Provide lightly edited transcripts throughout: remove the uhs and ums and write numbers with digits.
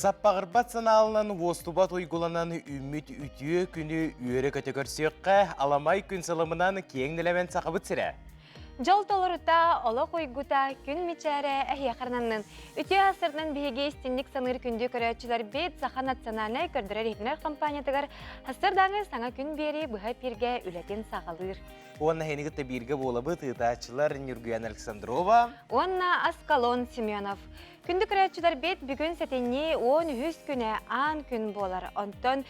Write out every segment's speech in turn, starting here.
Саппаҕырбат санаалынан уостубат уйгуланан үүммүт үтүө күнү үөрэ-көтө көрсүөххэ, аламай күн сылымынан киэҥ нэлэмэн Сахабыт сирэ. Дьол толорута, олох уйгута, күн мичээрэ эһиэхэ ананнын. Үтүө сарсыардан биһиги истинник саныыр күндү көрөөччүлэрбит Саха национальнай көрдөрөр-иһитиннэрэр компаниятыгар сарсыардааҥы саҥа күн биэрии быһа эпииргэ үлэтин саҕалыыр. Уонна эһини кытта бииргэ буолабыт ыытааччылар Ньургуяна Александрова уонна Аскалон Семенов. Күндү көрөөччүлэрбит, бүгүн сэтинньи 13 күнэ аан күн буолар. Онтон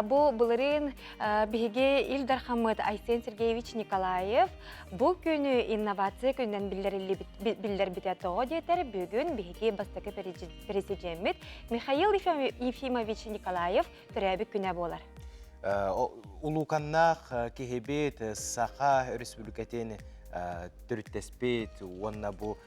бу былырыын биһиги Ил Дархаммыт Айсен Сергеевич Николаев бу күнү инновация күнүнэн биллэрбитэ тоҕо диэтэр, бүгүн биһиги бастакы президеммит Михаил Ефимович Николаев төрөөбүт күнэ буолар. Улууканнаах киһибит Саха Өрөспүүбүлүкэтин төрүттэспит уонна бу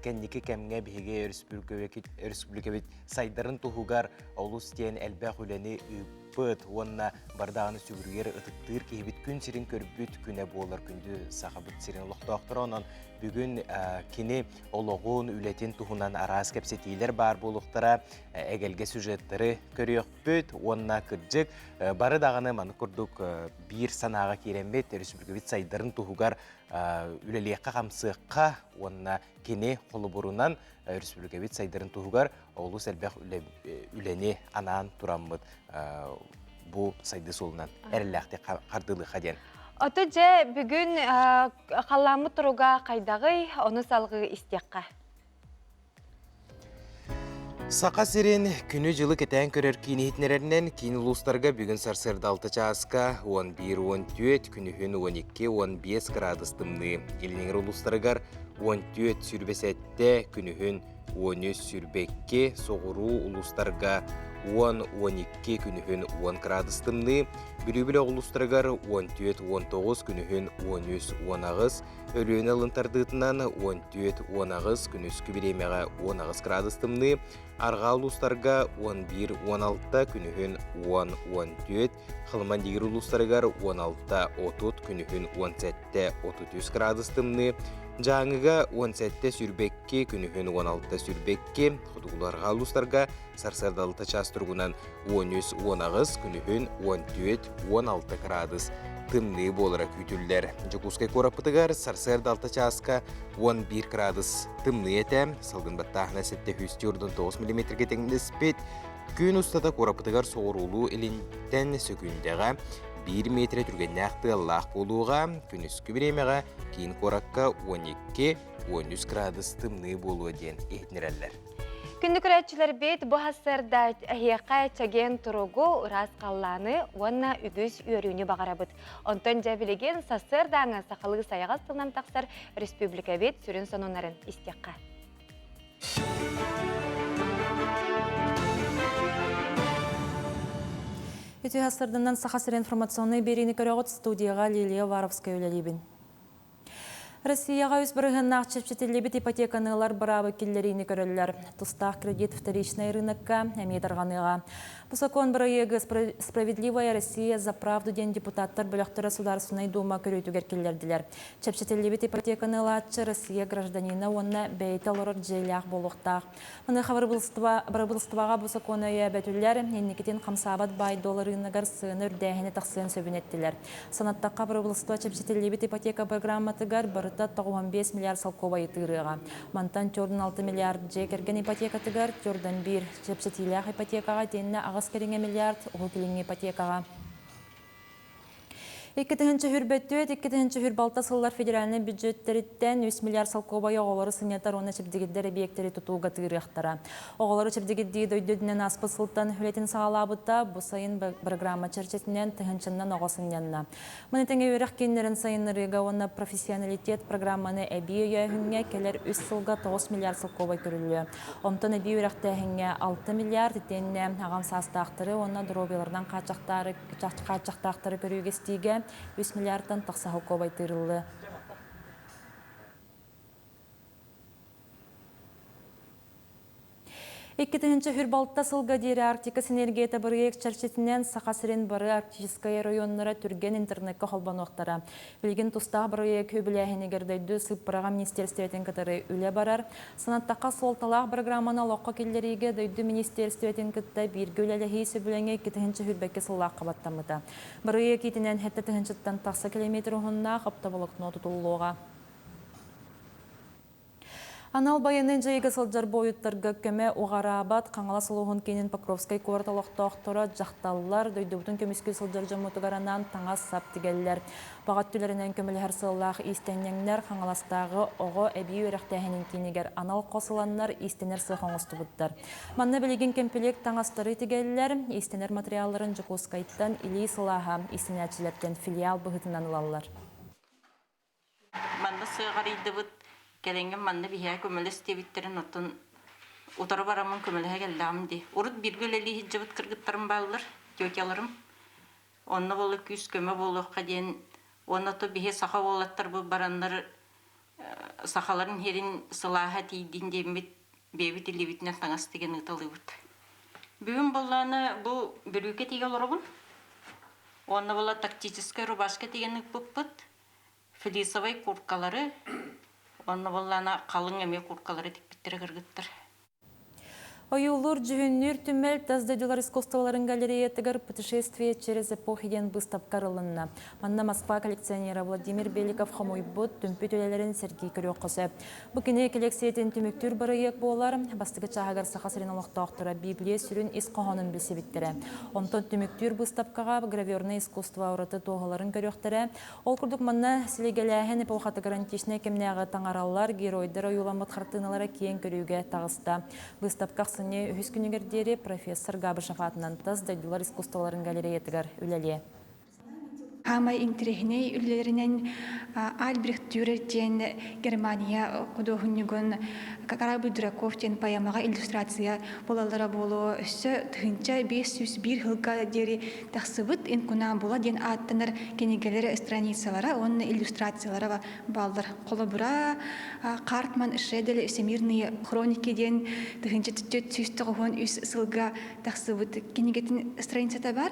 кэнники кэмҥэ биһиги өрөспүүбүлүкэбит сайдарын туһугар олус диэн элбэх үлэни ыыппыт уонна бардаҕаны сүгүрүйэр ытыктыыр киһибит күн сирин көрбүт күнэ буолар күндү Сахабыт сирин олохтоохторо. Онон бүгүн кини олоҕун, үлэтин туһунан араас кэпсэтиилэр баар буолуохтара, эгэлгэ сюжеттары көрүөхпүт уонна кырдьык бары даҕаны маны курдук биир санааҕа киирэммит өрөспүүбүлүкэбит сайдарын туһугар үлэлиэххэ-хамсыахха уонна кини холобурунан өрөспүүбүлүкэбит сайдарын туһугар олус элбэх үлэни анаан тураммыт бу сайдыы суолунан эрэллээхтик хардыылыахха диэн. Ото дьэ бүгүн халлааммыт туруга хайдаҕый, ону салҕыы истиэххэ. Саха сирин күнү-дьылы кэтээн көрөр киин иһитиннэрэринэн киин улуустарга бүгүн сарсыарда 6 чааска 11-14, күнүһүн 12-15 градус тымныы. Илиниҥэр улуустарыгар 14-27, күнүһүн 13-22, соҕуруу улуустарга 10-12, күнүһүн 10 градус тымныы. Бүлүү бөлөх улуустарыгар 14-19, күнүһүн 13-18, Өлүөнэ ылын тардыытынан 14-18, күнүскү бириэмэҕэ 18 градус тымныы, арҕаа улуустарга 11-16, күнүһүн 10-14, Халыман-Дигир улуустарыгар 16-30, күнүһүн 17-33 градус тымныы, Дьааҥыга 17-22, күнүһүн 16-22, хотугулуу-арҕаа улуустарга сарсыарда 6 чаас туругунан 13-18, күнүһүн 14-16 градус тымныы буолара күүтүллэр. Дьокуускай куораппытыгар сарсыарда 6 чааска 11 градус тымныы этэ, салгын баттааһына 749 миллиметргэ тэҥнэспит. Күн устата куораппытыгар соҕуруулуу илинтэн сөкүүндэҕэ 1 метрэ түргэннээх тыаллаах буолуоҕа. Күнүскү бириэмэҕэ киин куоракка 12-13 градус тымныы буолуо диэн иһитиннэрэллэр. Күндү көрөөччүлэрбит, бу сарсыарда эһиэхэ чэгиэн туругу, ыраас халлааны уонна үгүс үөрүүнү баҕарабыт. Онтон дьэ билигин сарсыардааҥы сахалыы сайаҕас тылынан тахсар республикабыт сүрүн сонуннарын истиэххэ. Үтүө сарсыарданан Саха сирин информационнай биэриини көрөҕүт студияҕа Лилия Уваровская үлэлиибин. Россияҕа үс бырыһыаннаах чэпчэтиллибит ипотеканы ылар быраабы киллэриини көрөллөр. Тустаах кредит вторичнай рынокка эмиэ тарҕаныаҕа. Бу сокуон бырайыагы «Справедливая Россия за правду» диэн депутаттар бөлөхтөрө Судаарыстыбаннай Дума көрүүтүгэр киллэрдилэр. Чэпчэтиллибит ипотеканы ылааччы Россия гражданина уонна бэйэтэ олорор дьиэлээх буолуохтаах. Маныаха бырабыыталыстыбаҕа бу сокуону өйөөбөтүлэр, инникитин хамсаабат баай-дуол ырыынагар сыана үрдээһинэ тахсыан сөбүн эттилэр. Санаттахха, бырабыыталыстыба чэпчэтиллибит ипотека программатыгар барыта 95 миллиард солкуобайы тыырыаҕа. Мантан 46 миллиард дьиэ кэргэн ипотекатыгар, 41 чэпчэтиилээх ипотекаҕа итиэннэ 8 кэриҥэ миллиард Уһук Илиҥҥи ипотекаҕа. 2024, 2026 сыллар федеральнай бюджеттэриттэн 3 миллиард солкуобайы оҕолору сынньатар уонна чэбдигирдэр эбийиэктэри тутууга тыырыахтара. Оҕолору чэбдигирдии дойду үрдүнэн ааспыт сылтан үлэтин саҕалаабыта, бу сайын программа чэрчитинэн тыһыынчаннан оҕо сынньанна. Маны тэҥэ үөрэх кииннэрин сайыннарыыга уонна профессионалитет программаны эбии өйөөһүҥҥэ кэлэр үс сылга 9 миллиард солкуобай көрүллүө. Онтон эбии үөрэхтээһиҥҥэ 6 миллиард итиэннэ аҕам саастаахтары уонна доруобуйаларынан хааччахтаары хааччахтаахтары көрүүгэ-истиигэ 3 миллиардтан тахса солкуобай тыырыллыа. 2026 сылга диэри Арктика синергията бырайыак чэрчитинэн Саха сирин бары арктическай оройуоннара түргэн интернеккэ холбонуохтара. Билигин тустаах бырайыак үбүлээһинигэр дойду сыыппараҕа министиэристибэтин кытары үлэ барар. Санаттахха, суолталаах бырагырааманы олоххо киллэриигэ дойду министиэристибэтин кытта бииргэ үлэлэһии сөбүлэҥэ 2022 сыллаахха баттаммыта. Бырайыак иитинэн сэттэ тыһыынчаттан тахса километр уһуннаах оптоволокно тутуллуоҕа. Анал байыаннай дьайыыга сылдьар буойуттарга көмө уҕараабат Хаҥалас улууһун киинин Покровскай куорат олохтоохторо дьахталлар дойдубутун көмүскүү сылдьар дьоммутугар анаан таҥас-сап тигэллэр. Баҕа өттүлэринэн көмөлөһөр сыаллаах иистэнньэҥнэр Хаҥаластааҕы оҕо эбии үөрэхтээһинин киинигэр анал хос ыланнар иистэнэр сыах оҥостубуттар. Манна билигин кэмпилиэк таҥастары тигэллэр, иистэнэр материалларын Дьокуускайтан илии сылааһа иистэнээччилэртэн филиал быһыытынан ылаллар. Манна сыаҕарыйдыбыт, кэлэҥҥин манна биһиэхэ көмөлөс диэбиттэрин оттон утары бараммын көмөлөһө кэллэҕим дии. Урут бииргэ үлэлии сылдьыбыт кыргыттарым бааллар, тетяларым. Онно буола күүс-көмө буолуохха диэн уонна то биһи саха уолаттарбыт бараннар сахаларын иһэрин сылааһа тиийдин диэммит бэйэбит илиибитинэн таҥас тигэн ыыталыыбыт. Бүгүн буоллаҕына бу бүрүүкэ тигэ олоробун. Уонна буола тактическай рубашка тигэн ыыппыппыт. Флисовай курткалары уонна буоллаҕына халыҥ эмиэ курткалары тикпиттэрэ кыргыттар. Ойуулуур-дьүһүннүүр түмэл тас дойдулар искусстволарын галереятыгар «Путешествие через эпохи» диэн быыстапка арылынна. Манна Москва коллекционера Владимир Беликов хомуйбут, түмпүт үлэлэрин сэргии көрүөххэ сөп. Бу кини кэллиэксийэтин түмүктүүр бырайыак буолар. Бастакы чааһыгар Саха сирин олохтоохторо Библия сүрүн ис хоһоонун билсибиттэрэ. Онтон түмүктүүр быыстапкаҕа гравернай искусство ураты туоһуларын көрүөхтэрэ. Ол курдук манна силигэлээһин эпохатыгар античнай кэмнээҕи таҥаралар, геройдар ойууламмыт хартыыналара киэҥ көрүүгэ таҕыста. Быыстапка ахсынньы үһүс күнүгэр диэри профессор Габышев аатынан тас дойдулар искусстволарын галереятыгар үлэлиэ. Хаамай интэриэһинэй үлэлэринэн Альбрехт Дюрер диэн Германия худуоһунньугун Корабль дураков диэн поэмаҕа иллюстрация буолаллара буолуо өссө 1501 сылга диэри тахсыбыт Инкунабула диэн ааттанар кинигэлэр страницалара уонна иллюстрациялара бааллар. Холобура, Картман Шедель Всемирные хроники диэн 1493 сылга тахсыбыт кинигэтин страницата бар.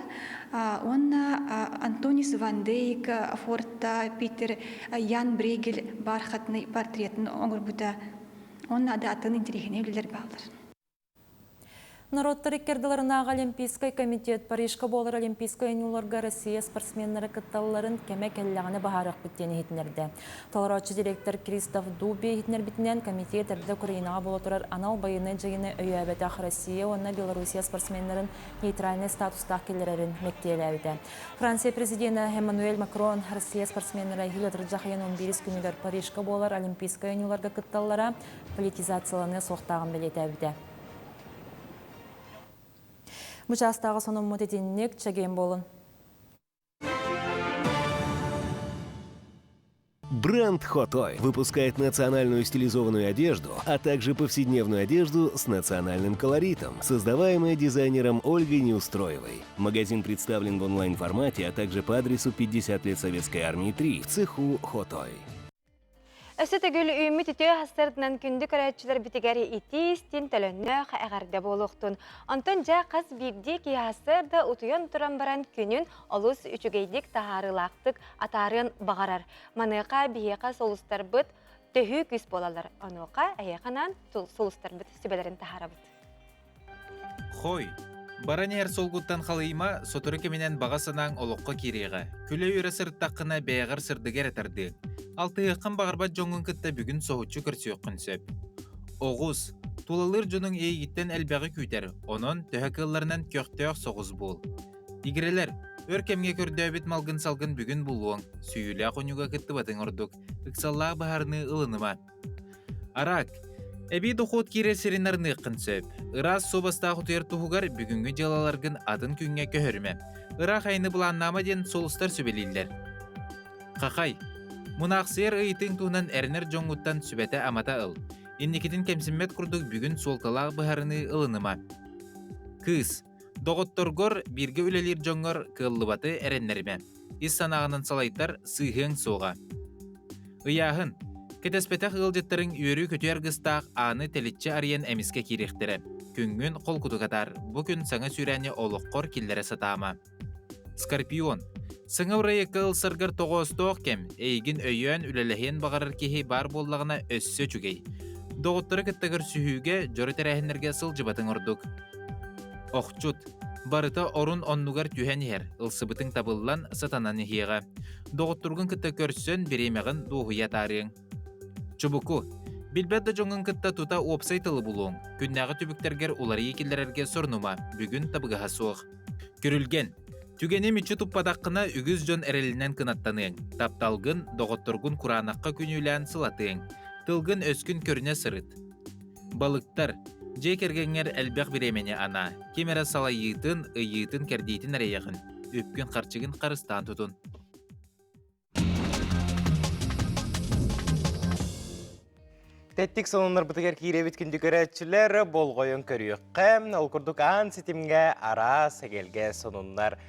Уонна Антонис Ван Дейк, Форта, Питер Ян Брейгель бархатный портретын оҥорбута. Уонна да атын интэриэһинэй үлэлэр бааллар. Норуоттар иккэрдилэринээҕи Олимпийскай комитет Парижка буолар Олимпийскай оонньууларга Россия спортсменнара кытталларын кэмэ кэллэҕинэ быһаарыахпыт диэн иһитиннэрдэ. Толорооччу директор Кристоф Дуби иһитиннэрбитинэн, комитет эрдэ Украинаҕа буола турар анал байыаннай дьайыыны өйөөбөтөх Россия уонна Белоруссия спортсменнарын нейтральнай статустаах киллэрэрин мэктиэлээбитэ. Франция президенэ Эммануэль Макрон Россия спортсменнара Хилл Дьахайын 11 күнүгэр Парижка буолар Олимпийскай оонньууларга кытталлара политизацияланыа суохтааҕын бэлиэтээбитэ. Бу чаастааҕы сонуммут итинник чэгиэн буолун. Бренд Хотой выпускает национальную стилизованную одежду, а также повседневную одежду с национальным колоритом, создаваемая дизайнером Ольгой Неустроевой. Магазин представлен в онлайн-формате, а также по адресу 50 лет Советской Армии 3 в цеху Хотой. Өссө төгүл үүммүт үтүө хастарытынан күндү көрөөччүлэрбитигэр итии-истин төлөннөөх эҕэрдэ буолуохтун. Онтон дьэ хас биирдии киһи сарсыарда утуйан туран баран күнүн олус үчүгэйдик таһаарыылаахтык атаарыан баҕарар. Маныаха биһиэхэ сулустарбыт төһүү күүс буолаллар. Онуоха эһиэхэ анаан сулустарбыт сүбэлэрин таһаарабыт. Хой, баран иһэр суолгуттан халыйма, сотору кэминэн баҕа санааҥ олоххо киириэҕэ. Күлэ-үөрэ сырыттаххына бэйэҕэр сырдыгы эрэ тардыаҥ. Алтыһыаххын баҕарбат дьоҥҥун кытта бүгүн соһуччу көрсүөххүн сөп. Оҕус, тулалыыр дьонуҥ эйигиттэн элбэҕи күүтэр, онон төһө кыалларынан көхтөөх соҕус буол. Игирэлэр, өр кэмҥэ көрдөөбүт малгын-салгын бүгүн булуоҥ, сүүйүүлээх унньуга кыттыбатыҥ ордук, ыксаллаах быһаарыныы ылыныма. Араак, эбии дохуот киирэр сирин арыныаххын сөп. Ыраас суобастаах утуйар туһугар бүгүҥҥү дьыалаларгын атын күҥҥэ көһөрүмэ. Ыраах айаны былааннаама диэн сулустар сүбэлииллэр. Хахай, мунаахсыйар ыйытыыҥ туһунан эрэнэр дьоҥҥуттан сүбэтэ-амата ыл. Инникитин кэмсиммэт курдук бүгүн суолталаах быһаарыныы ылыныма. Кыыс, доҕотторгор, бииргэ үлэлиир дьоҥҥор кыаллыбаты эрэннэримэ. Ис санааҕынан салайтар сыыһыаҥ суоҕа. Ыйааһын. Кэтэспэтэх ыалдьыттарыҥ үөрүү-көтүү аргыстаах ааны тэличчи арыйан эмискэ киириэхтэрэ. Күҥҥүн холкутук атаар, бу күн саҥа сүүрээни олоххор киллэрэ сатаама. Скорпион. Саҥа бырайыакка ылсаргар тоҕоостоох кэм, эйигин өйөөн үлэлэһиэн баҕарар киһи баар буоллаҕына өссө үчүгэй. Доҕоттору кытта көрсүһүүгэ, дьоро тэрээһиннэргэ сылдьыбатыҥ ордук. Охчут. Барыта орун оннугар түһэн иһэр, ылсыбытыҥ табыллан, сатанан иһиэҕэ. Доҕотторгун кытта көрсөн, бириэмэҕин дуоһуйа атаарыаҥ. Чубуку. Билбэт да дьоҥҥун кытта тута уопсай тылы булуоҥ. Күннээҕи түбүктэргэр уларыйыы киллэрэргэ сорунума, бүгүн табыгаһа суох. Күрүлгэн. Түгэни мүччү туппатаххына үгүс дьон эрэлинэн кынаттаныаҥ. Тапталгын, доҕотторгун кураанахха күнүүлээн сылатыаҥ. Тылгын-өскүн көрүнэ сырыт. Балыктар. Дьиэ кэргэҥҥэр элбэх бириэмэни анаа. Ким эрэ салайыытын, ыйыытын-кэрдиитин эрэйэҕин. Үпкүн-харчыгын харыстаан тутун. Тэттик сонуннарбытыгар киирэбит күндү көрөөччүлэр болҕойон көрүөххэ. Ол курдук аан ситимҥэ араас эгэлгэ сонуннар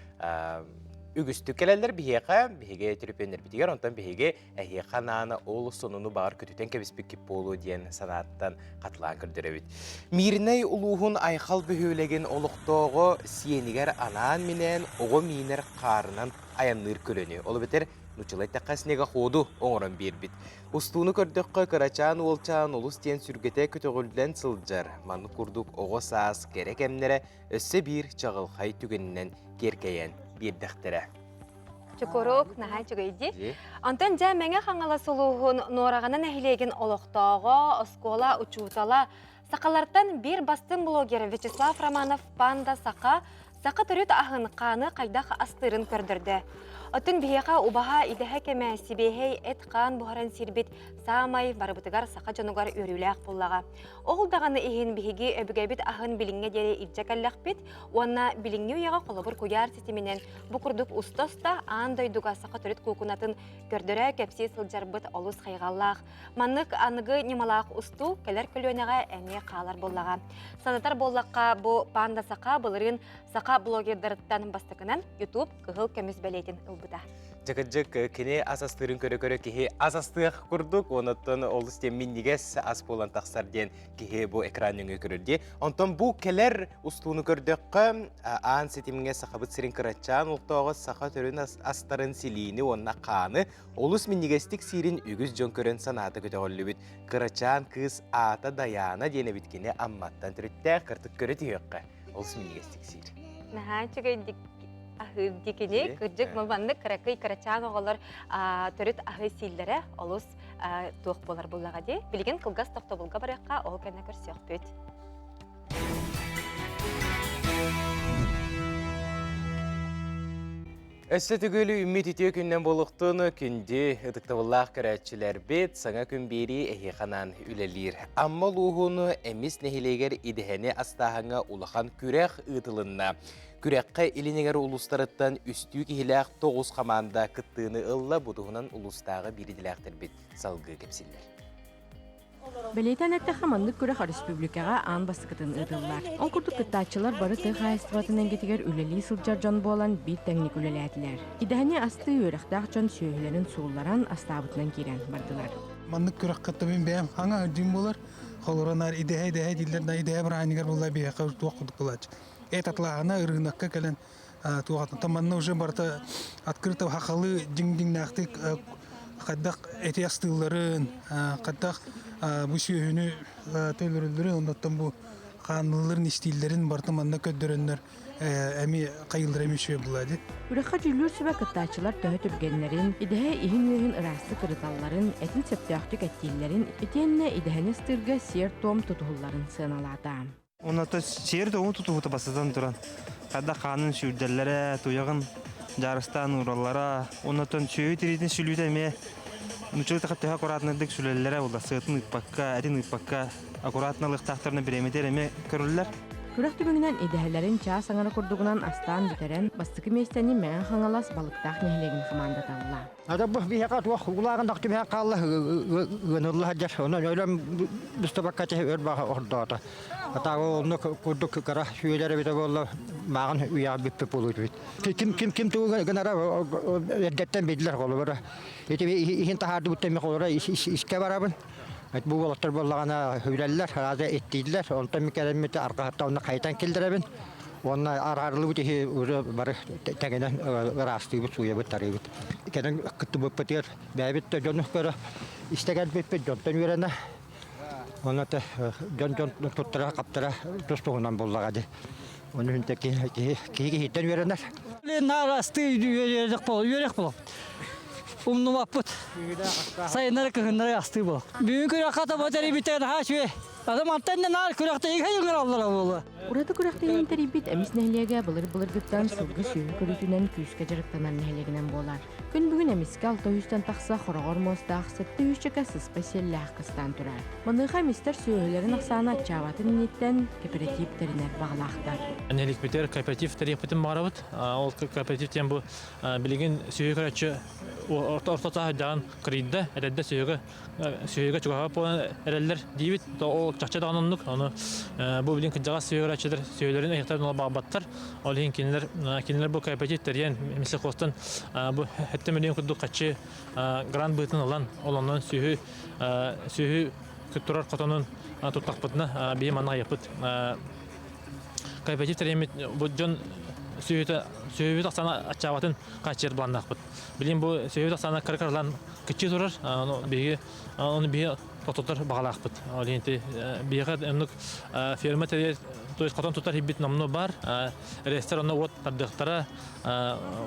үгүстүк кэлэллэр биһиэхэ, биһиги түрүпүөннэрбитигэр, онтон биһиги эһиэхэ анаан ол сонуну баҕар көтүтэн кэбиспиккит буолуо диэн санааттан хатылаан көрдөрөбүт. Мииринэй улууһун Айхал бөһүөлэгин олохтооҕо сиэнигэр анаан-минээн оҕо миинэр хаарынан айанныыр көлөнү, ол эбэтэр нууччалыы эттэххэ снегоходу оҥорон биэрбит. Устууну көрдөххө, кырачаан уолчаан олус диэн сүргэтэ көтөҕүллэн сылдьар. Маннык курдук оҕо саас кэрэ кэмнэрэ өссө биир чаҕылхай түгэнинэн киэркэйэн биэрдэхтэрэ. Чукурук, наһаа үчүгэй дии. Онтон дьэ Мэҥэ Хаҥалас улууһун Нуораҕана нэһилиэгин олохтооҕо, оскуола учуутала, Сахалартан биир бастыҥ блогер Вячеслав Романов «Панда Саха» саха төрүт аһын хааны хайдах астыырын көрдөрдө. Оттон биһиэхэ убаһа идэһэ кэмэ сибиэһэй эт-хаан буһаран сиирбит саамай барыбытыгар саха дьонугар үөрүүлээх буоллаҕа. Ол даҕаны иһин биһиги өбүгэбит аһын билиҥҥэ диэри илдьэ кэллэхпит уонна билиҥҥи үйэҕэ холобур куйаар ситиминэн бу курдук уста-уста аан дойдуга саха төрүт куукунатын көрдөрө кэпсии сылдьарбыт олус хайҕаллаах. Маннык аныгы ньымалаах устуу кэлэр көлүөнэҕэ эмиэ хаалар буоллаҕа. Санатар буоллахха, бу Панда Саха былырыын саха блогердарыттан бастакынан YouTube кыһыл көмүс бэлиэтин ылбыта. Дьыкыдьык кини ас астыырын көрө-көрө киһи ас астыах курдук, онуттан олус диэн минньигэс ас буолан тахсар диэн киһи бу экран нөҥүө көрөр дии. Онтон бу кэлэр устууну көрдөххө, аан ситимҥэ Сахабыт сирин кырачаан олохтооҕо саха төрүн астарын силиини уонна хааны Олус минньигэстик сиирин үгүс дьон көрөн санаата көтөҕүллүбүт. Кырачаан кыыс аата Дайаана диэн эбит кини Амматтан төрүттээх кыртык көрө түһүөххэ. Олус минньигэстик сиир. Наһаа үчүгэйдик аһыыр дикини кырдьык маннык кыракый кырачаан оҕолор төрүт аһы сииллэрэ олус туох буолар буллаҕа дии. Билигин кылгас тохтобулга барыахха, ол кэннэ көрсүөхпүт. Өссө төгүл үүммүт үтүө күннэн буолуохтун күндү ытыктабыллаах көрөөччүлэрбит саҥа күн биэрии эһиэхэ анаан үлэлиир. Амма улууһун Эмис нэһилиэгэр идэһэни астааһыҥҥа улахан күрэх ыытылынна. Күрэххэ Илин эҥэр улуустарыттан үстүү киһилээх 9 хамаанда кыттыыны ылла. Бу туһунан улуустааҕы биир идэлээхтэрбит салгыы кэпсииллэр. Бэлиэтээн эттэххэ, маннык күрэх өрөспүүбүлүкэҕэ аан бастакытын ыытыллар. Ол курдук кыттааччылар бары тыа хаһаайыстыбатын эйгэтигэр үлэлии сылдьар дьон буолан биир тэҥник үлэлээтилэр. Идэһэни астыы үөрэхтээх дьон сүөһүлэрин суулларан, астаабытынан киирэн бардылар. Маннык күрэххэ мин бэйэм хаҥа үрдүм буолар. Холоронар идэһэ идэһэ дииллэр да идэһэ бырааһынньыгар буолла биһиэхэ туох курдук буолааччы. Эт атлааһына ырыынакка кэлэн туох манна уже барыта открыто хахалы дьиҥ-дьиҥнээхтик хайдах эти астыылларын, хайдах бу сүөһүнү төлөрөллөрүн, оннуттан бу хааннылларын, истииллэрин барыта манна көрдөрөннөр эми хайыыллара эми үчүгэй буолла дии. Күрэххэ дьүүллүүр сүбэ кыттааччылар төһө түргэннэрин, идэһэ иһин-үөһүн ыраастык ырыталларын, этин сөптөөхтүк эттииллэрин, итиэннэ идэһэни астыырга сиэр-туом тутуһулларын сыаналаата. Оното сиэр тоҕун тутуһута бастатан туран, хайдах хаанын сүүрдэллэрэ, туйаҕын дьаарыстаан уураллара, оннотон сүөһү тириитин сүлүүтэ эмиэ нуччалыы төһө аккуратнайдык сүлэллэрэ буолла, сыатын ыыппакка, этин ыыппакка аккуратно ылыахтаахтарына бириэмэтигэр эмиэ көрүллэр. Күрэх түмүгүнэн идэһэлэрин чаас аҥара курдугунан астаан бүтэрэн, бастакы миэстэни Мэҥэ Хаҥалас Балыктаах нэһилиэгин хамаандата ылла. Ата бу биһиэхэ туох улааҕын түбэһэн хаалла ыанылла сылдьар. Онон өлөм быстыбакка өр баҕа ордоото. Атааҕы онно курдук кыра сүөлэр эбитэ буолла мааҕын үйэҕэ бүппүт буолуут Ким ким ким тугу гынара эрдэттэн биллэр холобура. Ити иһин таһаардыбыт тэми холобура искэ барабын. Бу уолаттар буоллаҕына үрэллэр, арааза иттииллэр. Онтон мин кэлэммит арҕаһыттан онно хайытан киллэрэбин. Уонна араарыллыбыт иһи уже бары тэҥинэн ыраастыыбыт, сууйабыт, тарыыбыт. Кэлэн кыттыбыппытыгар бэйэбит да дьону көрө истэ кэлбиппит, дьонтон үөрэнэ. Онно дьон-дьон туттара-хаптара тус-туһунан буоллаҕа дии. Ону иһин киһи киһи киһиттэн үөрэнэр. Наар астыы үөрэх буол, үөрэх буол. Умнубаппыт. Сайыннары кыһыннары астыы буол. Бүгүн күрэххэ таба тэрийбиттэр наһаа үчүгэй. Ата мантан да наар күрэхтэһиигэ ыҥыраллара буолуо. Ураты күрэхтэһиини тэрийбит Эмис нэһилиэгэ былыр-былыргыттан сылгы сүөһү көрүүтүнэн күүскэ дьарыктанар нэһилиэгинэн буолар. Күн бүгүн эмискэ 600-тэн тахса хороҕор муостаах 700-чөкө сыспай сиэллээх кыстаан турар. Маныаха эмистэр сүөһүлэрин ахсаана аччаабатын инниттэн кэпэрэтиип тэринэр баҕалаахтар. Нэһиликпитигэр кооператив тэрийэхпитин баҕарабыт. Ол кооператив диэн бу билигин сүөһү көрөөччү орто орто сааһырдаҕын кырыйда, эдэрдэ сүөһүгэ сүөһүгэ чугаһаабат буолан эрэллэр диибит. Ол чахчы даҕаны оннук. Ону бу билигин кырдьаҕас сүөһү көрөөччүлэр сүөһүлэрин ыһыктарын ыла баҕарбаттар. Ол иһин кинилэр кинилэр бу кооператив тэрийэн Мисляхостан бу 7 миллион курдук хаччы грант быһыытынан ылан, ол онон сүөһү сүөһү турар хотонун туттахпытына биһи манна айыппыт кооператив тэрийэммит бу дьон сүөһүтэ сүөһүбүт ахсаана аччаабатын хааччыйар былааннаахпыт. Билигин бу сүөһүбүт ахсаана кыра-кыралаан кыччыы турар. Биһиги ону биһи тохтотор баҕалаахпыт. Ол иһин биһиэхэ оннук ферма тэрийэр, то есть хотон тутар иһбит номнуо баар. Рейстэр онно уот тардыахтара.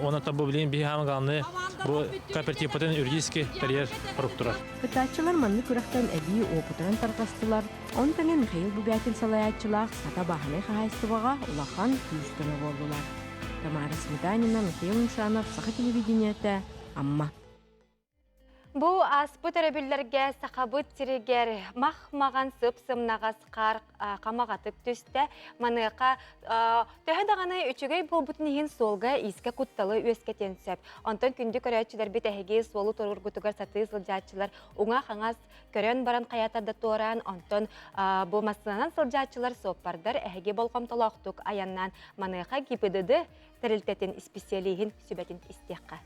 Уонна бу билигин биһи хаама главное бу кооперативпытын юридически тэрийэр хорук турар. Кыттааччылар маннык күрэхтэн эбии уопутуран тарҕастылар. Ону тэҥэ Михаил Бубякин салайааччылаах Сата бааһынай хаһаайыстыбаҕа улахан күүс-көмө буоллулар. Тамара Сметанина, Михаил Юмшанов, Саха телевидениетэ, Амма. Бу ааспыт өрөбүллэргэ Сахабыт сиригэр мах-маҕан сып-сымнаҕас хаар хамаҕатык түстэ. Маныаха төһө даҕаны үчүгэй буолбутун иһин суолга иискэ кутталы үөскэтиэн сөп. Онтон күндү көрөөччүлэрбит эһиги суолу туруоргутугар сатыы сылдьааччылар уҥа-хаҥас көрөн баран хайата да туораан, онтон бу массыынанан сылдьааччылар суоппардар эһиги болҕомтолоохтук айаннаан маныаха ГИБДД тэрилтэтин исписэлииһин сүбэтин истиэххэ.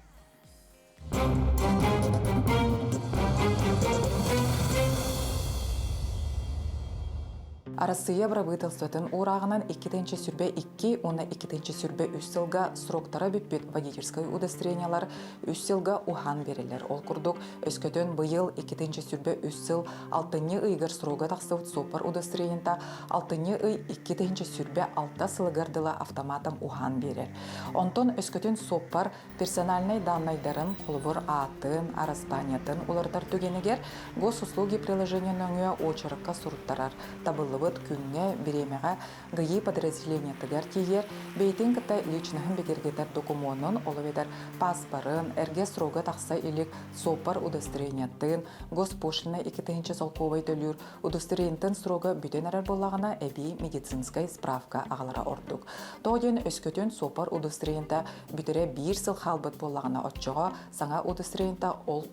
Арассыыйа бырабыыталыстыбатын уурааҕынан 2-2 уонна 2-3 сылга сроктара бүппүт водительскай удостоверениелар үс сылга уһаан биэрэллэр. Ол курдук, өскөтүн быйыл 2-3 сыл алтынньы ыйыгар срога тахсыбыт суоппар удостоверениета алтынньы ый 2-6 сылыгар дылы автоматом уһаан биэрэр. Онтон өскөтүн суоппар Персональнай дааннайдарын, холобур, аатын, араспаанньатын уларытар түгэнигэр Госуслуги приложение нөҥүө уочаракка суруттарар, табыллыбыт күҥҥэ, бириэмэҕэ ГАИ подразделениетыгар тиийэр, бэйэтин кытта личноһын бигэргэтэр докумуонун, ол эбэтэр пааспарын, эргэ срога тахса илик суоппар удостоверениетын, госпошлина 2000 солкуобай төлүүр удостоверениетын срога бүтэн эрэр буоллаҕына, эбии медицинскэй справка аҕалара ордук. Тоҕо диэн өскөтүн суоппар удостоверениета бүтэрэ биир сыл хаалбыт буоллаҕына, оччоҕо саҥа удостоверениета ол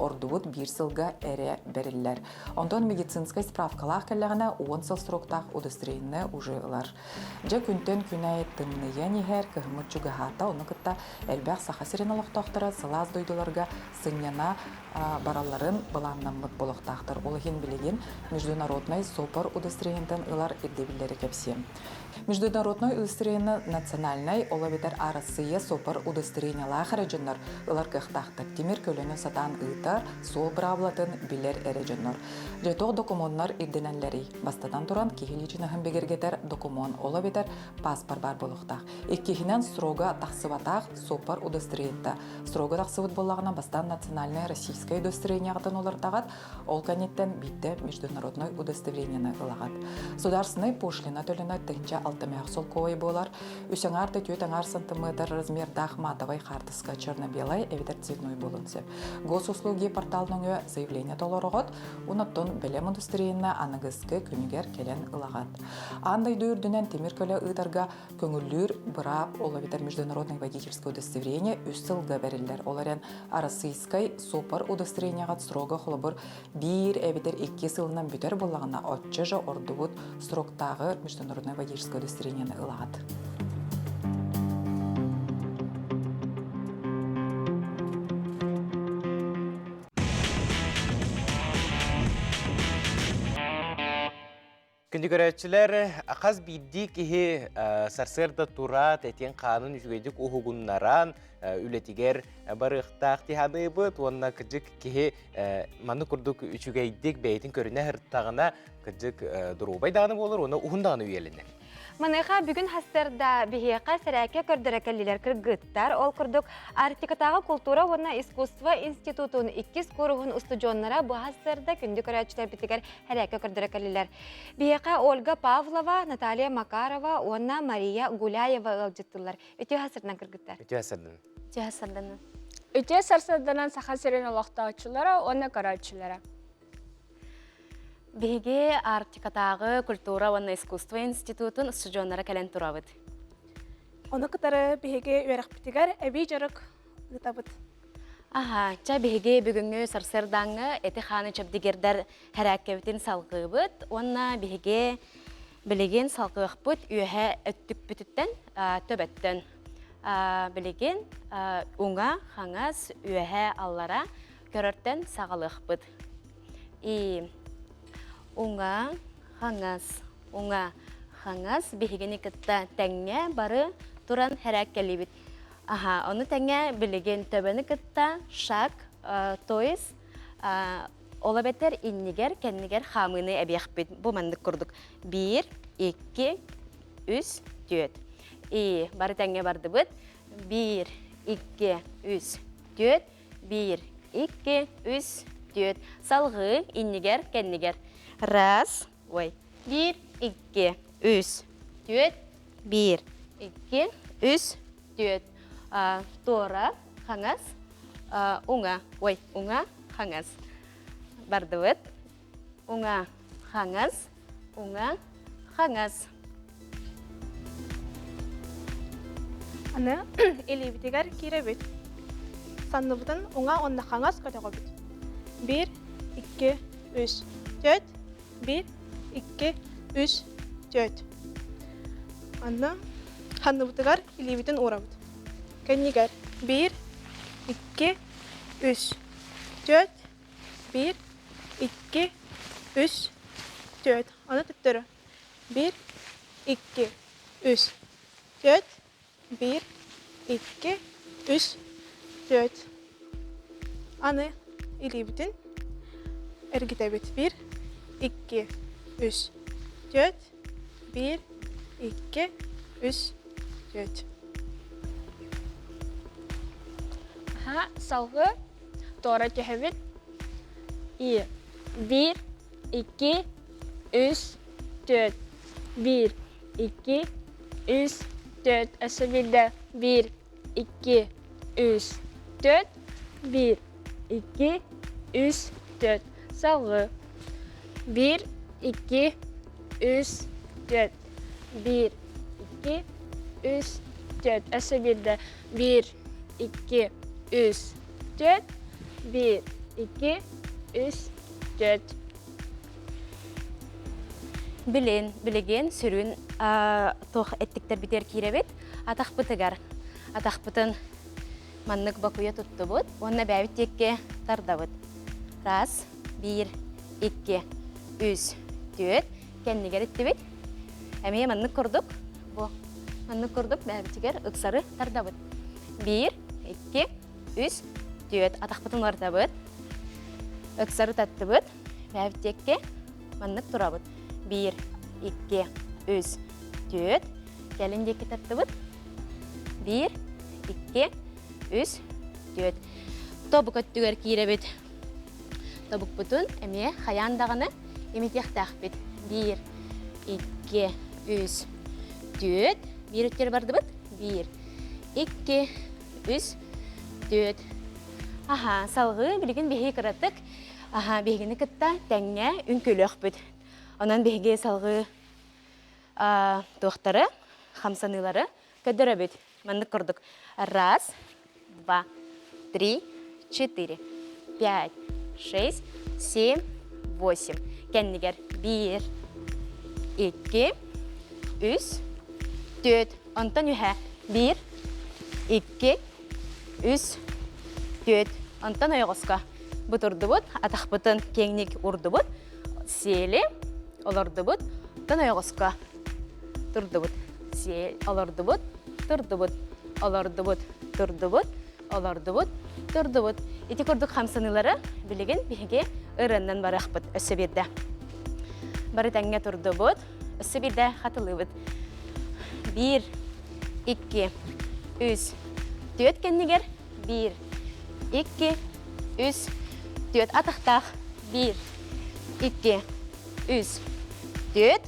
ордубут биир сылга эрэ бэриллэр. Онтон медицинскэй справкалаах кэллэҕинэ 10 сыл сроктаах удостоверение уже ылар. Дьэ күнтэн күн аайы тымныйан иһэр, кыһыммыт чугаһаата, ону кытта элбэх Саха сирин олохтоохторо сылаас дойдуларга сынньана баралларын былааннаммыт буолуохтаахтар. Ол иһин билигин международнай сопор удостоверениетын ылар ирдэбиллэри кэпсиэм. Международнай удостоверение национальнай, ол эбэтэр Арассыыйа сопор удостоверениелаах эрэ дьоннор ылар кыахтаахтар. Тимир көлөнү сатаан ыытар, суол быраабылатын билэр эрэ дьоннор. Дьэ, туох докумуоннар ирдэнэллэрий? Бастатан туран, киһи личиноһын бигэргэтэр докумуон, ол эбэтэр паспорт баар буолуохтаах. Иккиһинэн, срога тахсыбатах сопор удостоверениета. Срога тахсыбыт буоллаҕына, бастаан национальнай российскай удостоверениеҕытын уларытаҕыт, ол кэнниттэн биирдэ международнай удостоверениены ылаҕыт. Государственнай пошлина төлөнө 1006 солкуобай буолар. Үс аҥаар да түөрт аҥаар сантиметр размердаах матовай хаартыска черно-белай эбэтэр цветной буолуон сөп. Госуслуги портал нөҥүө заявление толороҕут, онон бэлэм удостоверение аныгыскы күнүгэр кэлэн ылаҕыт. Аан дойду үрдүнэн тимир көлө ыытарга көҥүллүүр быраап, ол эбэтэр международное водительское удостоверение үс сылга бэриллэр. Ол эрэн Арассыыйскай суоппар удостоверениеҕа срога холобур биир эбэтэр икки сылынан бүтэр буоллаҕына, оччо же ордубут сроктааҕы международное водительское удостоверениены ылаҕыт. Күндү көрөөччүлэр, хас биирдии киһи сарсыарда тураат, этиэн хаанын үчүгэйдик уһугуннаран, үлэтигэр барыахтаах тиһаныыбыт уонна кырдьык киһи маннык курдук үчүгэйдик бэйэтин көрүнэ сырыттаҕына, кырдьык доруобай даҕаны буолар уонна уһун даҕаны үйэлэнэр. Маныаха бүгүн хастарда биһиэхэ сэрээккэ көрдөрө кэллилэр кыргыттар. Ол курдук Арктикатааҕы култуура уонна искусство институтун иккис кууруһун устудьуоннара бу хастарда күндү көрөөччүлэрбитигэр сэрээккэ көрдөрө кэллилэр. Биһиэхэ Ольга Павлова, Наталья Макарова уонна Мария Гуляева ыалдьыттылар. Үтүө хасырдан кыргыттар. Үтүө хасырдан. Үтүө хасырданан. Үтүө сарсырданан Саха сирин олохтооччулара уонна көрөөччүлэрэ. Биһиги Арктикатааҕы культура уонна искусство институтун устудьуоннара кэлэн турабыт. Ону кытары биһиги үөрэхпитигэр эбии дьарык ыытабыт. Аха, чэ биһиги бүгүҥҥү сарсыардааҥҥы эти-хааны чэбдигирдэр хэрээккэбитин салгыыбыт уонна биһиги билигин салгыахпыт үөһэ өттүкпүтүттэн төбөттөн. Билигин уҥа, хаҥас, үөһэ, аллара көрөртөн саҕалыахпыт. И уҥа, хаҥас, уҥа, хаҥас биһигини кытта тэҥҥэ бары туран хэрээккэлиибит. Аха, ону тэҥэ билигин төбөнү кытта шаг, то есть ол эбэтэр иннигэр, кэннигэр хаамыыны эбиэхпит. Бу маннык курдук. Биир, икки, үс, түөрт. И бары тэҥҥэ бардыбыт. Биир, икки, үс, түөрт. Биир, икки, үс, түөрт. Салгыы иннигэр, кэннигэр. Раз, ой. Биир, икки, үс, түөрт. Биир, икки, үс, түөрт. Туора, хаҥас, уҥа. Ой, уҥа, хаҥас. Бардыбыт. Уҥа, хаҥас, уҥа, хаҥас. Аны илиибитигэр киирэбит. Санныбытын уҥа уонна хаҥас көтөҕөбүт. Биир, икки, үс, түөрт, биир, икки, үс, түөрт. Аны ханныбытыгар илиибитин уурабыт. Кэннигэр биир, икки, үс, түөрт, биир, икки, үс, түөрт. Аны төттөрү. Биир, икки, үс, түөрт, биир, икки, үс, түөрт. Аны илиибитин эргитэбит. Биир, икки, үс, түөрт, биир, икки, үс, түөрт. Аха, салгыы туора түһэбит. И биир, икки, үс, түөрт. Биир, икки, үс, түөрт. Өссө биирдэ биир, икки, үс, түөрт. Биир, икки, үс, түөрт. Салгыы. Биир, икки, үс, түөрт. Биир, икки, үс, түөрт. Өссө биирдэ биир, икки, үс, түөрт. Биир, икки, үс, түөрт. Билин, билигин сүрүн туох эттиктэрбитигэр киирэбит. Атахпытыгар. Атахпытын маннык бокуйа туттубут уонна бэйэбит диэки тардабыт. Раз, биир, икки, үс, түөрт. Кэннигэр иттибит. Эмиэ маннык курдук, бу маннык курдук бэйэбитигэр ыксары тардабыт. Биир, икки, үс, түөрт. Атахпытын уларытабыт. Ыксары таттыбыт. Бэйэбит диэки маннык турабыт. Биир, икки, үс, түөрт. Кэлин диэки таттыбыт. Биир, икки, үс, түөрт. Тобук өттүгэр киирэбит. Тобукпутун эмиэ хайаан даҕаны имитиэхтээхпит. Биир, икки, үс, түөрт. Биир өттүгэр бардыбыт. Биир, икки, үс, түөрт. Аха, салгыы билигин биһиги кыратык аха, биһигини кытта тэҥҥэ үҥкүүлүөхпүт. Онон биһиги салгыы туохтары, хамсаныылары көрдөрөбүт. Маннык курдук. Раз, два, три, четыре, пять, шесть, семь, восемь. Кэннигэр биир, икки, үс, түөрт. Онтон үһэ. Биир, икки, үс, түөрт. Онтон ойоҕоско бутурдубут, атахпытын киэҥник урдубут, сиэли олордубут. Онтон ойоҕоско турдубут. Олордубут, турдубут, олордубут, турдубут, олордубут, турдубут. Ити курдук хамсаныылары билигин биһиги ырыаннан барыахпыт өссө биирдэ. Бары тэҥҥэ турдубут, өссө биирдэ хатылыыбыт. Биир, икки, үс, түөрт кэннигэр биир, икки, үс, түөрт атахтаах, биир, икки, үс, түөрт,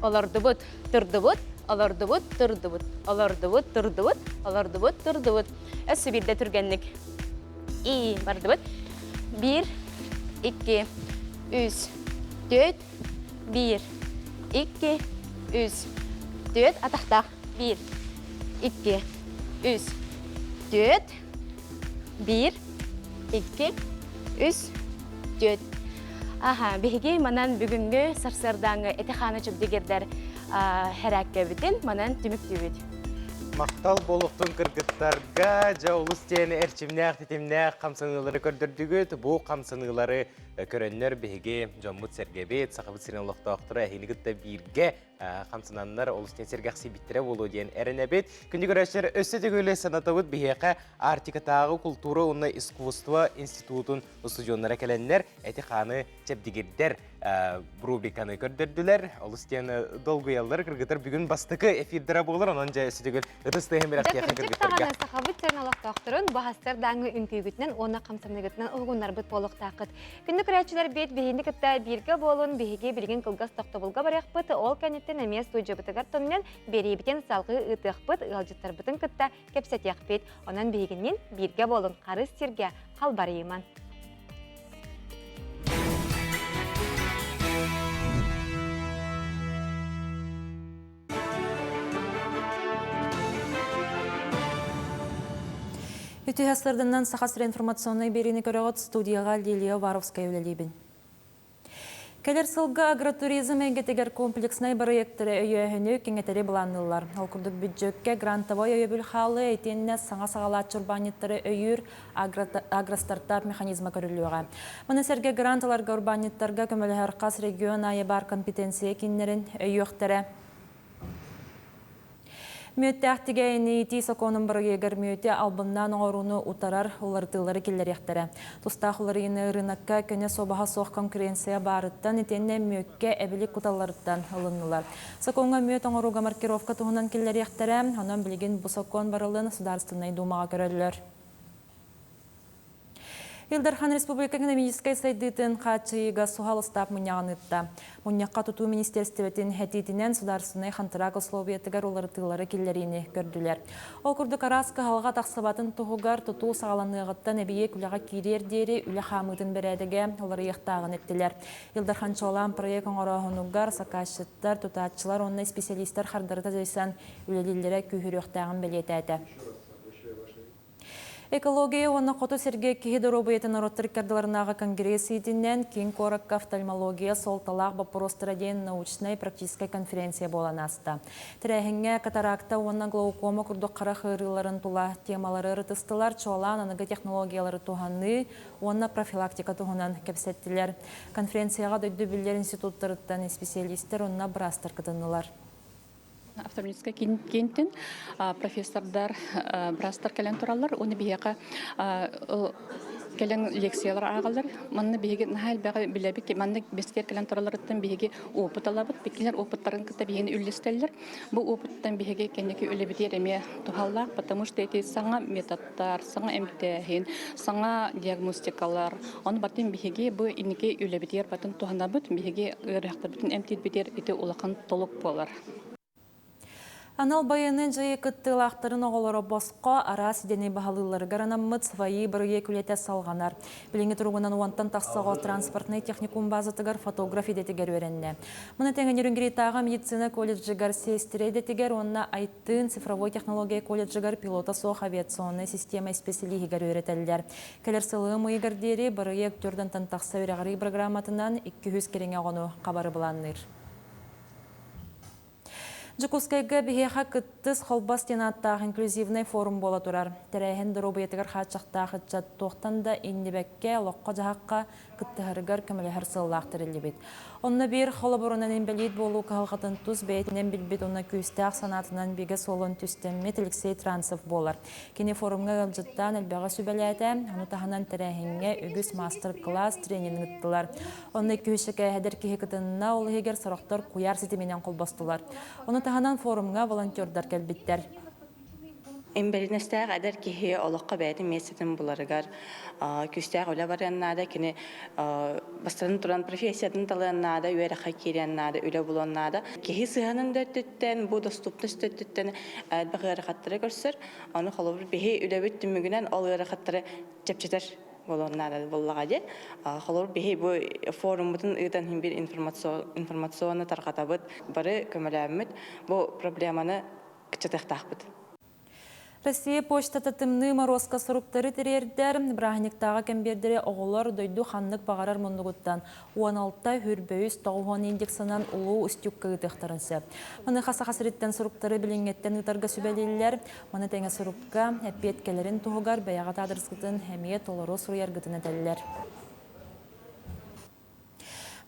олордубут, турдубут, олордубут, турдубут, олордубут, турдубут, олордубут, турдубут. Өссө биирдэ түргэнник. И бардыбыт. Биир, икки, үс, түөрт, биир, икки, үс, түөрт атахтаах, биир, икки, үс, түөрт, биир, икки, үс, түөрт. Аха, биһиги манан бүгүҥҥү сарсыардааҥҥы эти-хааны чэбдигирдэр хэрээккэбитин манан түмүктүүбүт. Махтал буолуохтун кыргыттарга, дьэ олус диэн эрчимнээх, титимнээх хамсаныылары көрдөрдүгүт. Бу хамсаныылары көрөннөр биһиги дьоммут-сэргэбит, Сахабыт сирин олохтоохторо эһигини кытта бииргэ хамсананнар олус диэн сэргэхсийбиттэрэ буолуо диэн эрэнэбит. Күндү көрөөччүлэр, өссө төгүл санатабыт биһиэхэ Арктикатааҕы култуура уонна искусство институтун устудьуоннара кэлэннэр эти-хааны чэбдигирдэр рубриканы көрдөрдүлэр. Олус диэн долгуйаллар кыргыттар бүгүн бастакы эфирдэрэ буолар, онон дьэ өссө төгүл ытыс тыаһын бэлэхтиэххэ кыргыттарга. Сахабыт сирин олохтоохторун баһастар дааҥы үҥкүүгүтүнэн уонна хамсаныгытынан уһугуннарбыт буолуохтааххыт. Күндү көрөөччүлэр бит биһини кытта бииргэ буолун, биһиги билигин кылгас тохтобулга барыахпыт, ол кэнниттэн эмиэ студиябытыгар төннөн биэриибитин салҕыы ыытыахпыт, ыалдьыттарбытын кытта кэпсэтиэхпит. Онон биһигиннин бииргэ буолун, харыс сиргэ халбарыйыман. Үтүө сырдыннан Саха сирэ информационнай биэриини көрөҕүт студияҕа Лилия Уваровская үлэлиибин. Кэлэр сылга агротуризм эйгэтигэр комплекснай бырайыактары өйөөһүнү кэҥэтэри былаанныыллар. Ол курдук бүддьүөккэ грантовай өйөбүл хаалыы итиэннэ саҥа саҕалааччы урбаанньыттары өйүүр агростартап механизма көрүллүөҕэ. Маны сэргэ грант ыларга урбаанньыттарга көмөлөһөр хас регион аайы баар компетенция кииннэрин өйүөхтэрэ. Мүөттээх тигээйини иитии сокуонун бырайыагар мүөтү албыннаан оҥорууну утарар уларытыылары киллэриэхтэрэ. Тустаах уларыйыыны ырыынакка көнө суобаһа суох конкуренция баарыттан итиэннэ мүөккэ эбилик куталларыттан ылыннылар. Сокуоҥҥа мүөт оҥорууга маркировка туһунан киллэриэхтэрэ, онон билигин бу сокуон барылын Судаарыстыбаннай Дуумаҕа көрөллөр. Ил Дархан Республика экономическай сайдыытын хааччыйыыга суһал ыстаап мунньаҕын ыытта. Мунньахха тутуу министиэристибэтин этиитинэн судаарыстыбаннай хантыраак условиятыгар уларытыылары киллэриини көрдүлэр. Ол курдук араас кыһалҕа тахсыбатын туһугар тутуу саҕаланыаҕыттан эбийиэк үлэҕэ киириэр диэри үлэ хаамыытын бэрээдэгэ уларыйыахтааҕын эттилэр. Ил Дархан чуолаан проект оҥорооһунугар сакаасчыттар, тутааччылар уонна исписэлиистэр хардарыта дьайсан үлэлииллэрэ күүһүрүөхтээҕин бэлиэтээтэ. Экология уонна хоту сиргэ киһи доруобуйатын норуоттар ыккардыларынааҕы конгресс иитинэн киин куоракка офтальмология суолталаах боппуруостара диэн научнай-практическай конференция буолан ааста. Тэрээһиҥҥэ катаракта уонна глаукома курдук харах ыарыыларын тула темалары ырытыстылар, чуолаан аныгы технологиялары туһаныы уонна профилактика туһунан кэпсэттилэр. Конференцияҕа дойду биллэр институттарыттан исписэлиистэр уонна быраастар кытыннылар. Офтальмологическай киинтэн профессордар, быраастар кэлэн тураллар. Уонна биһиэхэ кэлэн лекциялар ааҕаллар. Манна биһиги наһаа элбэҕи билэбит. Манна бэстиэр кэлэн туралларыттан биһиги опыт алабыт. Кинилэр опыттарын кытта биһигини үллэстэллэр. Бу опыттан биһиги кэнники үлэбитигэр эмиэ туһалаах, потому что эти саҥа методтар, саҥа эмтээһин, саҥа диагностикалар. Ону батын биһиги бу инники үлэбитигэр батын туһанабыт. Биһиги ыарыһахтарбытын эмтиирбитигэр ити улахан толук буолар. Анал байыаннай дьайыы кыттыылаахтарын оҕолоро босхо араас идэни баһылыылларыгар анаммыт свои бырайыак үлэтэ салҕанар. Билиҥҥи туругунан уонтан тахса оҕо транспортнай техникум базатыгар фотограф идэтигэр үөрэннэ. Маны тэҥэ Нерюнгритааҕы медицина колледжыгар сиэстэрэ идэтигэр уонна Айттыын цифровой технология колледжыгар пилота суох авиационнай система исписэлииһигэр үөрэтэллэр. Кэлэр сыл ыам ыйыгар диэри бырайыак Дьордантан тахса үрэҕирии программатынан 200 кэриҥэ оҕону хабары былаанныыр. Дьокуускайга биһиэхэ кыттыс холбос диэн ааттаах инклюзивнай форум буола турар. Тэрээһин доруобуйатыгар хааччахтаах ыччат туохтан да иннибэккэ олоххо-дьаһахха кыттыһарыгар көмөлөһөр сыаллаах тэриллибит. Онно биир холобурунан инбэлиит буолуу кыһалҕатын тус бэйэтинэн билбит уонна күүстээх санаатынан бигэ суолун түстэммит Алексей Транцев буолар. Кини форумҥа ыалдьыттаан элбэҕи сүбэлээтэ, ону таһынан тэрээһиҥҥэ үгүс маастар-кылаас, тренинг ыыттылар. Онно икки эдэр киһи кытынна, ол иһигэр сорохтор куйаар ситиминэн холбостулар. Ону таһынан форумҥа волонтердар кэлбиттэр. Инбэлиитинэстээх эдэр киһи олоххо бэйэтин миэстэтин буларыгар күүстээх үлэ барыан наада. Кини бастатан туран профессиятын талыан наада, үөрэххэ киириэн наада, үлэ булуон наада. Киһи сыһыанын да өттүттэн, бу доступность да өттүттэн элбэх ыарахаттары көрсөр. Ону холобур биһи үлэбит түмүгүнэн ол ыарахаттары чэпчэтэр буолуон наада буоллаҕа дии. Холобур биһи бу форуммутун ыытан иһин биир информационно тарҕатабыт, бары көмөлөөммүт бу проблеманы кыччатыахтаахпыт. Россия почтата тымныы моруоска суруктары тириэрдэр, бырааһынньыктааҕы кэмбиэрдэри оҕолор дойду ханнык баҕарар муннугуттан 16 хүрбөйүс 90 индексынан Улуу Устюгка ыытыахтарын сөп. Маныаха Саха сириттэн суруктары билиҥҥэттэн ыытарга сүбэлииллэр. Маны тэҥэ сурукка эппиэт кэлэрин туһугар бэйэҕит аадырыскытын эмиэ толору суруйаргытын этэллэр.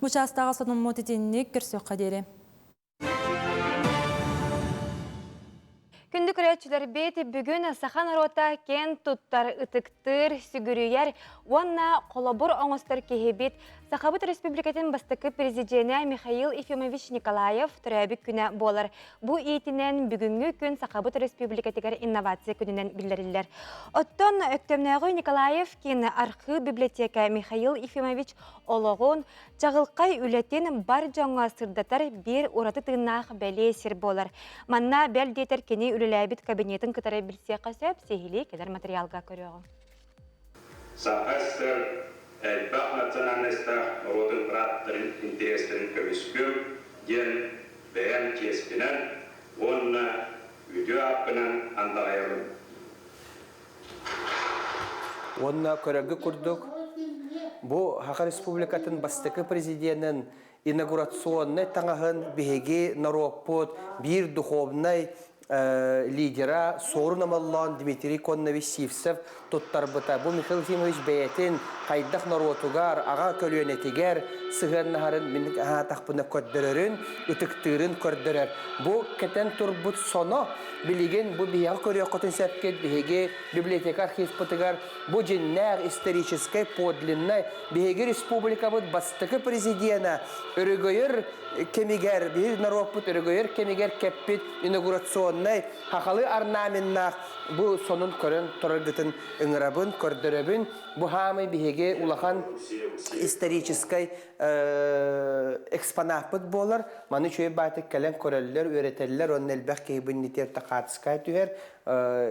Бу чаастааҕы сонуммут итинник көрсүөххэ диэри. Күндү көрөөччүлэрбит, бүгүн саха норуота киэн туттар, ытыктыыр, сүгүрүйэр уонна холобур оҥостор киһибит Сахабыт Республикатын бастакы президенэ Михаил Ефимович Николаев төрөөбүт күнэ буолар. Бу иитинэн бүгүҥҥү күн Сахабыт Республикатыгар инновация күнүнэн биллэриллэр. Оттон Өктөмнөөҕү Николаев киин архыып библиотека Михаил Ефимович олоҕун, Чаҕылхай үлэтин бар дьоҥҥо сырдатар биир ураты тыыннаах бэлиэ сир буолар. Манна бэл диэтэр кини үлэлээбит кабинетын кытары билсиэххэ сөп, сиһилии кэлэр материалга көрүөҕүҥ. Саха СССР элбэх национальностаах норуотун бырааптарын интэриэстэрин көмүскүөм диэн бэйэм чиэспинэн уонна үтүө ааппынан андаҕайабын. Уонна көрөргө курдук, бу Саха Республикатын бастакы президенин инаугурационнай таҥаһын биһиги норуоппут биир духовнай лидера Суорун Омоллоон Дмитрий Коннович Сивцев туттарбыта. Бу Михаил Ефимович бэйэтин хайдах норуотугар, аҕа көлүөнэтигэр сыһыаннаһарын мин аһаатахпына көрдөрөрүн, ытыктыырын көрдөрөр. Бу кэтэн турбут соно Билигин бу биһиэхэ көрүөххүтүн сөпкүт биһиги библиотека архивпытыгар бу дьиннээх историческай подлиннай биһиги республикабыт бастакы президена өрөгөйөр кэмигэр биһиги норуоппут өрөгөйөр кэмигэр кэппит инаугурационнай хахалы орнаменнаах бу сонун көрөн тураргытын ыҥырабын, көрдөрөбүн. Бу хаамый биһиги улахан историческай экспонаппыт буолар. Маны үчүгэй баайтык кэлэн көрөллөр, үөрэтэллэр, уонна элбэх киһи бу иннитигэр Тахатская түһэр.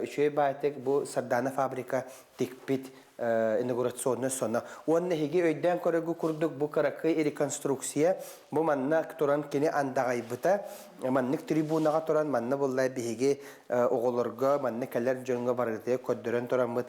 Үчүгэй баайтык бу Сардана фабрика тикпит инаугурационный соно. Уонна эһиги өйдөөн көрөргү курдук бу кыракый реконструкция бу манна туран кини андаҕайбыта. Маннык трибунаҕа туран манна булла биһиги оҕолорго манна кэлэр дьоҥҥо барытыгар көрдөрөн тураммыт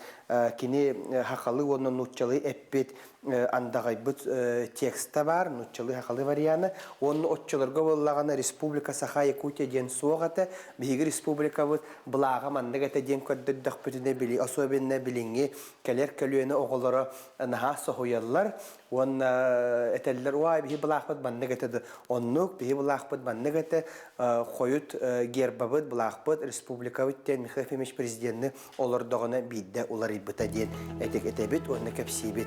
кини хахалы уонна нууччалыы эппит андаҕайбыт текста баар, нууччалыы-сахалыы вариана. Уонна оччолорго буоллаҕына Республика Саха-Якутия диэн суох этэ. Биһиги республикабыт былааҕа маннык этэ диэн көрдөрдөхпүтүнэ, били, особенно билиҥҥи кэлэр көлүөнэ оҕолоро наһаа соһуйаллар. Уонна этэллэр, уай, биһи былаахпыт маннык этэ да. Оннук, биһи былаахпыт маннык этэ. Хойут гербабыт, былаахпыт, республикабыт диэн Михаил Ефимович президенни олордоҕуна биирдэ уларыйбыта диэн этик этэбит уонна кэпсиибит.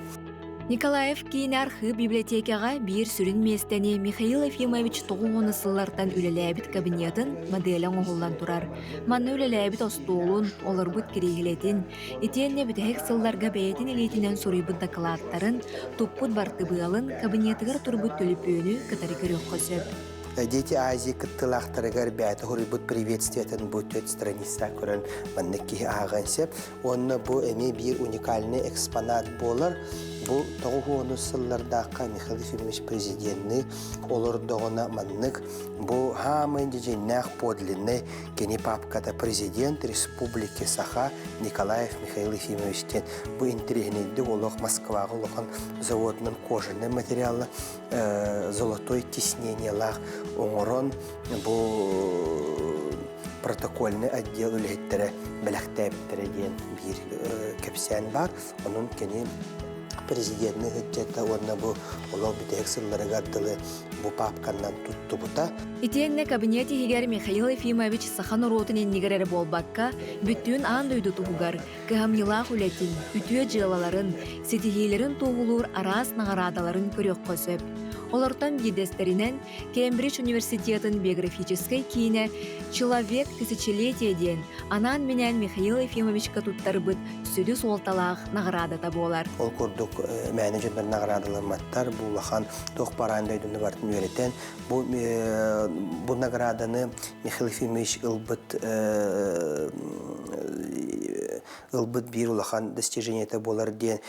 Николаев киинэ архыып библиотекаҕа биир сүрүн миэстэни Михаил Ефимович тоҕус сыллартан үлэлээбит кабинетын моделэ оҥоһуллан турар. Манна үлэлээбит остуолун, олорбут кириэһилэтин, итиэннэ бүтэһик сылларга бэйэтин илиитинэн суруйбут дакылааттарын, туппут бартыбыалын, кабинетыгар турбут төлөпүөнү кытары көрүөххэ сөп. Дети Азии кыттыылаахтарыгар бэйэтэ суруйбут приветствиетын бу төрт страница көрөн маннык киһи ааҕыан сөп. Уонна бу эмиэ биир уникальный экспонат буолар. Бу тоҕус сыллардаахха Михаил Ефимович президенни олордоҕуна маннык бу хаамай дьиҥнээх подлинный кини папката президент Республики Саха Николаев Михаил Ефимович диэн бу интэриэһинэйдик олох Москваҕа улахан заводунан кожаный материалы золотой тиснениелаах оҥорон бу протокольный отдел үлэһиттэрэ бэлэхтээбиттэрэ диэн биир кэпсээн баар. Онон кини президентный ыччата уонна бу олох бүтэһик сылларыгар дылы бу папканнан туттубута. Итиэннэ кабинет иһигэр Михаил Ефимович саха норуотун иннигэр эрэ буолбакка, бүттүүн аан дойду туһугар кыһамньылаах үлэтин, үтүө дьыалаларын, ситиһиилэрин туоһулуур араас наҕараадаларын көрүөххэ сөп. Олортон биирдэстэринэн Кембридж университетын биографическай киинэ «Человек тысячелетия» диэн анаан-минээн Михаил Ефимовичка туттарбыт сүдү суолталаах наҕараадата буолар. Ол курдук мээнэ дьоннор наҕараадаламматтар, бу улахан туох бараан дойдуну барытын үөрэтэн, бу бу награданы Михаил Ефимович ылбыт ылбыт биир улахан достижениета буолар диэн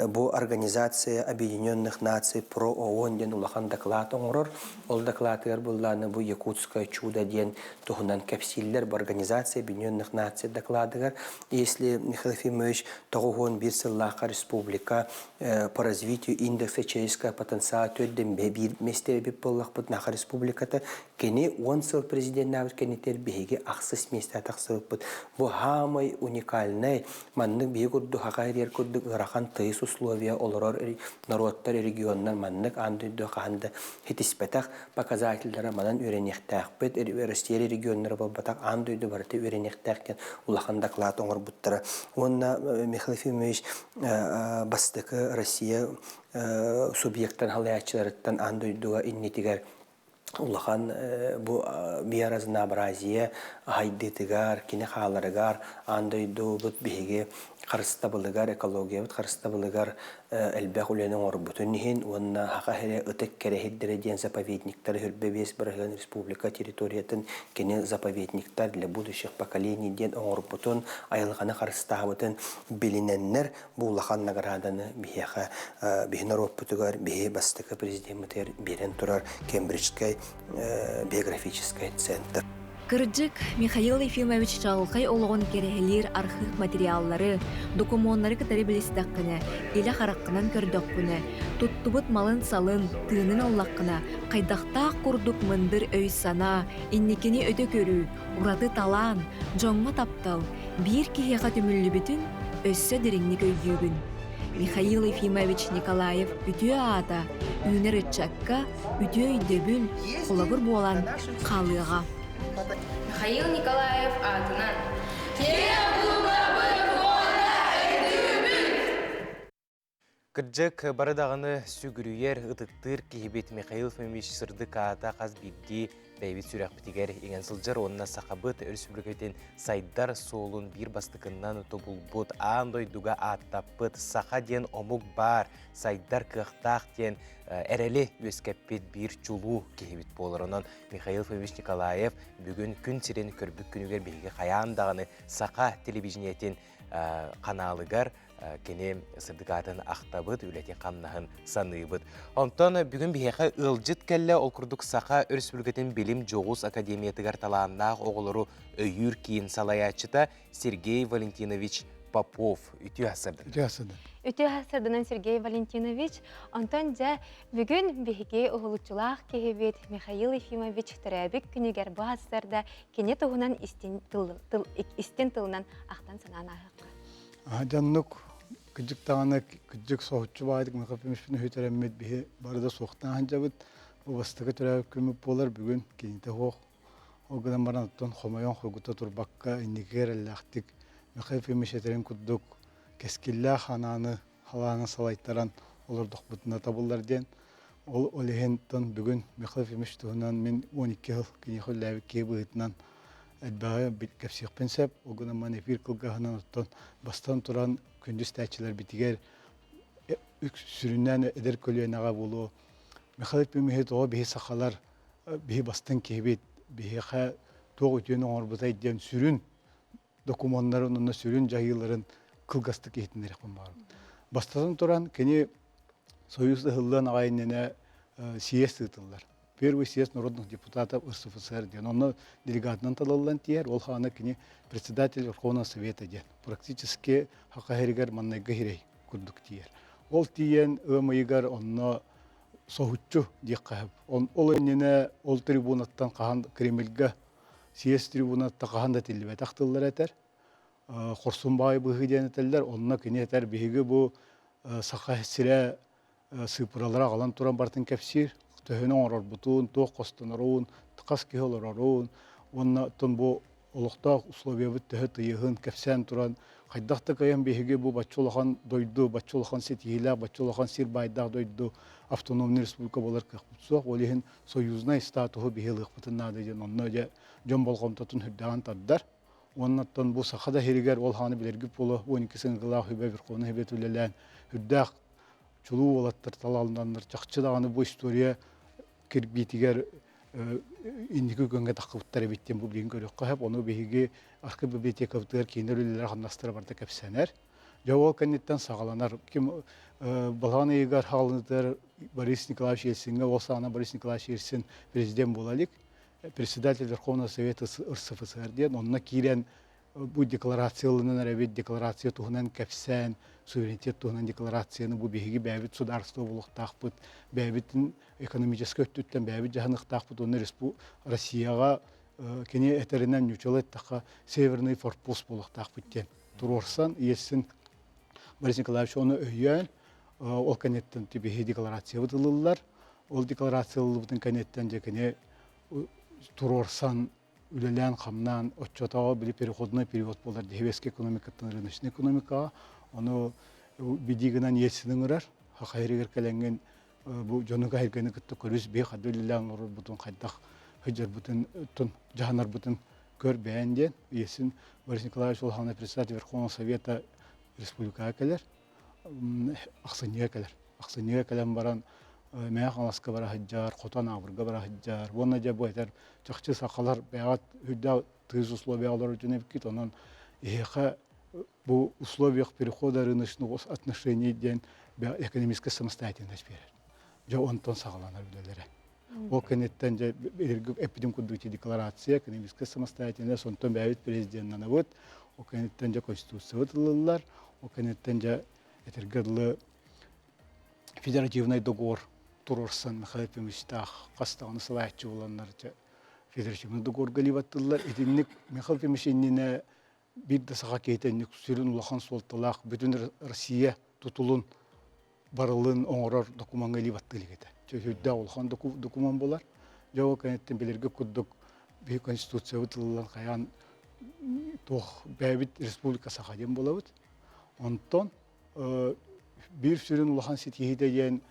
бу Организация Объединенных Наций про ООН диэн улахан доклад оҥорор. Ол докладыгар буллааны бу Якутское чудо диэн туһунан кэпсииллэр бу Организация Объединенных Наций докладыгар. Если Михаил Ефимович 91 сыллаахха республика по развитию индекса человеческого потенциала төрдөн биир месте эбит буоллахпыт Наха республиката кини 10 сыл президеннаабыт кэннитер биһиги ахсыс месте тахсыбыппыт. Бу хаамай уникальнай маннык биһи курдук хаха ириэр курдук ыарахан тыйыс условия олорор норуоттар регионнар маннык аан дойду хаһан да хитиспэтэх показателлара манан үөрэниэхтээхпит Россия регионнара буолбатах аан дойду барыта үөрэниэхтээх диэн улахан доклад оҥорбуттара уонна Михаил Ефимович бастакы Россия субъектан халайааччыларыттан аан дойдуга иннитигэр улахан бу биоразнообразие хайдыытыгар, кини хааларыгар, аан дойдубут биһиги харыстабылыгар, экологиябыт харыстабылыгар элбэх үлэни оҥорбутун иһин уонна Саха сирэ ытык кэрэ сирдэрэ диэн заповедниктары 25% республика территориятын кини заповедниктар для будущих поколений диэн оҥорбутун, айылҕаны харыстаабытын билинэннэр бу улахан награданы биһиэхэ биһи норуоппутугар биһи бастакы президеммитигэр биэрэн турар Кембриджскай биографическай центр. Кырдьык, Михаил Ефимович чаҕылхай олоҕун кэрэһэлиир архыып материаллары, докумуоннары кытары билистэххинэ, илэ хараххынан көрдөххүнэ, туттубут малын-салын, тыынын ыллаххына, хайдахтаах курдук мындыр өй-санаа, инникини өтө көрүү, ураты талаан, дьоҥҥо таптал биир киһиэхэ түмүллүбүтүн өссө дириҥник өйдүүгүн. Михаил Ефимович Николаев үтүө аата үүнэр ыччакка үтүө өйдөбүл, холобур буолан хаалыаҕа. Михаил Николаев аатынан Кырдьык, бары даҕаны сүгүрүйэр, ытыктыыр киһибит Михаил Фомич сырдык аата хас биирдии бэйэбит сүрэхпитигэр иҥэн сылдьар уонна Сахабыт Өрөспүүбүлүкэтин сайдар суолун биир бастакыннан тобулбут, аан дойдуга ааттаппыт саха диэн омук баар, сайдар кыахтаах диэн эрэли үөскэппит биир чулуу киһибит буолар. Онон Михаил Фомич Николаев бүгүн күн сирин көрбүт күнүгэр биһиги хайаан даҕаны саха телевидениетин ханаалыгар кини сырдык аатын ахтабыт, үлэтин-хамнаһын саныыбыт. Онтон бүгүн биһиэхэ ыалдьыт кэллэ, ол курдук Саха Өрөспүүбүлүкэтин билим дьоҕус академиятыгар талааннаах оҕолору өйүүр киин салайааччыта Сергей Валентинович Попов. Үтүө сырдын. Үтүө сырдын. Үтүө сырдынан Сергей Валентинович. Онтон дьэ бүгүн биһиги уһулуччулаах киһибит Михаил Ефимович төрөөбүт күнүгэр бу сарда кини туһунан истин, тыл, тыл, истин тылынан ахтан санаан ааһыахха. Дьоннук кыдьык даҕаны кыдьык соһуччу баайдык Михаил үтэрэммит биһи бары да суохтаан сылдьабыт. Бу бастакы төрөөбүт күммүт буолар бүгүн кинитэ суох. Ол гынан баран оттон хомойон хоргута турбакка инникигэ эрэллээхтик Михаил Ефимович этэрин курдук кэскиллээх анааны халааны салайтаран олордохпутуна табыллар диэн. Ол ол иһин бүгүн Михаил Ефимович туһунан мин 12 сыл киниэхэ үлэлээбит киһи быһыытынан элбэҕи кэпсиэхпин сөп. Ол гынан ман эфир кылгаһынан оттон бастан туран күндү истээччилэрбитигэр сүрүннээн эдэр көлүөнэҕэ буолуо. Михаил Ефимович тоҕо биһи сахалар биһи бастыҥ киһибит биһиэхэ туох үтүөнү оҥорбутай диэн сүрүн докумуоннарын уонна сүрүн дьайыыларын кылгастык иһитиннэриэхпин баҕарабын. Бастатан туран, кини Союз ыһыллыан аҕай иннинэ съезд ыытыллар. Первый съезд народных депутатов РСФСР диэн. Онно делегатынан талыллан тиийэр. Ол хаана кини председатель Верховного Совета диэн. Практически хака иһэригэр маннайга хирей курдук тиийэр. Ол тиийэн ыам ыйыгар онно соһуччу диэххэ сөп. Ол иннинэ ол трибунаттан хаһан Кремльга съезд трибунаттан хаһан да этиллибэтэх тыллар этэр. Хорсун баай быһыы диэн этэллэр. Онно кини этэр биһиги бу Саха сирэ сыыппаралары аҕалан туран барытын кэпсиир. Төһөнү оҥорорбутун, туох хостонорун, хас киһи олорорун уонна оттон бу олохтоох условиябыт төһө тыйыһын кэпсээн туран хайдах да кыайан биһиги бу бачча улахан дойду, бачча улахан ситиһиилээх, бачча улахан сир баайдаах дойду автономнай республика буолар кыахпыт суох. Ол иһин союзнай статуһу биһи ылыахпытын наада диэн онно дьэ дьон болҕомтотун үрдэҕин тардар. Уонна оттон бу саха да сиригэр ол хааны билэргит буолуо 12 сыҥыргылаах үбэ Верховнай Совет үлэлээн үрдээх чулуу уолаттар талалланнар чахчы даҕаны бу история кирбиитигэр инники күөҥҥэ таххыбыттар эбит диэн бу билигин көрүөххэ сөп. Ону биһиги архив библиотекабытыгар киинэр үлэлэрэ хамнастара барыта кэпсэнэр. Дьэ ол кэнниттэн саҕаланар. Ким балаҕан ыйыгар хаалынытыгар Борис Николаевич Ельциҥҥэ ол саҕана Борис Николаевич Ельцин президент буола илик. Председатель Верховного Совета РСФСР диэн онно киирэн бу декларация ылынан эрэбит, декларация туһунан кэпсээн, суверенитет туһунан декларацияны бу биһиги бэйэбит судаарыстыба буолуохтаахпыт, бэйэбитин экономическай өттүттэн бэйэбит дьаһаныахтаахпыт уонна Россияҕа кини этэринэн ньучала эттэххэ северный форпост буолуохтаахпыт диэн туруорсан Ельцин Борис Николаевич ону өйөөн ол кэнниттэн биһиги декларациябыт ылыллар. Ол декларация ылыллыбытын кэнниттэн дьэ кини туруорсан үлэлээн-хамнаан оччотооҕу били переходной период буолар дьэһибэски экономикаттан рыночный экономикаҕа ону бидии гынан Ельцин ыҥырар саха сиригэр кэлэҥҥин бу дьону кэһиргэни кытта көрүс биһи хадда үлэлээн олорорбутун хайдах сылдьарбытын дьаһанарбытын көр бэйэн диэн Ельцин Борис Николаевич улахана председатель Верховного Совета республикаҕа кэлэр ахсынньыга кэлэр. Ахсынньыга кэлэн баран Мэҥэ Хаҥаласка бара сылдьар, Хотон Аабырга бара сылдьар. Уонна дьэ бу этэр чахчы сахалар бэйэҕит үрдээх тыйыс условияҕа олорор дьон эбиккит. Онон эһиэхэ бу условиях перехода рыночных отношений диэн экономическая самостоятельность биэрэр. Дьэ онтон саҕаланар үлэлэрэ. Ол кэнниттэн дьэ эппитим курдук ити декларация, экономическая самостоятельность, онтон бэйэбит президеннанабыт, ол кэнниттэн дьэ конституциябыт ылыллар, ол кэнниттэн дьэ этэргэ дылы федеративный договор туруорсан Михаил Ефимовичтаах хас даҕаны салайааччы буоланнар дьэ федеративный договорга либаттыллар. Итинник Михаил Ефимович иннинэ биир да саха киһитэ инник сүрүн улахан суолталаах бүтүн Россия тутулун барылын оҥорор докумуоҥҥа илии баттыы илик этэ. Сүрдээх улахан докумуон буолар. Дьэ ол кэнниттэн билэргэ курдук биһи конституциябыт ылыллан хайаан туох бэйэбит республика Саха диэн буолабыт. Онтон биир сүрүн улахан ситиһиитэ диэн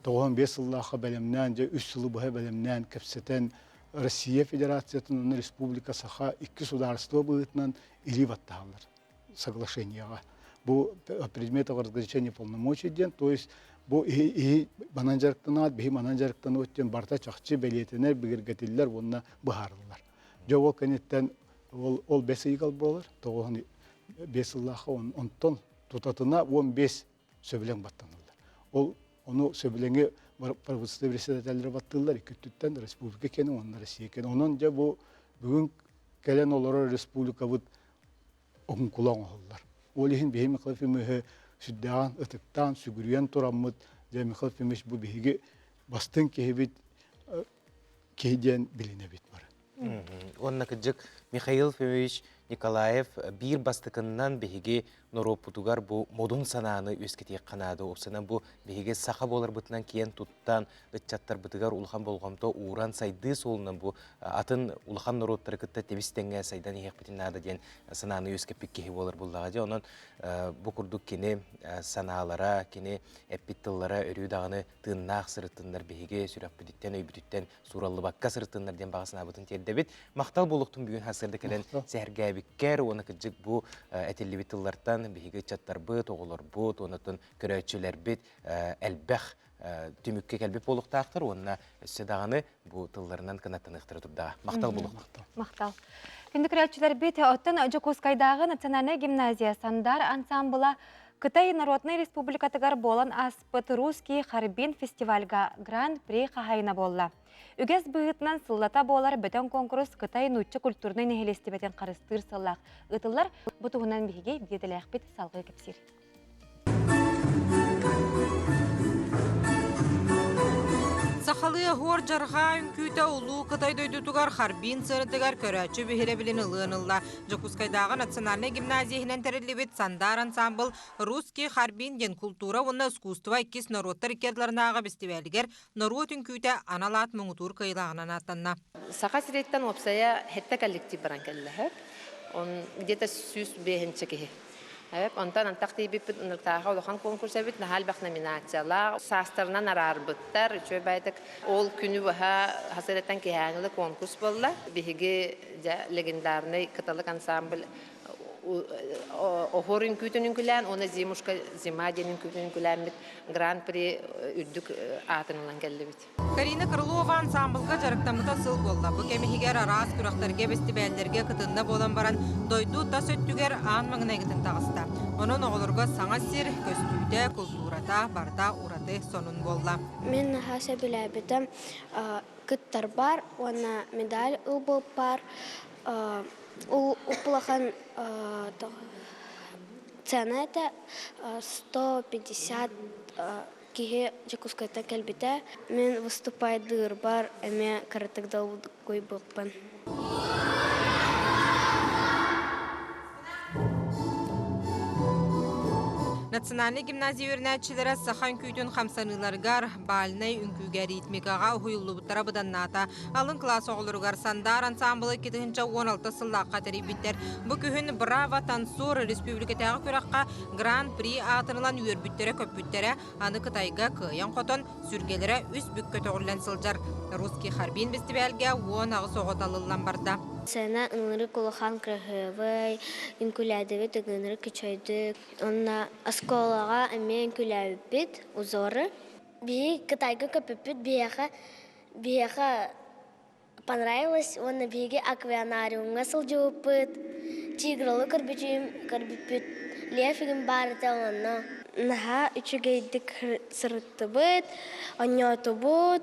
95 сыллаахха бэлэмнээн, дьэ үс сылы быһа бэлэмнээн кэпсэтэн Россия Федерациятын уонна Республика Саха икки судаарыстыба быһыытынан илии баттаһаллар соглашениеҕа. Бу предметов разграничения полномочий диэн, то есть бу иһи манан дьарыктанаат, биһи манан дьарыктаныат диэн барыта чахчы бэлиэтэнэр, бигэргэтиллэр уонна быһаарыллар. Дьэ ол кэнниттэн ол, ол бэс ыйгал буолар, тоҕуһун биэс сыллаахха онтон тутатына 15 сөбүлэҥ баттаналлар. Ол ону сөбүлэҥи правительство председателлэрэ баттыыллар икки өттүттэн республика кэнэ уонна Россия кэнэ. Онон дьэ бу бүгүн кэлэн олорор республикабыт оҥкула оҥоһуллар. Ол иһин биһи Михаил Ефимовиһы сүрдээҕин ытыктаан, сүгүрүйэн тураммыт, дьэ Михаил Ефимович бу биһиги бастыҥ киһибит киһи диэн билинэбит бары. Уонна кырдьык Михаил Ефимович Николаев биир бастакыннан биһиги норуоппутугар бу модун санааны үөскэтиэххэ наада. Уопсайынан бу биһиги саха буоларбытынан киэн туттан, ыччаттарбытыгар улахан болҕомто ууран сайдыы суолунан бу атын улахан норуоттары кытта тэбис тэҥҥэ сайдан иһиэхпитин наада диэн санааны үөскэппит киһи буолар буллаҕа дии. Онон бу курдук кини санаалара, кини эппит тыллара өрүү даҕаны тыыннаах сырыттыннар биһиги сүрэхпититтэн, өйбүтүттэн суураллыбакка сырыттыннар диэн баҕа санаабытын тиэрдэбит. Махтал буолуохтун бүгүн сарсыарда кэлэн сэһэргээбиккэр уонна кырдьык бу этиллибит тыллартан биһиги ыччаттарбыт, оҕолорбут, уонна көрөөччүлэрбит элбэх түмүккэ кэлбит буолуохтаахтар уонна өссө даҕаны бу тылларынан кынаттаныахтара турдаҕа. Махтал буолуохтун. Махтал. Күндү көрөөччүлэрбит, оттон Дьокуускайдааҕы национальнай гимназия Сандар ансамбла. Кытай Народнай Республикатыгар буолан ааспыт Русский Харбин фестивальга Гран-при хаһайына буолла. Үгэс быһыытынан сыллата буолар бөдөҥ куонкурус Кытай нуучча культурнай нэһилиэстибэтин харыстыыр сыллаах ыытыллар. Бу туһунан биһиги биирдэлээхпит салгыы кэпсиир. Сахалыы оһуор дьарҕаа үҥкүүтэ Улуу Кытай дойдутугар Харбин сыанатыгар көрөөччү биһирэбилин ылыан ылла. Дьокуускайдааҕы национальнай гимназия иһинэн тэриллибит Сандар ансаамбыл «Русский Харбин» диэн култуура уонна искусство иккис норуоттар икки ардыларынааҕы бэстибээлигэр норуот үҥкүүтэ анал аат муҥутуур кыайыылааҕынан ааттанна. Саха сириттэн уопсайа сэттэ коллектив баран кэллэ. Он где-то 105 киһи. Онтон антах тиийбиппит ынырыктааҕы улахан конкурс эбит, наһаа элбэх номинациялаах, саастарынан араарбыттар, үчүгэй баайдык. Ол күнү быһа хасыраттан киһээҥилэ конкурс буолла. Биһиги дьэ легендарный Кыталык ансамбль оһуор үҥкүүтүн үҥкүлээн уонна Зимушка зима диэн үҥкүүтүн үҥкүлээммит гран-при үрдүк аатын ылан кэллибит. Карина Крылова ансаамбылга дьарыктаммыта сыл буолла. Бу кэм иһигэр араас күрэхтэргэ, бэстибээллэргэ кытынна буолан баран, дойду тас өттүгэр аан маҥнайгытын таҕыста. Онон оҕолорго саҥа сир, көстүүтэ, култуурата барыта ураты сонун буолла. Мин наһаа сөбүлээбитим кыттарбар уонна медаль ылбыппар улахан цена это 150 киһи Дьокуускайтан кэлбитэ. Мин выступайдыырбар эмиэ кыратык долгуйбуппун. Национальнай гимназия үөрэнээччилэрэ саха үҥкүүтүн хамсаныыларыгар, бальнай үҥкүүгэ ритмикаҕа уһуйуллубуттара быданнаата. Алын кылаас оҕолоругар Сандар ансаамбылы 2016 сыллаахха тэрийбиттэр. Бу күһүн «Браво, танцор» республикатааҕы күрэххэ Гран-при аатын ылан үөрбүттэрэ-көппүттэрэ, аны Кытайга кыайан-хотон, сүргэлэрэ үс бүк көтөҕүллэн сылдьар. Русский Харбин бэстибээлгэ 18 оҕо талыллан барда. Сцена ынырык улахан кыраһыабай, үҥкүүлээдибит ынырык үчүгэйдик. Онно оскуолаҕа эмиэ үҥкүүлээбиппит, узоры. Биһиги Кытайга көппүппүт биһиэхэ биһиэхэ понравилось уонна биһиги аквариумҥа сылдьыбыппыт, тигралы көрбүтүм, көрбүппүт, лев игин баарыта онно. Наһаа үчүгэйдик сырыттыбыт, оонньоотубут,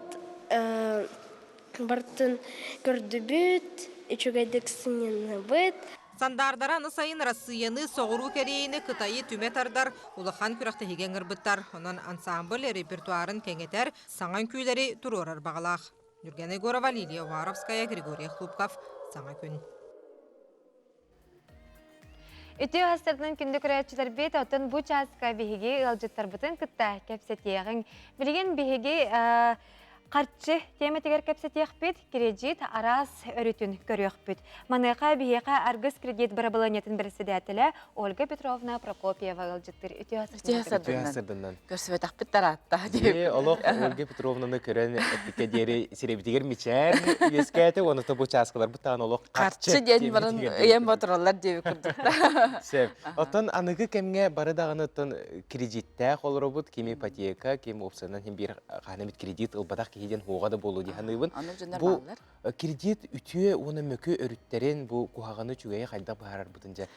барытын көрдүбүт, үчүгэйдик сынньанныбыт. Сандаардара аны сайын Арассыыйаны, Соҕуруу Кэриэйэни, Кытайы түмэ тардар улахан күрэхтэһиигэ ыҥырбыттар. Онон ансаамбыл репертуарын кэҥэтэр, саҥа үҥкүүлэри туруорар баҕалаах. Нюргена Егорова, Лилия Уваровская, Григорий Хлопков. Саҥа күн. Үтүө хастарынан күндү көрөөччүлэрбит, оттон бу чааска биһиги ыалдьыттарбытын кытта кэпсэтиэҕиҥ. Билигин биһиги харчы тиэмэтигэр кэпсэтиэхпит, кредит араас өрүтүн көрүөхпүт. Маныаха биһиэхэ Аргыс кредит бырабылыанньатын бэрэссэдээтэлэ Ольга Петровна Прокопьева ыалдьыттыыр. Үтүө сырдынан. Көрсүбэтэхпит тараатта. Ээ, олох Ольга Петровнаны көрөн эппиккэ диэри сирэбитигэр мичээр үөскээтэ уонна бу чааскаларбыт таан олох харчы диэн баран ыйан ботураллар диэбит курдук. Сөп. Оттон аныгы кэмҥэ бары даҕаны оттон кредиттээх олоробут, ким ипотека, ким уопсайынан хим биир хаһан эмит кредит ылбатах киһи диэн хуоҕа да буолуо дии саныыбын. Бу кредит үтүө уонна мөкү өрүттэрин бу куһаҕаны үчүгэйи хайдах быһаарарбытын дьэ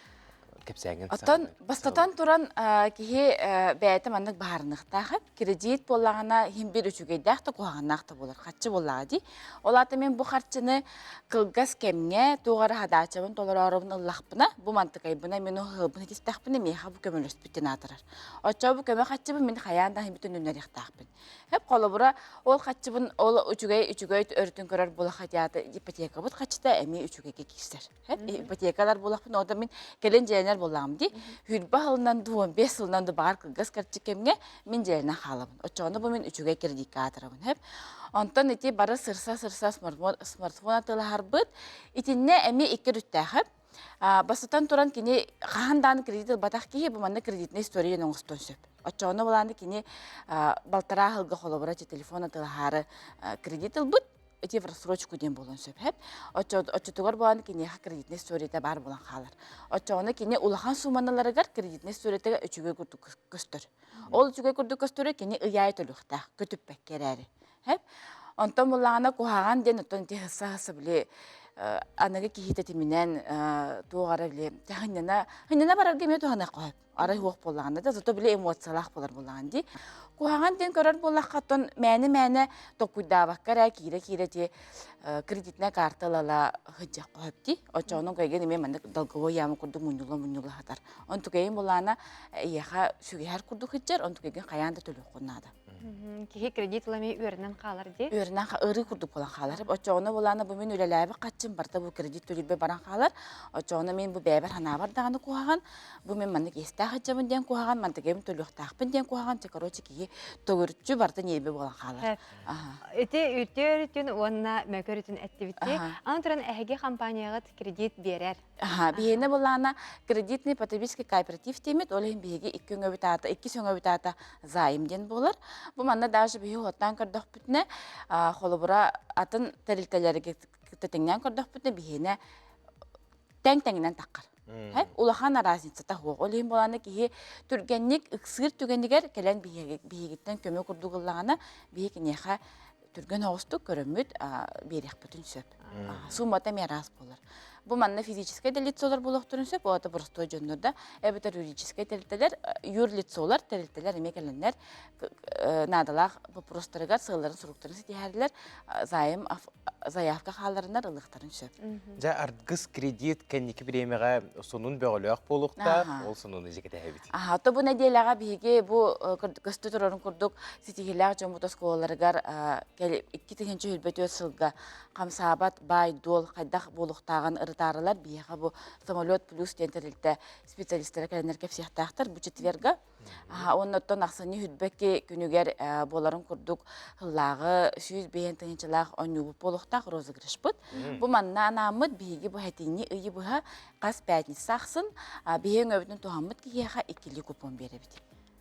кэпсээҥҥин Оттон бастатан туран киһи бэйэтэ маннык баһаарыныахтаах. Кредит буоллаҕына иһин бир үчүгэйдээх да куһаҕаннаах да буолар. Харчы буоллаҕа дии. Ол аата мин бу харчыны кылгас кэмҥэ туох эрэ хадаачабын толороорубун ыллахпына, бу мантыкайбына мин ыһыыбын итистэхпинэ миэхэ бу көмөлөспүт диэн аатырар. Оччоҕо бу көмө харчыбын мин хайаан да бүтүн үннэриэхтээхпин. Хэп холобура ол харчыбын ол үчүгэй үчүгэй өрүтүн көрөр буола хатяты ипотекабыт харчыта эмиэ үчүгэйгэ киирсэр. Ипотекалар буолахпын, ода мин кэлин дьиэлэнэр буоллаҕым дии. Хүрбэ сылынан ду, 15 сылынан ду баҕар кылгас карчы кэмҥэ мин дьиэлэнэн хаалабын. Оччоҕуна бу мин үчүгэй кредиккэ аатырабын. Хэп. Онтон ити бары сырса-сырса смартфон атыылаһарбыт. Итиннэ эмиэ икки өрүттээх. Бастатан туран кини хаһан даҕаны кредит ылбатах киһи бу манна кредитнэй история оҥостуон сөп. Оччоҕуна булааны кини балтараа сылга холобура телефон атыылаһаары кредит ылбыт, ити в рассрочку диэн буолуон сөп. Оччотугар буолан киниэхэ кредитнэй историята баар буолан хаалар. Оччоҕуна кини улахан сууманаларыгар кредитнэй историята үчүгэй курдук көстөр. Ол үчүгэй курдук көстөрө кини ый аайы төлүөхтээх, көтүппэккэ эрээри. Онтон буллаҕына куһаҕан диэн оттон ити хысса-хысса били аныгы киһи тэтиминэн туох эрэ били хынньана хынньана барарга эмиэ туһаныахха сөп. Арай суох буоллаҕына да, зато били эмоциялаах буолар буоллаҕын дии. Куһаҕан диэн көрөр буоллахха, оттон мээнэ-мээнэ толкуйдаабакка эрэ киирэ-киирэ ти кредитная карта ылала сылдьыахха сөп дии. Оччоҕуна кайгын эмиэ маннык долговой яма курдук мунньулла-мунньулла сытар. Онтукайын булаана эйиэхэ сүгэһэр курдук сылдьар, онтукайгын хайаан да төлүөххүн наада. Киһи кредит ылами үөрэнэн хаалар дии. Үөрэнэн ырыы курдук буолан хаалар. Оччоҕуна булаана бу мин үлэлээбит хаччым барыта бу кредит төлүүрбэ баран хаалар. Оччоҕуна мин бу бэйэбэр санаабар даҕаны куһаҕан, бу мин маннык иэстээх сылдьабын диэн куһаҕан, мантыгайым төлүөхтээхпин диэн куһаҕан, чэ короче киһи төгүрүччү барыта ньиэрбэ буолан хаалар. Ити үтүө өрүтүн уонна мөкү өрүтүн эттибит. Аны туран эһиги компанияҕыт кредит биэрэр. Аха, биһиэнэ булаана кредитный потребительский кооператив диэмит, ол иһин биһиги икки өҥөбүт аата, иккис өҥөбүт аата займ диэн буолар. Бу манна даже биһи уоттаан көрдөхпүтүнэ, холобура атын тэрилтэлэргэ кытта тэҥнээн көрдөхпүтүнэ, биһиэнэ тэҥ-тэҥинэн таххар. Улахан разницата суох. Ол иһин буолаана киһи түргэнник ыксыыр түгэнигэр кэлэн биһигиттэн көмө курдук ыллаҕына, биһи киниэхэ түргэн оҕустук көрөммүт биэриэхпитин сөп. Суммата эмиэ араас буолар. Бу манна физическэй да лицолар буолуохтарын сөп, ол это простой дьоннор да, эбэтэр юридическэй тэрилтэлэр, юрлицолар тэрилтэлэр эмиэ кэлэннэр наадалаах боппуруостарыгар сыалларын-соруктарын ситиһэрилэр займ заявка хааларынар ылыахтарын сөп. Дьэ, аргыс кредит кэнники бириэмэҕэ сонун бөҕөлөөх буолуохтаах, ол сонуну дьэ кэтэһэбит. Аха, то бу нэдиэлэҕэ биһиги бу көстө турарын курдук ситиһиилээх дьоммут оскуолаларыгар 2024 сылга хамсаабат баай-дуол хайдах буолуохтааҕын ырытаарылар. Биһиэхэ бу самолет плюс диэн тэрилтэ специалистара кэлэннэр кэпсиэхтээхтэр бу четверга. Уонна оттон ахсынньы хүрбэки күнүгэр буоларын курдук сыллааҕы 105 тыһыынчалаах оонньуубут буолуохтаах розыгрышпыт. Бу манна анааммыт биһиги бу хэтинньи ыйы быһа хас пятница ахсын биһи өҥөбүтүн туһаммыт киһиэхэ иккилии купон биэрэбит.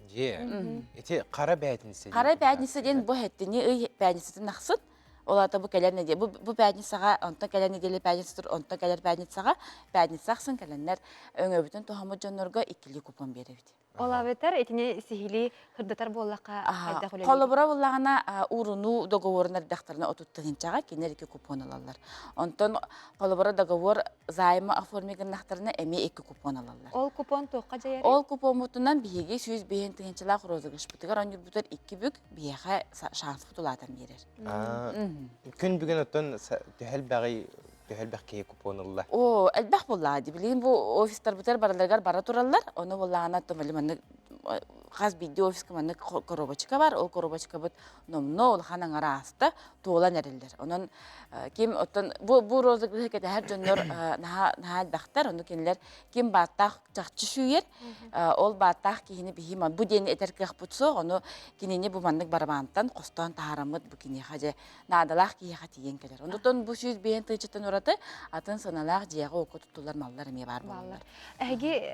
Дьиэ. Ити хара бээтинсэ. Хара пятница диэн бу хэтинньи ый пятницатын ахсын Ол аата бу кэлэр нэдиэлэ, бу, бу пятницаҕа, онтон кэлэр нэдиэлэ пятница тур, онтон кэлэр пятницаҕа, пятница ахсын кэлэннэр өҥөбүтүн туһаммыт дьоннорго иккилии купон биэрэбит. Ол эбэтэр итини сиһилии сырдатар буоллахха хайдах үлэлиир? Холобура буллаҕына уурунуу договорун эрдэхтэринэ 30 тыһыынчаҕа кинилэр икки купон ылаллар. Онтон холобура договор займа оформи гыннахтарына эмиэ икки купон ылаллар. Ол купон туохха дьайарый? Ол купоммутунан биһиги 105 тыһыынчалаах розыгрышпытыгар оонньуурбутугар икки бүк биһиэхэ шанспыт улаатан биэрэр. Күн бүгүн оттон төһө төһө элбэх киһи купон ылла? О, элбэх буоллаҕа дии. Билигин бу офистарбытыгар барыларыгар бара тураллар. Ону буоллаҕына оттон били маннык хас биирдии офиска маннык коробочка бар. Ол коробочкабыт номнуо улахан аҥара ааста, туолан эрэллэр. Онон ким оттон бу бу розыгрыһы кэтэһэр дьоннор наһаа наһаа элбэхтэр. Ону кинилэр ким бааттаах чахчы сүүйэр, ол бааттаах киһини биһи бу диэн этэр кыахпыт суох, ону кинини бу маннык барабаантан хостоон таһаараммыт бу киниэхэ дьэ наадалаах киһиэхэ тиийэн кэлэр. Онтон бу 105 тыһыынчаттан ураты атын сыаналаах дьиэҕэ-уокка туттуллар маллар эмиэ баар буолаллар. Эһиги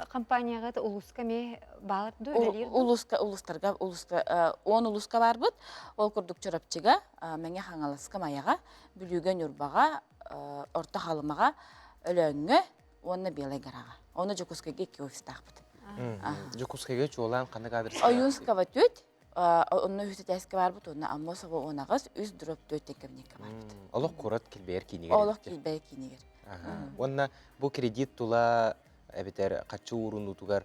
компанияҕыт улууска эмиэ баар дуу, үлэлиир дуу? Улууска, улуустарга, улууска, 10 улууска баарбыт. Ол курдук Чурапчыга, Мэҥэ Хаҥаласка, Майаҕа, Бүлүүгэ, Ньурбаҕа, Орто Халымаҕа, Өлөөҥҥө уонна Белай Гораҕа. Ону Дьокуускайга икки офистаахпыт. Дьокуускайга чуолаан ханнык адрес? Ойуунского түөт, онно үһүс этээскэ барбыт, уонна Аммосова 18, үс дроп түөттэн кабинекка барбыт. Олох курат килбэйэр киинигэр. Олох килбэйэр киинигэр. Уонна бу кредит тула эбэтэр хаччы уурунуутугар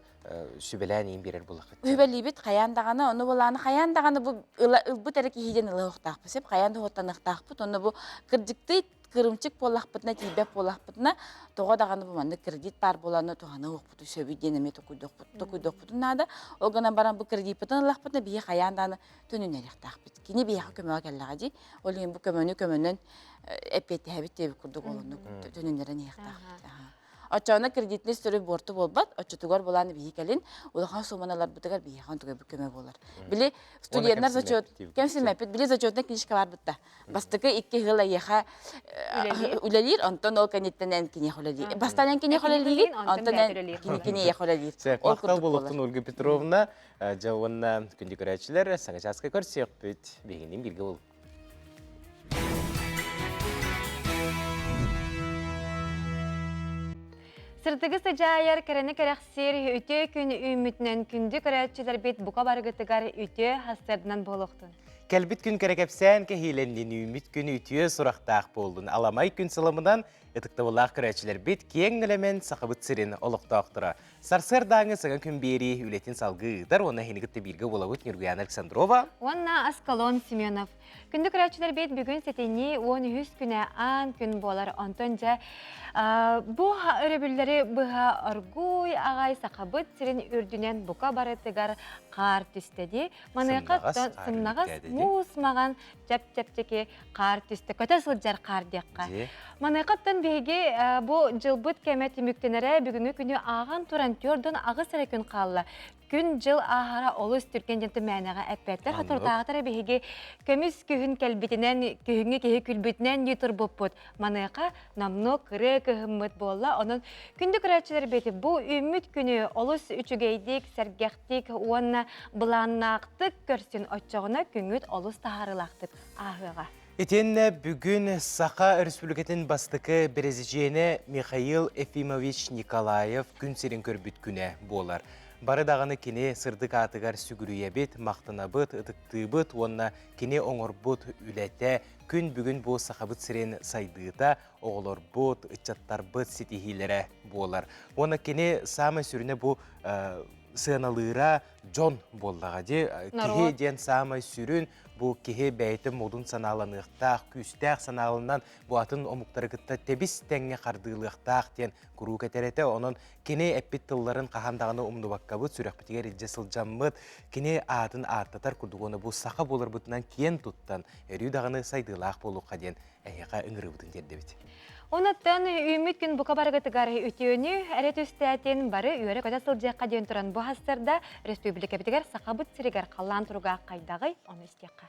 сүбэлээн иин биэрэр булахыт. Үбэлиибит хайаан даҕаны, ону булааны хайаан даҕаны бу ылбыт эрэ киһиден ылыахтаахпыт, сеп хайаан да уоттаныахтаахпыт, онно бу кырдьыктыы кырымчык буоллахпытына, тиийбэт буоллахпытына, тоҕо даҕаны бу маннык кредит баар буоланы туһана уохпуту сөбүй диэн эмиэ токуйдуохпутун наада. Ол гынан баран бу кредиппытын ыллахпытына биһи хайаан даҕаны төнүнэриэхтээхпит. Кини биһиэхэ көмөҕө кэллэҕэ дии. Ол иһин бу көмөнү көмөнөн эппиэттэһэбит диэбит курдук олоннук төнүннэрэн иһиэхтээхпит. Оччоҕуна кредитный история буорту буолбат, оччотугар булаан биһи кэлин улахан сууманы ыларбытыгар биһиэхэ онтугайбыт көмө буолар. Били студенттар зачет кэмсимэппит, били зачетная книжка бар бытта. Бастакы икки сыл эйиэхэ үлэлиир, онтон ол кэнниттэн эн киниэхэ үлэлиир. Бастаан эн киниэхэ үлэлиигин, онтон эн киниэхэ үлэлиир. Ол махтал буолуохтун Ольга Петровна. Дьэ уонна күндү көрөөччүлэр, саҥа чааска көрсүөхпүт. Биһигинниин бииргэ буолуҥ. Сырдыгы сыдьаайар, кэрэни кэрэхсиир үтүө күн үүммүтүнэн күндү көрөөччүлэрбит бука барыгытыгар үтүө сарсыарданан буолуохтун. Кэлбит күн кэрэ кэпсээн кэһиилэннин үүммүт күн үтүө сурахтаах буоллун. Аламай күн сыламынан ытыктабыллаах көрөөччүлэрбит киэҥ нэлэмэн Сахабыт сирин олохтоохторо. Сарсыардааҥы саҥа күн биэрии үлэтин салгыы ыытар уонна эһини кытта бииргэ буолабыт Ньургуяна Александрова уонна Аскалон Семенов. Күндү көрөөччүлэрбит бүгүн сэтинньи 13 күнэ аан күн буолар. Онтон дьэ бу өрөбүллэри быһа оргууй аҕай Сахабыт сирин үрдүнэн бука барытыгар хаар түстэ дии. Маныаха сымнаҕас муус маҕан чэп-чэпчэки хаар түстэ. Көтө сылдьар хаар диэххэ. Маныахаттан биһиги бу дьылбыт кэмэ түмүктэнэрэ бүгүҥҥү күнү ааҕан туран 48 эрэ күн хаалла. Күн-дьыл ааһара олус түргэн диэн мээнэҕэ эппэттэр. Соторутааҕыта биһиги көмүс күһүн кэлбитинэн, күһүҥҥү киһи күлбүтүнэн дии турбуппут. Маныаха номнуо кырыа кыһыммыт буолла. Онон күндү көрөөччүлэрбит бу үүммүт күнү олус үчүгэйдик, сэргэхтик уонна былааннаахтык көрсүн оччоҕуна күҥҥүт олус таһаарыылаахтык ааһыаҕа. Итиэннэ бүгүн Саха Өрөспүүбүлүкэтин бастакы бэрэсидьиэнэ Михаил Ефимович Николаев күн сирин көрбүт күнэ буолар. Бары даҕаны кини сырдык аатыгар сүгүрүйэбит, махтанабыт, ытыктыыбыт уонна кини оҥорбут үлэтэ күн бүгүн бу Сахабыт сирин сайдыыта, оҕолорбут, ыччаттарбыт ситиһиилэрэ буолар. Уонна кини саамай сүрүнэ бу сыаналыыра дьон буоллаҕа дии. Киһи диэн саамай сүрүн бу киһи бэйэтин модун санааланыахтаах, күүстээх санааланан бу атын омуктары кытта тэбис тэҥҥэ хардыылыахтаах диэн куруук этэр этэ. Онон кини эппит тылларын хаһан даҕаны умнубаккабыт, сүрэхпитигэр илдьэ сылдьаммыт, кини аатын ааттатар курдук уонна бу саха буоларбытынан киэн туттан, өрүү даҕаны сайдыылаах буолуохха диэн эһиэхэ ыҥырыыбытын тиэрдэбит. Онуттан үүммүт күн бука барыгытыгар үтүөнү эрэ түстээтин бары үөрэ-көтө сылдьыахха диэн туран бу хастарда республикабытыгар Сахабыт сиригэр халлаан туруга хайдаҕый ону истиэххэ.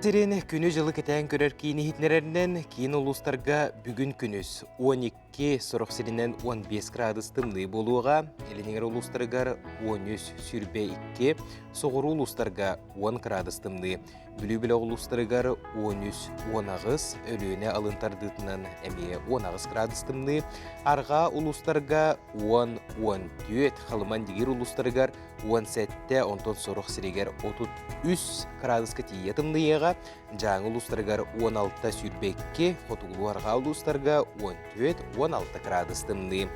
Сирин күнү-дьылы кэтээн көрөр киин иһитиннэрэринэн киин улуустарга бүгүн күнүс 12, сорох сиринэн 15 градус тымныы буолуоҕа, илиниҥэр улуустарыгар 13, 22, соҕуруу улуустарга 10 градус тымныы. Бүлүү бөлөх улуустарыгар 13-18, Өлүөнэ алын тардыытынан эмиэ 18 градус тымныы, арҕаа улуустарга 10-14, Халыман-Дигир улуустарыгар 17, онтон сорох сиригэр 33 градуска тиийэ тымныйыаҕа, Дьааҥы улуустарыгар 16-22, хотугулуу-арҕаа улуустарга 14-16 градус тымныы.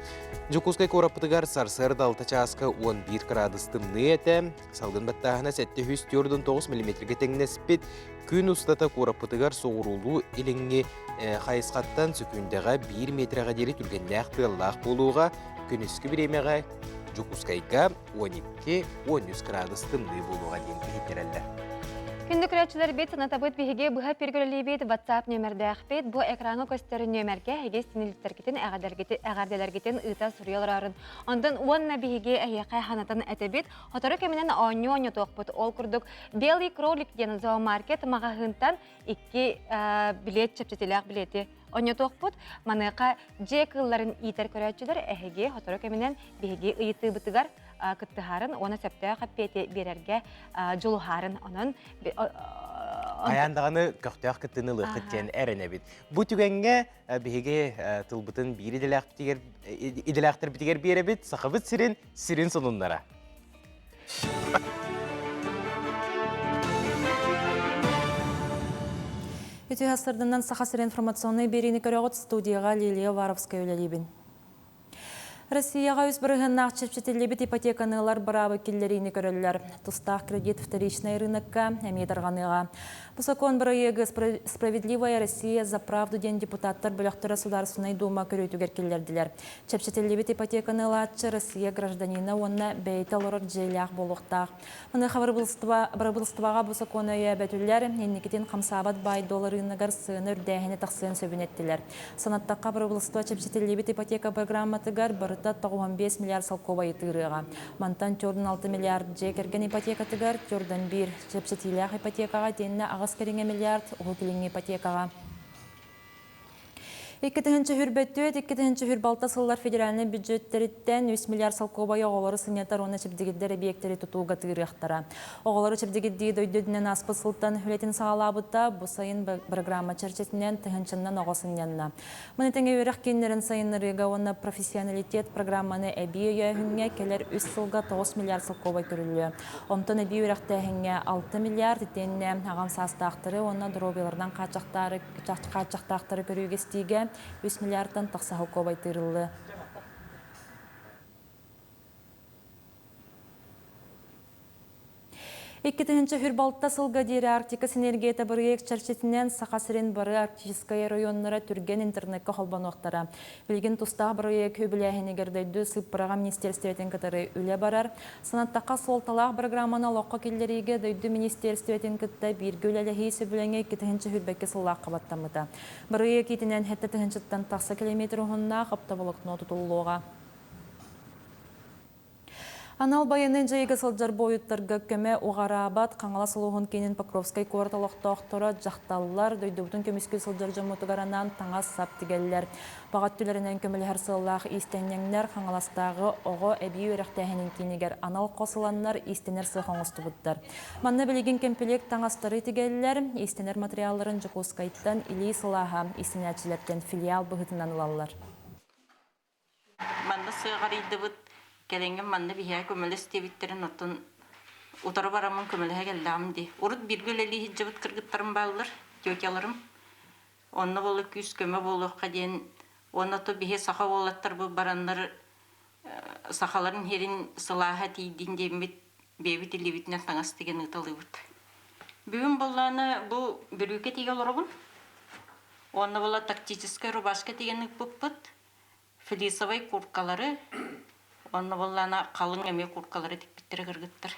Дьокуускай куораппытыгар сарсыарда 6 чааска 11 градус тымныы этэ, Салгын баттааһына 749 миллиметргэ тэҥнэспит. Күн устата куораппытыгар соҕуруулуу илиҥҥи хайысхаттан сөкүүндэҕэ 1 метрэҕэ диэри түргэннээх тыаллаах буолууга, күнүскү бириэмэҕэ Дьокуускайга 12-13 градус тымныы буолуоҕа диэн иһиттэрэллэр. Күндү көрөөччүлэрбит, санатабыт биһиги быһа пиргөлөлүүбүт WhatsApp нүөмэрдээхпит. Бу экраҥҥа көстөр нүөмэргэ эһиги синилиттэргитин, эҕэрдэлэргитин ыыта суруйа олорорун Онтон уонна биһиги эһиэхэ ханатан этэбит, сотору кэминэн оонньуу оонньотуохпут. Ол курдук Белый кролик диэн зоомаркет маҕаһыынтан икки билиэт чэпчэтилээх билиэти оонньотуохпут. Маныаха дьиэ кыылларын иитэр көрөөччүлэр эһиги сотору кэминэн биһиги ыйытыыбытыгар кыттыһарын уонна сөптөөх эппиэти биэрэргэ дьулуһарын. Онон Хайаан даҕаны көхтөөх кыттыыны ылыаххыт диэн эрэнэбит. Бу түгэҥҥэ биһиги тылбытын биир идэлээхпитигэр идэлээхтэрбитигэр биэрэбит Сахабыт сирин сирин сонуннара. Үтүө сарсыарданан Саха сирин информационнай биэриини көрөҕүт студияҕа Лилия Уваровская үлэлиибин. Россияҕа үс бырыһыаннаах чэпчэтиллибит ипотеканы ылар быраабы киллэриини көрөллөр. Тустаах кредит вторичнай рынокка эмиэ тарҕаныаҕа. Бу сокуон бырайыагы «Справедливая Россия за правду» диэн депутаттар бөлөхтөрө Судаарыстыбаннай Дума көрүүтүгэр киллэрдилэр. Чэпчэтиллибит ипотеканы ылааччы Россия гражданина уонна бэйэтэ олорор дьиэлээх буолуохтаах. Маныаха бырабыыталыстыбаҕа бу сокуону өйөөбөтүлэр, инникитин хамсаабат баай-дуол ырыынагар сыана үрдээһинэ тахсыан сөбүн эттилэр. Санаттахха, бырабыыталыстыба чэпчэтиллибит ипотека программатыгар барыта 95 миллиард солкуобайы тыырыаҕа. Мантан 46 миллиард дьиэ кэргэн ипотекатыгар, 41 чэпчэтиилээх ипотекаҕа итиэннэ 8 кэриҥэ миллиард Уһук Илиҥҥи ипотекаҕа. 2024 2026 сыллар федеральнай бюджеттериттэн 3 миллиард солкуобай оҕолору сынньатар уонна чэбдигирдэр эбийиэктэри тутууга тыырыахтара. Оҕолору чэбдигирдии дойду үрдүнэн ааспыт сылтан үлэтин саҕалаабыта, бу сайын программа чэрчитинэн тыһыынчаннан оҕо сынньанна. Маны тэҥэ үөрэх кииннэрин сайыннарыыга уонна профессионалитет программаны эбии өйөөһүҥҥэ кэлэр үс сылга 9 миллиард солкуобай көрүллүө. Онтон эбии үөрэхтээһиҥҥэ 6 миллиард итиэннэ аҕам саастаахтары уонна доруобуйаларынан хааччахтаары хааччахтаахтары көрүүгэ-истиигэ 3 миллиардтан тахса солкуобай тыырыллыа. 2026 сылга диэри Арктика синергията бырайыак чэрчитинэн Саха сирин бары арктическай оройуоннара түргэн интернеккэ холбонуохтара. Билигин тустаах бырайыак үбүлээһинигэр дойду сыыппараҕа министиэристибэтин кытары үлэ барар. Санаттахха, суолталаах бырагырааманы олоххо киллэриигэ дойду министиэристибэтин кытта бииргэ үлэлэһии сөбүлэҥэ 2022 сыллаахха баттаммыта. Бырайыак иитинэн сэттэ тыһыынчаттан тахса километр уһуннаах оптоволокно тутуллуоҕа. Анал байыаннай дьайыыга сылдьар буойуттарга көмө уҕараабат Хаҥалас улууһун киинин Покровскай куорат олохтоохторо дьахталлар дойдубутун көмүскүү сылдьар дьоммутугар анаан таҥас-сап тигэллэр. Баҕа өттүлэринэн көмөлөһөр сыаллаах иистэнньэҥнэр Хаҥаластааҕы оҕо эбии үөрэхтээһинин киинигэр анал хос ыланнар иистэнэр сыах оҥостубуттар. Манна билигин кэмпилиэк таҥастары тигэллэр, иистэнэр материалларын Дьокуускайтан илии сылааһа иистэнээччилэртэн филиал быһыытынан ылаллар. Манна сыаҕарыйдыбыт, кэлэҥҥин манна биһиэхэ көмөлөс диэбиттэрин оттон утары бараммын көмөлөһө кэллэҕим дии. Урут бииргэ үлэлии сылдьыбыт кыргыттарым бааллар, тетяларым. Онно буола күүс-көмө буолуохха диэн уонна то биһи саха уолаттарбыт бараннар сахаларын иһэрин сылааһа тиийдин диэммит бэйэбит илиибитинэн таҥас тигэн ыыталыыбыт. Бүгүн буоллаҕына бу бүрүүкэ тигэ олоробун. Уонна буола тактическай рубашка тигэн ыыппыппыт. Флисовай курткалары уонна буоллаҕына халыҥ эмиэ курткалары тикпиттэрэ кыргыттар.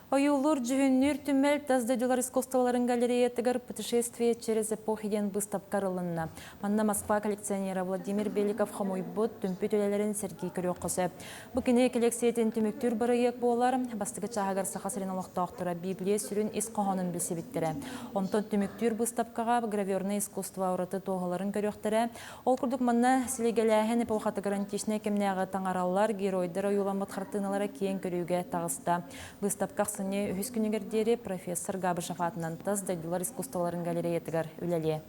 Ойуулуур-дьүһүннүүр түмэл тас дойдулар искусстволарын галереятыгар «Путешествие через эпохи» диэн быыстапка арылынна. Манна Москва коллекционера Владимир Беликов хомуйбут түмпүт үлэлэрин сэргии көрүөххэ сөп. Бу кини кэллиэксийэтин түмүктүүр бырайыак буолар. Бастакы чааһыгар Саха сирин олохтоохторо Библия сүрүн ис хоһоонун билсибиттэрэ. Онтон түмүктүүр быыстапкаҕа гравернай искусство ураты туоһуларын көрүөхтэрэ. Ол курдук манна силигэлээһин эпохатыгар античнай кэмнээҕи таҥаралар, геройдар ойууламмыт хартыыналара киэҥ көрүүгэ таҕыста. Быыстапка ахсынньы үһүс күнүгэр диэри профессор Габышев аатынан тас дойдулар искусстволарын галереятыгар үлэлиэ.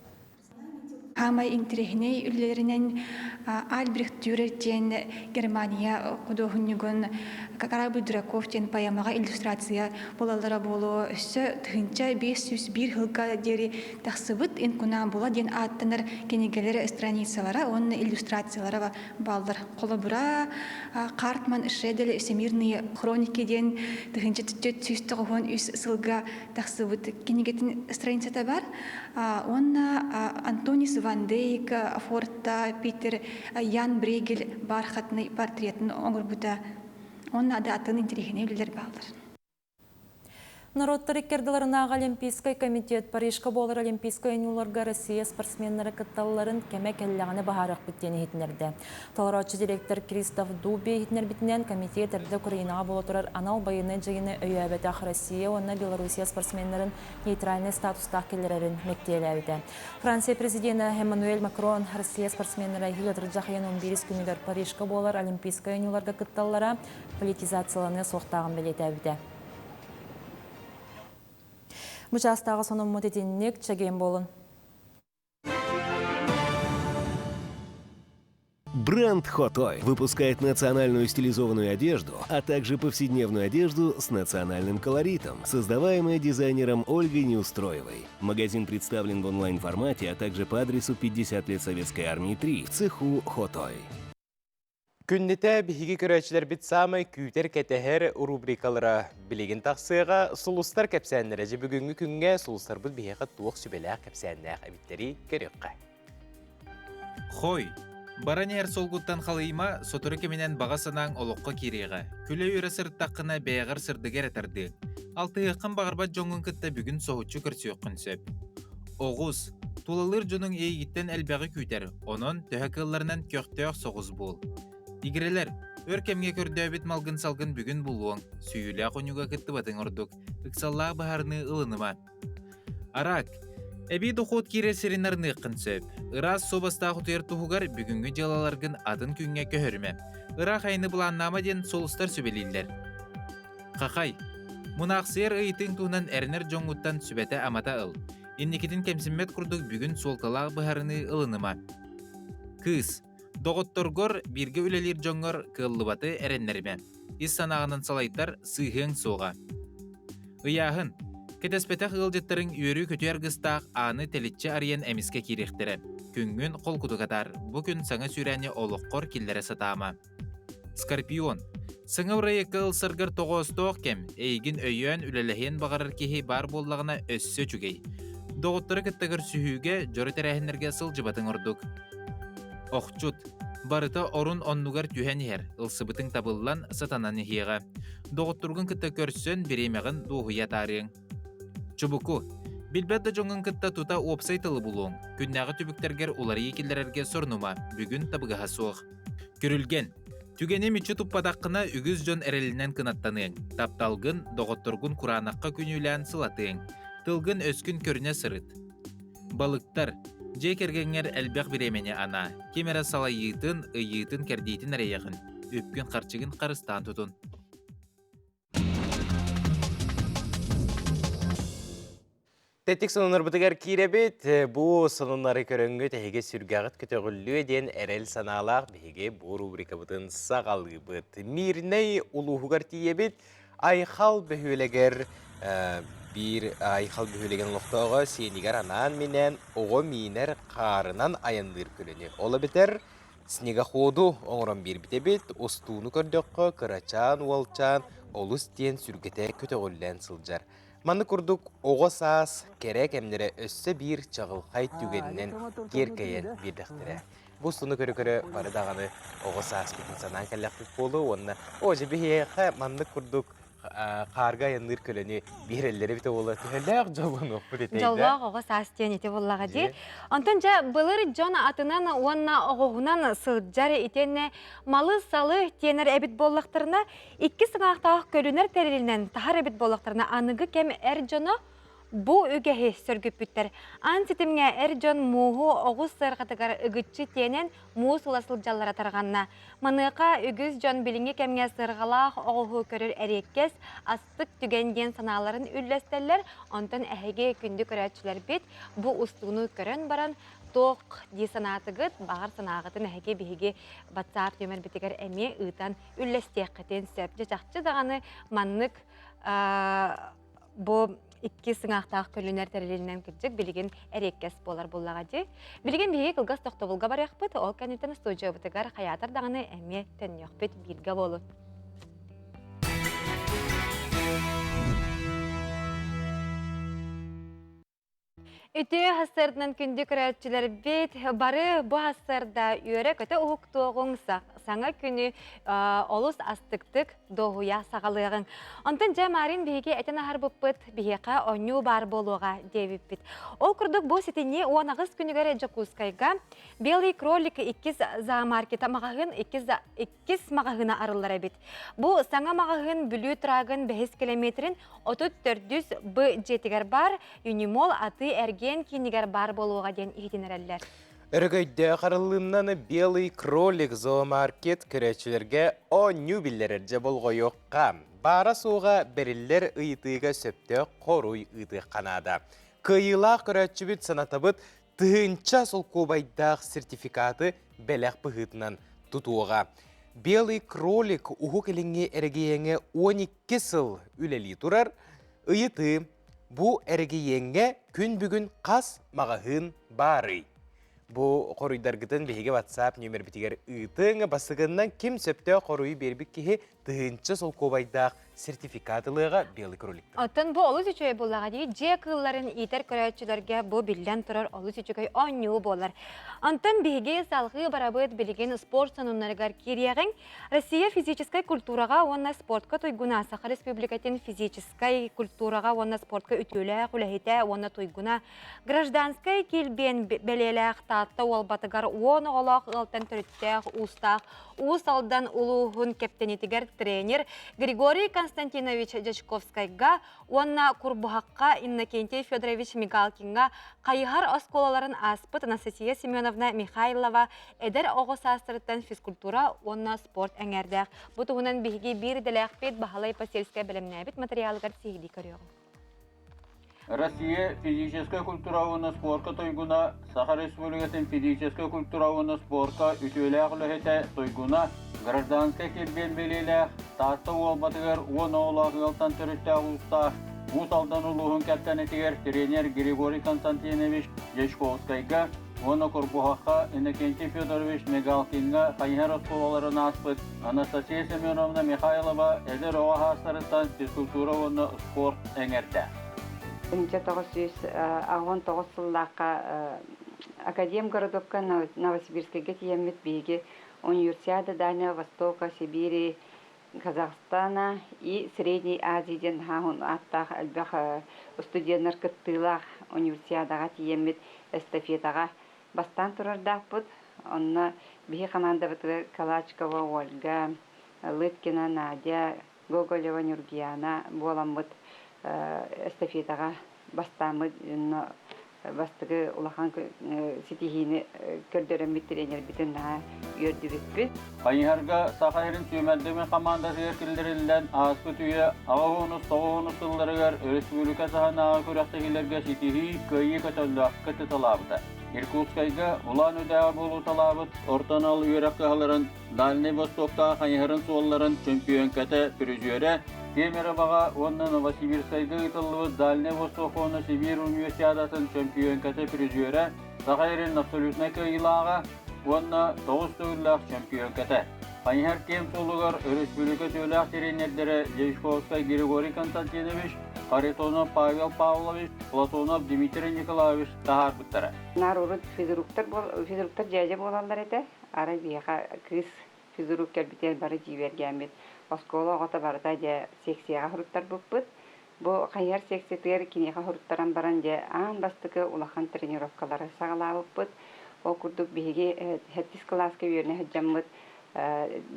Хаамай интэриэһинэй үлэлэринэн Альбрехт Дюрер диэн Германия худуоһунньугун Корабль дураков диэн поэмаҕа иллюстрация буолаллара буолуо. Өссө 1501 сылга диэри тахсыбыт Инкунабула диэн ааттанар кинигэлэр страницалара уонна иллюстрациялара бааллар. Холобура, Картман Шедель Всемирные хроники диэн 1493 сылга тахсыбыт кинигэтин страницата бар. Уонна Антонис Ван Дейк, Форта, Питер Ян Брейгель бархатный портретын оҥорбута. Уонна да атын интэриэһинэй үлэлэр бааллар. Норуоттар иккардыларынааҕы Олимпийскай комитет Парижка буолар Олимпийскай оонньууларга Россия спортсменнара кытталларын кэмэ кэллэҕинэ быһаарыахпыт диэн иһитиннэрдэ. Толорооччу директор Кристоф Дуби иһитиннэрбитинэн, комитет эрдэ Украинаҕа буола турар анал байыаннай дьайыыны өйөөбөтөх Россия уонна Белоруссия спортсменнарын нейтральнай статустаах киллэрэрин мэктиэлээбитэ. Франция президенэ Эммануэль Макрон Россия спортсменнара эһиил атырдьах ыйын 11 күнүгэр Парижка буолар Олимпийскай оонньууларга кытталлара политизацияланыа суохтааҕын бэлиэтээбитэ. Бу чаастааҕы сонуммут итинник чэгиэн буолун. Бренд Хотой выпускает национальную стилизованную одежду, а также повседневную одежду с национальным колоритом, создаваемая дизайнером Ольгой Неустроевой. Магазин представлен в онлайн-формате, а также по адресу 50 лет Советской Армии 3 в цеху Хотой. Күннэтэ биһиги көрөөччүлэрбит саамай күүтэр-кэтэһэр рубрикалара билигин тахсыаҕа сулустар кэпсээннэрэ дьэ бүгүҥҥү күҥҥэ сулустарбыт биһиэхэ туох сүбэлээх кэпсээннээх эбиттэри көрүөххэ. Хой, баран иһэр суолгуттан халыйма, сотору кэминэн баҕа санааҥ олоххо киириэҕэ. Күлэ-үөрэ сырыттаххына бэйэҕэр сырдыгы эрэ тардыаҥ. Алтыһыаххын баҕарбат дьоҥҥун кытта бүгүн соһуччу көрсүөххүн сөп. Оҕус, тулалыыр дьонуҥ эйигиттэн элбэҕи күүтэр, онон төһө кыалларынан көхтөөх соҕус буол. Игирэлэр, өр кэмҥэ көрдөөбүт малгын-салгын бүгүн булуоҥ, сүүйүүлээх унньуга кыттыбатыҥ ордук, ыксаллаах быһаарыныы ылыныма. Араак, Эбии дохуот киирэр сирин арыныаххын сөп. Ыраас суобастаах утуйар туһугар бүгүҥҥү дьыалаларгын атын күҥҥэ көһөрүмэ. Ыраах айаны былааннаама диэн сулустар сүбэлииллэр. Хахай. Мунаахсыйар ыйытыыҥ туһунан эрэнэр дьоҥҥуттан сүбэтэ-амата ыл. Инникитин кэмсиммэт курдук бүгүн суолталаах быһаарыныы ылыныма. Кыыс. Доҕотторгор, бииргэ үлэлиир дьоҥҥор кыаллыбаты эрэннэримэ. Ис санааҕынан салайтар сыыһыаҥ суоҕа. Ыйааһын. Кэтэспэтэх ыалдьыттарыҥ үөрүү-көтүү аргыстаах ааны тэличчи арыйан эмискэ киириэхтэрэ. Күҥҥүн холкутук атаар, бу күн саҥа сүүрээни олоххор киллэрэ сатаама. Скорпион. Саҥа бырайыакка ылсаргар тоҕоостоох кэм, эйигин өйөөн үлэлэһиэн баҕарар киһи баар буоллаҕына өссө үчүгэй. Доҕоттору кытта көрсүһүүгэ, дьоро тэрээһиннэргэ сылдьыбатыҥ ордук. Охчут. Барыта орун оннугар түһэн иһэр, ылсыбытыҥ табыллан, сатанан иһиэҕэ. Доҕотторгун кытта көрсөн, бириэмэҕин дуоһуйа атаарыаҥ. Чубуку. Билбэт да дьоҥҥун кытта тута уопсай тылы булуоҥ. Күннээҕи түбүктэргэр уларыйыы киллэрэргэ сорунума, бүгүн табыгаһа суох. Күрүлгэн. Түгэни мүччү туппатаххына үгүс дьон эрэлинэн кынаттаныаҥ. Тапталгын, доҕотторгун кураанахха күнүүлээн сылатыаҥ. Тылгын-өскүн көрүнэ сырыт. Балыктар. Дьиэ кэргэҥҥэр элбэх бириэмэни анаа. Ким эрэ салайыытын, ыйыытын-кэрдиитин эрэйэҕин. Үпкүн-харчыгын харыстаан тутун. Тэттик сонуннарбытыгар киирэбит. Бу сонуннары көрөҥҥүт эһиги сүргэҕит көтөҕүллүө диэн эрэл санаалаах биһиги бу рубрикабытын саҕалыыбыт. Мирнэй улууһугар тиийэбит. Айхал бөһүөлэгэр биир Айхал бөһүөлэгин олохтооҕо сиэнигэр анаан-минээн оҕо миинэр хаарынан айанныыр көлөнү, ол эбэтэр снегоходу оҥорон биэрбит эбит. Устууну көрдөххө, кырачаан уолчаан олус диэн сүргэтэ көтөҕүллэн сылдьар. Маннык курдук оҕо саас кэрэ кэмнэрэ өссө биир чаҕылхай түгэнинэн киэркэйэн биэрдэхтэрэ. Бу устууну көрө-көрө бары даҕаны оҕо сааспытын санаан кэллэхпит буолуо уонна оо дьэ биһиэхэ маннык курдук хаарга айанныыр көлөнү биэрэллэрэ эбитэ буолла төһөлөөх дьоллонуохпут этэй да Дьоллоох оҕо саас диэн ити буоллаҕа дии. Онтон дьэ былыр дьон атынан уонна оҕуһунан сылдьар итиэннэ малы-салы тиэнэр эбит буоллахтарына, икки сыҥаахтаах көлүнэр тэрилинэн таһар эбит буоллахтарына, аныгы кэм эр дьоно Бу үгэһи сөргүппүттэр. Аан ситимҥэ эр дьон мууһу оҕус сыарҕатыгар ыгыччы тиэнэн муус ыла сылдьаллара тарҕанна. Маныаха үгүс дьон билиҥҥи кэмҥэ сыарҕалаах оҕуһу көрөр эриэккэс, астык түгэн диэн санааларын үллэстэллэр. Онтон эһиги күндү көрөөччүлэрбит бу устууну көрөн баран туох дии санаатыгыт, баҕар санааҕытын эһиги биһиги WhatsApp нүөмэрбитигэр эмиэ ыытан үллэстиэххитин сөп. Дьэ чахчы даҕаны маннык бу икки сыҥаахтаах көлүнэр тэрилинэн кырдьык билигин эриэккэс буолар буоллаҕа дии. Билигин биһиги кылгас тохтобулга барыахпыт, ол кэнниттэн студиябытыгар хайаатар даҕаны эмиэ төннүөхпүт бииргэ буолун. Үтүө сарсыарданан күндү көрөөччүлэрбит бары бу сарсыарда үөрэ-көтө уһуктуоҕуҥ саҥа күнү олус астыктык дуоһуйа саҕалыаҕыҥ. Онтон дьэ Марин биһиги этэн аһарбыппыт биһиэхэ оонньуу баар буолуоҕа диэбиппит. Ол курдук бу сэтинньи 18 күнүгэр Дьокуускайга Белый кролик иккис зоомаркета маҕаһыын иккис иккис маҕаһыына арыллар эбит. Бу саҥа маҕаһыын Бүлүү трагын бэһис километрин 34 Б дьиэтигэр баар Юнимол атыы-эргиэн киинигэр баар буолуоҕа диэн иһитиннэрэллэр. Өрөгөйдөөх арыллыыннан Белый кролик зоомаркет көрөөччүлэргэ оонньуу биллэрэр дьэ болҕойуохха. Баара-суоҕа бэриллэр ыйытыыга сөптөөх хоруй ыытыахха наада. Кыайыылаах көрөөччүбүт санатабыт тыһыынча солкуобайдаах сертификаты бэлэх быһыытынан тутуоҕа. Белый кролик Уһук Илиҥҥи эрэгийиэҥҥэ 12 сыл үлэлии турар. Ыйытыы, бу эрэгийиэҥҥэ күн бүгүн хас маҕаһыын баарый? Бу хоруйдаргытын биһиги WhatsApp нүөмэрбитигэр ыытыҥ. Бастакыннан ким сөптөөх хоруйу биэрбит киһи тыһыынча солкуобайдаах сертификат ылыаҕа Белый кроликтан. Оттон бу олус үчүгэй буоллаҕа дии. Дьиэ кыылларын иитэр көрөөччүлэргэ бу биллэн турар олус үчүгэй оонньуу буолар. Онтон биһиги салҕыы барабыт билигин спорт сонуннарыгар киириэҕиҥ. Россия физическэй культураҕа уонна спортка туйгуна Саха Республикатын физическэй культураҕа уонна спортка үтүөлээх үлэһитэ уонна туйгуна гражданскай килбиэн бэлиэлээх Таатта уолбатыгар 10 оҕолоох ыалтан төрүттээх уустаах. Уус Алдан улууһун кэптэнитигэр тренер Григорий Константинович Дьячковскайга уонна Курбуһахха Иннокентий Федорович Мигалкиҥҥа хайыһар оскуолаларын ааспыт Анастасия Семеновна Михайлова эдэр оҕо саастарыттан физкультура уонна спорт эҥээрдээх. Бу туһунан биһиги биир идэлээхпит Баһылай Посельскай бэлэмнээбит матырыйаалыгар сиһилии көрүөҕүҥ. Россия физическэй культура уонна спорка туйгуна, Саха Республикатын физическэй культура уонна спорка үтүөлээх үлэһитэ туйгуна, гражданскай килбиэн бэлиэлээх Таатта Уолбатыгар 10 оҕолоох ыалтан төрүттээх уустаах Уус Алдан улууһун кэптэнитигэр тренер Григорий Константинович Дьячковскайга уонна Курбуһахха Иннокентий Федорович Мигалкиҥҥа хайыһар оскуолаларын ааспыт Анастасия Семеновна Михайлова эдэр оҕо саастарыттан физкультура уонна спорт эҥэрдэ. 1989 сыллаахха Академгородокка Новосибирскайга тиийэммит биһиги Универсиада Дальнего Востока, Сибири, Казахстана и Средней Азии диэн хаһун ааттаах элбэх студеннар кыттыылаах универсиадаҕа тиийэммит эстафетаҕа бастаан турардаахпыт. Онно биһи хамаандабытыгар Калачкова Ольга, Лыткина Надя, Гоголева Нюргияна буоламмыт эстафетаҕа бастааммыт онно бастакы улахан ситиһиини көрдөрөммүт тренербитин наһаа үөрдүбүппүт. Хайыһарга Саха сирин сүүмэрдэмин хамаандатыгар киллэриллэн ааспыт үйэ аҕыс тоҕус сылларыгар өрөспүүбүлүкэ таһынааҕы күрэхтэһиилэргэ ситиһии кыайыы көтөллөөх кыттыталаабыта. Иркутскайга Улан-Үдэҕэ буолуталаабыт орто анал үөрэх кыһаларын Дальнай Востоктаах хайыһарын суолларын чөмпүйүөҥкэтэ призерэ, Кемеровоҕа уонна Новосибирскайга ыытыллыбыт Дальнай Восток уонна Сибиир универсиадатын чөмпүйүөҥкэтэ призерэ, Саха сирин абсолютнай кыайыылааҕа уонна тоҕус төгүллээх чөмпүйүөҥкэтэ. Хайыһар киэҥ суолугар өрөспүүбүлүкэ үтүөлээх тренердэрэ Дьячковскай Григорий Константинович, Харитонов Павел Павлович, Платонов Дмитрий Николаевич таһаарбыттара. Наар урут физруктар, физруктар дьээдьэ буолаллар этэ. Арай биһиэхэ кыыс физрук кэлбитигэр бары дьиибэргээммит, оскуола оҕото барыта дьэ секцияҕа суруттарбыппыт. Бу хайыһар секциятыгар киниэхэ суруттаран баран дьэ аан бастакы улахан тренировкалары саҕалаабыппыт. Ол курдук биһиги сэттис кылааска үөрэнэ сылдьаммыт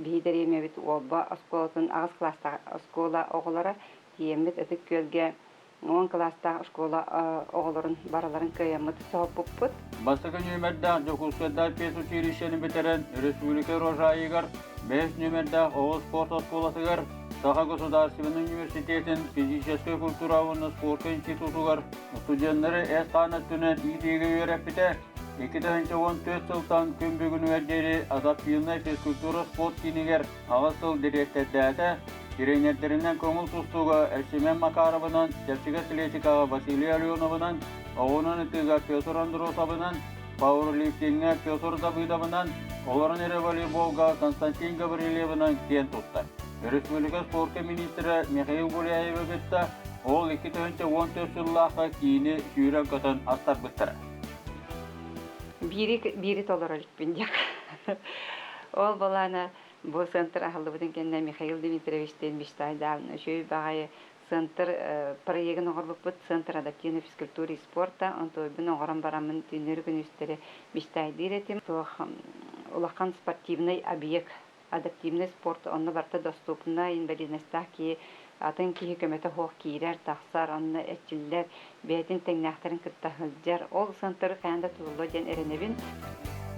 биһи дэриэбинэбит Уолба оскуолатын аҕыс кылаастаах оскуола оҕолоро тиийэммит Ытык Күөлгэ 10 кылаастаах школа оҕолорун барыларын кыайаммыт соһуппуппут. Бастакы нүөмэрдээх Дьокуускайдаах педучилищены бүтэрэн республика Рожайыгар бэһис нүөмэрдээх оҕо спорт оскуолатыгар Саха государственнай университетын физическэй культура уонна спорка институтугар студеннары эт-хаан өттүнэн иитиигэ үөрэппитэ. 2014 сылтан күн бүгүнүгэр диэри адаптивнай физкультура спорт киинигэр аҕыс сыл дириэктэрдээтэ. Тренердэринэн көҥүл тустууга Эрчимэн Макаровынан, чэпчэки атлетикаҕа Василий Алёновынан, оҕунан ытыыга Петр Андросовынан, пауэрлифтиҥҥэ Петр Давыдовынан, олорон эрэ волейболга Константин Гаврильевынан киэн туттар. Республика спорка министрэ Михаил Гуляевы кытта ол 2014 сыллаахха киини сүүрэн-көтөн астарбыттара. Биири, биири толоро иликпин диэх. Ол балаана Бу центр аһыллыбытын кэннэ Михаил Дмитриевичтиин мечтайдаан үчүгэй баҕайы центр проегын оҥорбуппут Центр адаптивной физкультуры и спорта. Онтуойбун оҥорон бараммын түүннэри күнүстэри мечтайдыыр этим. Туох улахан спортивный объект адаптивный спорт онно барыта доступно инвалидностаах киһи атын киһи көмөтө суох киирэр, тахсар, онно эрчиллэр, бэйэтин тэҥнээхтэрин кытта сылдьар. Ол центры хайаан да тутуллуо диэн эрэнэбин.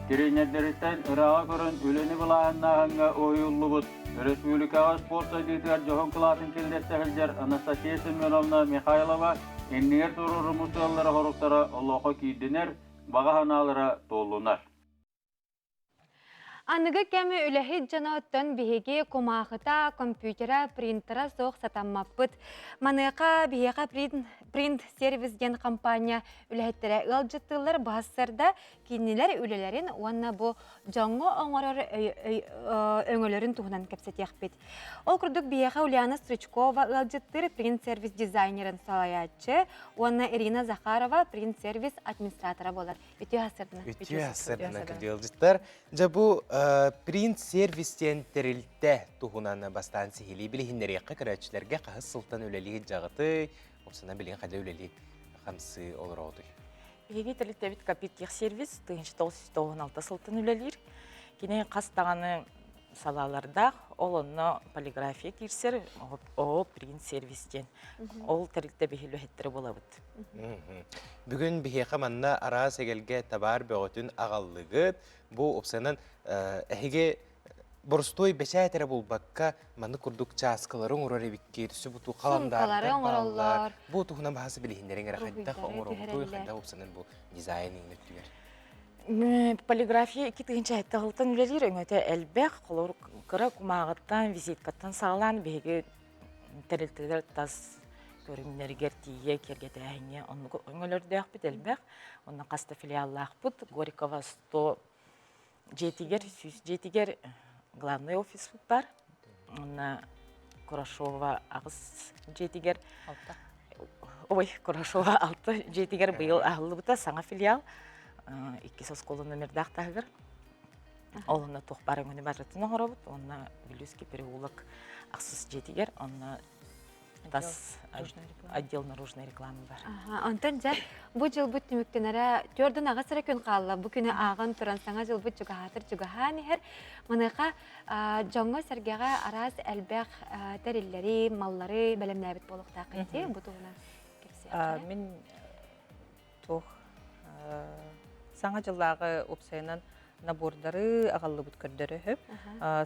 Тренердэриттэн ырааҕа көрөн үлэни былааһыннааһыҥҥа уһуйуллубут өрөспүүбүлүкэҕэ спорт сайдыытыгар дьоһун кылаатын киллэрсэ сылдьар Анастасия Семеновна Михайлова иннигэр туруоруммут сыаллара-соруктара олоххо киирдинэр, баҕа санаалара туоллунар. Аныгы кэм үлэһит дьоно оттон биһиги кумаахыта, компьютера, принтера суох сатаммаппыт. Маныаха биһиэхэ принт, принт сервис диэн компания үлэһиттэрэ ыалдьыттыыллар быһассарда кинилэр үлэлэрин уонна бу дьоҥҥо оҥорор өҥөлөрүн туһунан кэпсэтиэхпит. Ол курдук биһиэхэ Ульяна Стручкова ыалдьыттыыр принт сервис дизайнерын салайааччы уонна Ирина Захарова принт сервис администратора буолар. Үтүө сарсыардана. Үтүө сарсыардана күндү Дьэ бу Принт сервис диэн тэрилтэ туһунан бастаан сиһилии билиһиннэриэххэ көрөөччүлэргэ хаһыс сылтан үлэлии дьаҕытый, опсана билигин хайда үлэлии хамсыы олороҕутуй? Биһиги тэрилтэбит Капитех сервис 1996 сылтан үлэлиир. Кини хас даҕаны салаалардаах. Ол онно полиграфия киирсэр, ООО Принт сервис диэн. Ол тэрилтэ биһи үлэһиттэрэ буолабыт. Бүгүн биһиэхэ манна араас эгэлгэ табаар бөҕөтүн аҕаллыгыт. Бу уопсайынан эһиги боростуой бэчээт эрэ булбакка маннык курдук чааскылары оҥорор эбиккит, сүбуту халандаардар бааллар. Бу туһунан баһасы билиһиннэриҥ эрэ хайдах оҥоробутуй, хайдах уопсанан бу дизайн иҥин өттүгэр? Полиграфия 2007 сылтан үлэлиир, өҥөтө элбэх, холобур кыра кумааҕыттан, визиткаттан саҕалаан биһиги тэрилтэлэр тас көрүҥнэригэр тиийэ киэргэтээһиҥҥэ оннук өҥөлөрдөөхпүт элбэх. Онно хас да филиаллаахпыт. Горького 100 дьиэтигэр, 100 дьиэтигэр главный офиспыт бар. Онно Курашова аҕыс дьиэтигэр Ой, Курашова алта дьиэтигэр быйыл аһыллыбыта саҥа филиал. Иккис оскуола номердаах таһыгар. Ол онно туох баар өҥөнү барытын оҥоробут. Уонна Вилюйский переулок ахсыс дьиэтигэр, онно тас отдел наружной рекламы бар. Онтон дьэ, бу дьылбыт түмүктэнэрэ төрдүн аҕыс эрэ күн хаалла. Бу күнү ааҕан туран саҥа дьылбыт чугаһаатар чугаһаан иһэр. Маныаха дьоҥҥо-сэргэҕэ араас элбэх тэриллэри, маллары бэлэмнээбит буолуохтаах ити. Бу туһунан кэпсиэххэ. Мин туох саҥа дьыллааҕы уопсайынан набордары аҕаллыбыт көрдөрөһүп.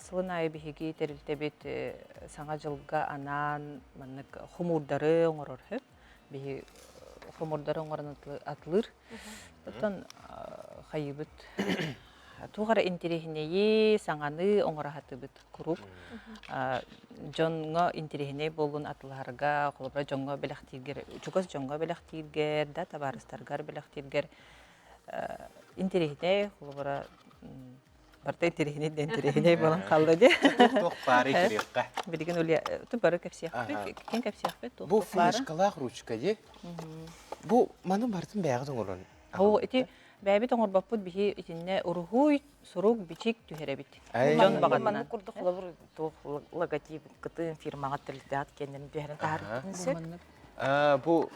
Сылын аайы биһиги тэрилтэбит саҥа дьылга анаан маннык хомуурдары оҥорор сөп. Биһи хомуурдары оҥорон атылыыр. Оттон хайыбыт туох эрэ интэриэһинэйи, саҥаны оҥоро сатыыбыт куруук. Дьоҥҥо интэриэһинэй буоллун атылаһарга, холобура дьоҥҥо бэлэхтииргэр, чугас дьоҥҥо бэлэхтииргэр, да табаарыстаргар бэлэхтииргэр интэриэһинэй, холобура барыта интэриэһинэй да интэриэһинэй буолан хаалла дии. Туох баарый көрүөххэ. Билигин Улья, бары кэпсиэхпит, ким кэпсиэхпит, туох Бу флешкалаах ручка дии. Бу маны барытын бэйэҕит оҥорон. Оо, ити бэйэбит оҥорбоппут биһи итиннэ уруһуй, сурук, бичик түһэрэбит. Дьон баҕатынан. Маннык курдук холобур туох логотип кытын фирмаҕа тэрилтэҕит киэннэрин түһэрэн таһаарбытын сөп. Бу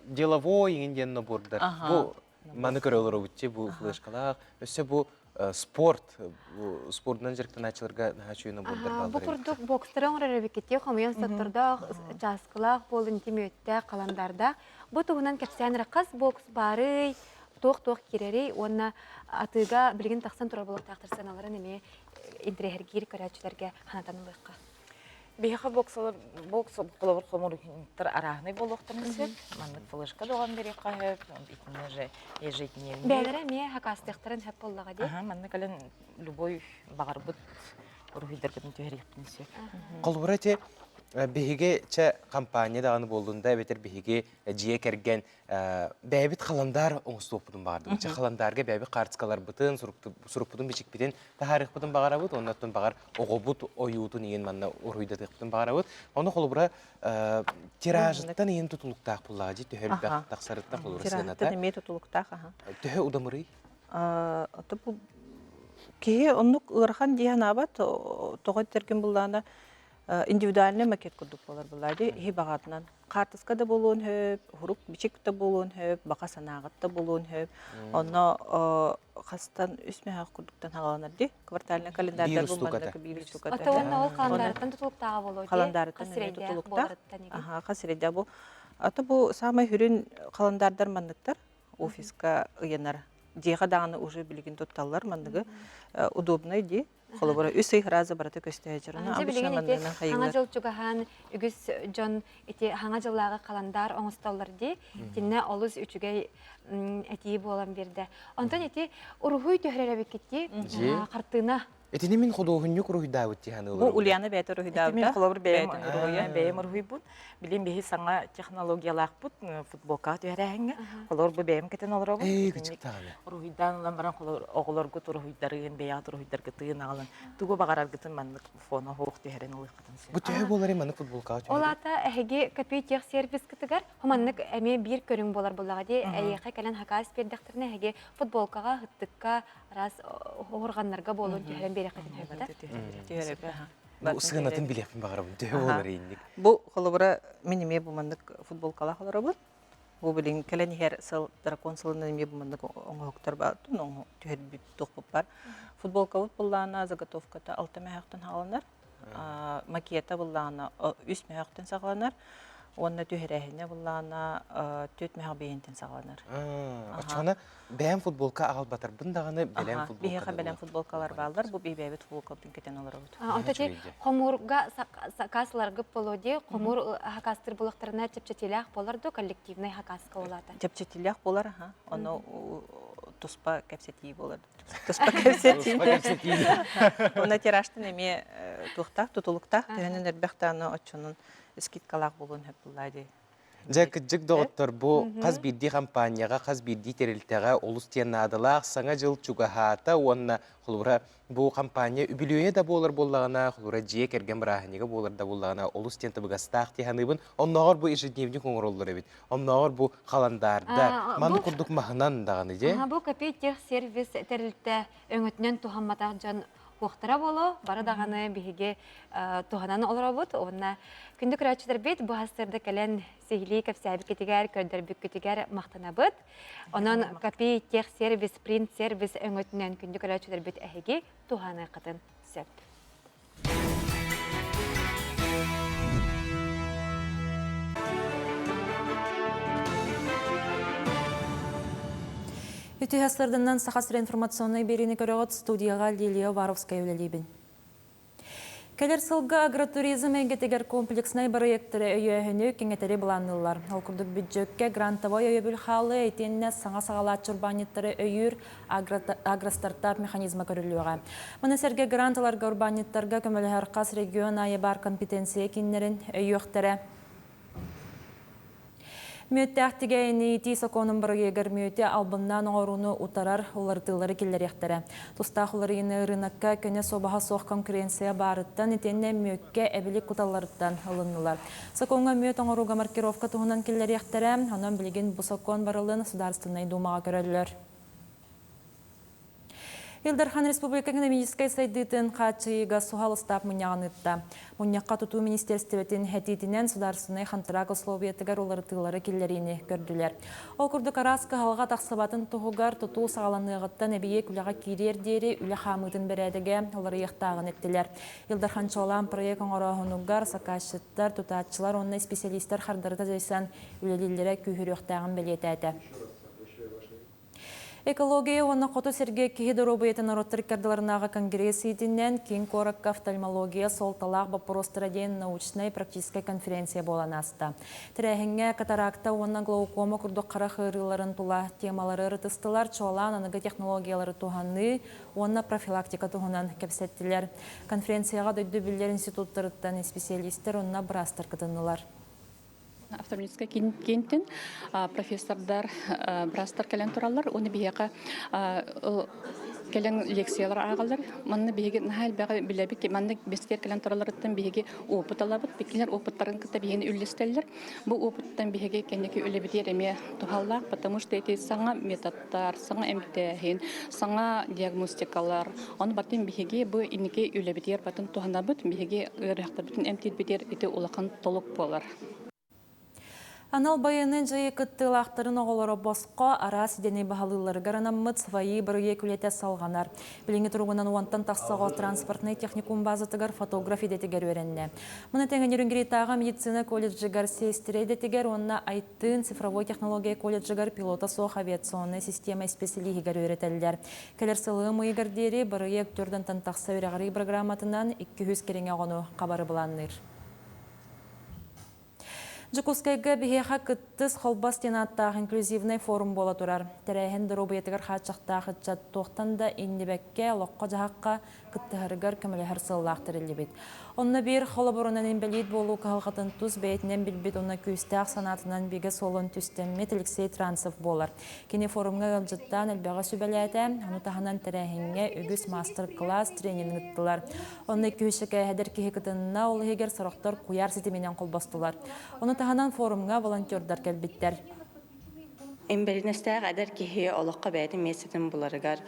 деловой иҥин диэн набордар. Бу маны көрө олоробутчи бу флешкалаах. Өссө бу спорт, бу спордунан дьарыктанааччыларга наһаа үчүгэй набордар бааллар. Бу курдук бокстары оҥорор эбиккитии хомуйан соттордоох, чааскылаах буолун мүөттээх, халандардаах. Бу туһунан кэпсээн эрэ хас бокс баарый, туох-туох киирэрий уонна атыыга билигин тахсан турар буолуохтаахтар сыаналарын эмиэ интэриэһиргиир көрөөччүлэргэ санатан ылыахха. Биһиэхэ боксалар бокс холобур хомуруһунтар арааһынай буолуохтарын сөп. Маннык флешка доҕон бериэххэ сөп, итиннэ же ежедневник. Бэйэлэрэ эмиэ хакаастыахтарын сөп буоллаҕа дии. Аха, манна кэлэн любой баҕарбыт уруһуйдаргытын түһэриэхпин сөп. Холобура ити биһиги чэ компания даҕаны буоллун да эбэтэр биһиги дьиэ кэргэн бэйэбит халандаар оҥостуохпутун баҕардыбыт. Чэ халандаарга бэйэбит хаартыскаларбытын, сурукпутун, бичикпитин таһаарыахпытын баҕарабыт. Оннуттан баҕар оҕобут ойуутун иһин манна уруһуйдатыахпытын баҕарабыт. Ону холобура тиражыттан иһин тутулуктаах буоллаҕа дии төһө элбэх тахсарыттан холобура сыаната. Тиражыттан эмиэ тутулуктаах аха. Төһө удамырый? Киһи оннук ыарахан дии санаабат, тоҕо этэргин буллаҕына индивидуальный макет курдук буолар буоллаа дии иһи баҕатынан хаартыска да буолуон сөп уһурук бичик да буолуон сөп баҕа санааҕыт да буолуон сөп онно хастан үс мөһөөх курдуктан хааланар дии квартальный календардар бу маннык биир штуката Ото уонна ол халандаарыттан тутулуктааҕа буолуо дии халандаарыттан эмиэ тутулуктаах аха хас сирэйдээх бу ата бу саамай сүрүн халандаардар манныктар офиска ыйанар дьиэҕэ даҕаны уже билигин тутталлар манныгы удобный дии Холобура, үс ый раза барыта көстөөчөр. Дьэ билигин ити хаҥа дьыл чугаһаан үгүс дьон ити хаҥа дьыллааҕы халандаар оҥостоллор дии. Итиннэ олус үчүгэй этии буолан биэрдэ. Онтон ити уруһуй түһэрэр эбиккит дии, хартыына. Итини мин худуоһунньук уруһуйдаабыт дии саныыллар. Бу Ульяна бэйэтэ уруһуйдаабыта. Мин холобур бэйэм уруһуйа, бэйэм уруһуйбун. Билин биһи саҥа технологиялаахпыт футболкаҕа түһэрээһиҥҥэ. Холобур бу бэйэм кэтэн олоробун. Уруһуйдаан ылан баран оҕолоргут уруһуйдарын, бэйэҕит уруһуйдаргытын аҕалан тугу баҕараргытын маннык фона оһох түһэрэн ылыаххытын сөп. Бу төһө буоларый маннык футболкаҕа түһэрии? Ол аата эһиги копейтех сервискытыгар маннык эмиэ биир көрүҥ буолар буоллаҕа дии. Эйиэхэ кэлэн хакаас биэрдэхтэринэ эһиги футболкаҕа, ыттыкка, араас уһурҕаннарга буолуон түһэрэн биэрэххитин сөп да? Түһэрэбит. Бу сыанатын билиэхпин баҕарабын. Төһө буолар инник? Бу холобура мин эмиэ бу маннык футболкалаах олоробун. Бу билин кэлэн иһэр сыл дракон сылынан эмиэ маннык оҥоһуктар түһэрбит туохпут бар. Футболкабыт буллаана заготовката алта мөһөөхтөн хааланар. Макета буллаана үс мөһөөхтөн саҕаланар. Уонна түһэрээһинэ буллаана түөрт мөһөөх биэһинтэн саҕаланар. Оччоҕуна бэйэм футболка аҕалбатарбын даҕаны бэлэм футболка Биһиэхэ бэлэм футболкалар бааллар. Бу бэйэбит футболкабытын кэтэн олоробут. Онто ти хомуурга сакаасларгы боло ди хомуур хакаастыр булахтарына чэпчэтиилээх болар ду коллективный хакааска болата. Чэпчэтиилээх болар, аха. Ону туспа кэпсэтии болар. Туспа кэпсэтии. Уна тиражтан эмиэ туохтаах тутулуктаах төһөнөн элбэх даҕаны оччонон скидкалаах буолуон сөп буллаа дии. Дьэ, кырдьык доҕоттор, бу хас биирдии хампаанньаҕа, хас биирдии тэрилтэҕэ олус диэн наадалаах Саҥа дьыл чугаһаата уонна, холобура, бу хампаанньа үбүлүөйэ да буолар буоллаҕына, холобура, дьиэ кэргэн бырааһынньыга буолар да буоллаҕына, олус диэн табыгастаах дии саныыбын. Оннооҕор бу ежедневник оҥороллор эбит. Оннооҕор бу халандаардар. Маннык курдук маһынан даҕаны дьэ. Бу Копей-Техсервис тэрилтэ өҥөтүнэн туһамматах дьон Куохтара буолуо, бары даҕаны биһиги туһанан олоробут уонна күндү көрөөччүлэрбит бу сарсыарда кэлэн сиһилии кэпсээбиккитигэр, көрдөрбүккүтүгэр махтанабыт. Онон Копей техсервис, принт сервис өҥөтүнэн күндү көрөөччүлэрбит эһиги туһаныаххытын сөп. Үтүө сарданнан Саха сирэ информационнай биэриини көрөҕүт студияҕа Лилия Уваровская үлэлиибин. Кэлэр сылга агротуризм эйгэтигэр комплекснай бырайыактары өйөөһүнү кэҥэтэри былаанныыллар. Ол курдук бүддьүөккэ грантовой өйөбүл хаалыы итиэннэ саҥа саҕалааччы урбаанньыттары өйүүр агростартап механизма көрүллүөҕэ. Маны сэргэ грант ыларга урбаанньыттарга көмөлөһөр хас регион аайы баар компетенция кииннэрин өйүөхтэрэ. Мүөттээх тигээйини иитии сокуонун бырайыагар мүөтү албыннаан оҥорууну утарар уларытыылары киллэриэхтэрэ. Тустаах уларыйыыны ырыынакка көнө суобаһа суох конкуренция баарыттан итиэннэ мүөккэ эбилик куталларыттан ылыннылар. Сокуоҥҥа мүөт оҥорууга маркировка туһунан киллэриэхтэрэ, онон билигин бу сокуон барылын Судаарыстыбаннай Дуумаҕа көрөллөр. Ил Дархан Республика экономическай сайдыытын хааччыйыыга суһал ыстаап мунньаҕын ыытта. Мунньахха тутуу министиэристибэтин этиитинэн судаарыстыбаннай хантыраак условиятыгар уларытыылары киллэриини көрдүлэр. Ол курдук араас кыһалҕа тахсыбатын туһугар тутуу саҕаланыаҕыттан эбийиэк үлэҕэ киириэр диэри үлэ хаамыытын бэрээдэгэ уларыйыахтааҕын эттилэр. Ил Дархан чуолаан проект оҥорооһунугар сакаасчыттар, тутааччылар уонна исписэлиистэр хардарыта дьайсан үлэлииллэрэ күүһүрүөхтээҕин бэлиэтээтэ. Экология уонна хоту сиргэ киһи доруобуйатын норуоттар ыккардыларынааҕы конгресс иитинэн киин куоракка офтальмология суолталаах боппуруостара диэн научнай-практическай конференция буолан ааста. Тэрээһиҥҥэ катаракта уонна глаукома курдук харах ыарыыларын тула темалары ырытыстылар, чуолаан аныгы технологиялары туһаныы уонна профилактика туһунан кэпсэттилэр. Конференцияҕа дойду биллэр институттарыттан исписэлиистэр уонна быраастар кытыннылар. Автономическай киинтэн профессордар, быраастар кэлэн тураллар. Уонна биһиэхэ кэлэн лекциялар ааҕаллар. Манна биһиги наһаа элбэҕи билэбит. Манна бэстиэр кэлэн туралларыттан биһиги опыт алабыт. Кинилэр опыттарын кытта биһигини үллэстэллэр. Бу опыттан биһиги кэнники үлэбитигэр эмиэ туһалаах, потому что эти саҥа методтар, саҥа эмтээһин, саҥа диагностикалар. Ону бартын биһиги бу инники үлэбитигэр батын туһанабыт. Биһиги ыарыһахтарбытын эмтиирбитигэр ити улахан толук буолар. Анал байыаннай дьайыы кыттыылаахтарын оҕолоро босхо араас идэни баһылыылларыгар анаммыт свои бырайыак үлэтэ салҕанар. Билиҥҥи туругунан уонтан тахса оҕо транспортнай техникум базатыгар фотограф идэтигэр үөрэннэ. Маны тэҥэ Нерюнгритааҕы медицина колледжыгар сиэстэрэ идэтигэр уонна Айттыын цифровой технология колледжыгар пилота суох авиационнай система исписэлииһигэр үөрэтэллэр. Кэлэр сыл ыам ыйыгар диэри бырайыак төрдөнтөн тахса үөрэҕирии программатынан 200 кэриҥэ оҕону хабары былаанныыр. Дьокуускайга биһиэхэ кыттыс холбос диэн ааттаах инклюзивнай форум буола турар. Тэрээһин доруобуйатыгар хааччахтаах ыччат туохтан да иннибэккэ олоххо-дьаһахха кыттыһарыгар көмөлөһөр сыаллаах тэриллибит. Онно биир холобурунан инбэлиит буолуу кыһалҕатын тус бэйэтинэн билбит уонна күүстээх санаатынан бигэ суолун түстэммит Алексей Транцев буолар. Кини форумҥа ыалдьыттаан элбэҕи сүбэлээтэ, ону таһынан тэрээһиҥҥэ үгүс маастар-кылаас, тренинг ыыттылар. Онно икки-үс эдэр киһи кытынна, ол иһигэр сорохтор куйаар ситиминэн холбостулар. Ону таһынан форумҥа волонтердар кэлбиттэр. Инбэлиинэстээх эдэр киһи олоххо бэйэтин миэстэтин буларыгар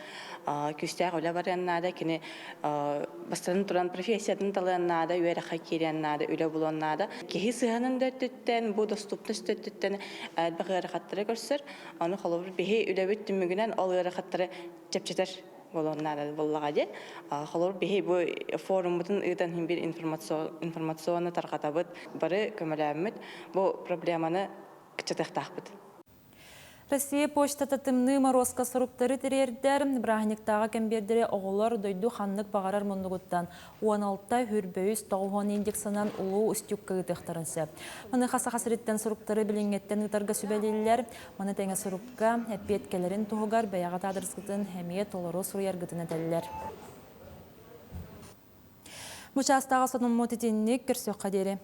күүстээх үлэ барыан наада. Кини бастатан туран профессиятын талыан наада, үөрэххэ киириэн наада, үлэ булуон наада. Киһи сыһыанын да өттүттэн, бу доступность да өттүттэн элбэх ыарахаттары көрсөр. Ону холобур биһи үлэбит түмүгүнэн ол ыарахаттары чэпчэтэр буолуон наада буоллаҕа дии. Холобур биһи бу форуммутун ыытан иһин биир информационно тарҕатабыт, бары көмөлөөммүт бу проблеманы кыччатыахтаахпыт. Россия почтата тымныы моруоска суруктары тириэрдэр, бырааһынньыктааҕы кэмбиэрдэри оҕолор дойду ханнык баҕарар муннугуттан 16 хүрбөйүс 90 индексынан Улуу Устюгка ыытыахтарын сөп. Маныаха Саха сириттэн суруктары билиҥҥэттэн ыытарга сүбэлииллэр. Маны тэҥэ сурукка эппиэт кэлэрин туһугар бэйэҕит аадырыскытын эмиэ толору суруйаргытын этэллэр. Бу чаастааҕы сонуммут итинник көрсүөххэ диэри.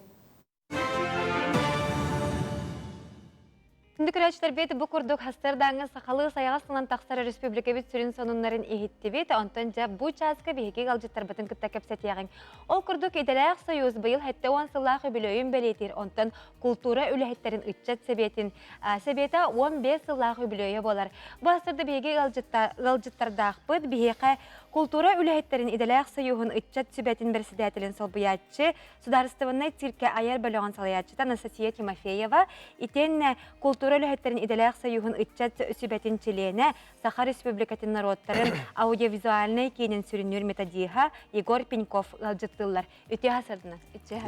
Күндү көрөөччүлэрбит бу курдук хастардааҥҥы сахалыы сайаҕас тылынан тахсар өрөспүүбүлүкэбит сүрүн сонуннарын иһиттибит. Онтон дьэ бу чааска биһиги ыалдьыттарбытын кытта кэпсэтиэҕиҥ. Ол курдук Идэлээх Союз быйыл 70 сыллаах үбүлүөйүн бэлиэтиир. Онтон култуура үлэһиттэрин ыччат сэбиэтин сэбиэтэ 15 сыллаах үбүлүөйэ буолар. Бу астарда биһиги ыалдьыттардаахпыт. Биһиэхэ култуура үлэһиттэрин Идэлээх Союһун ыччат сүбэтин бэрэссэдээтэлин солбуйааччы Судаарыстыбаннай циркэ айар бөлөҕүн салайааччыта Анастасия Тимофеева, итиэннэ култуура үлэһиттэрин идэлээх союһун ыччат сүбэтин чилиэнэ, Саха Республикатын норуоттарын аудиовизуальнай киинин сүрүннүүр методиһа Егор Пеньков ыалдьыттыыллар. Үтүө хасырданан. Үтүө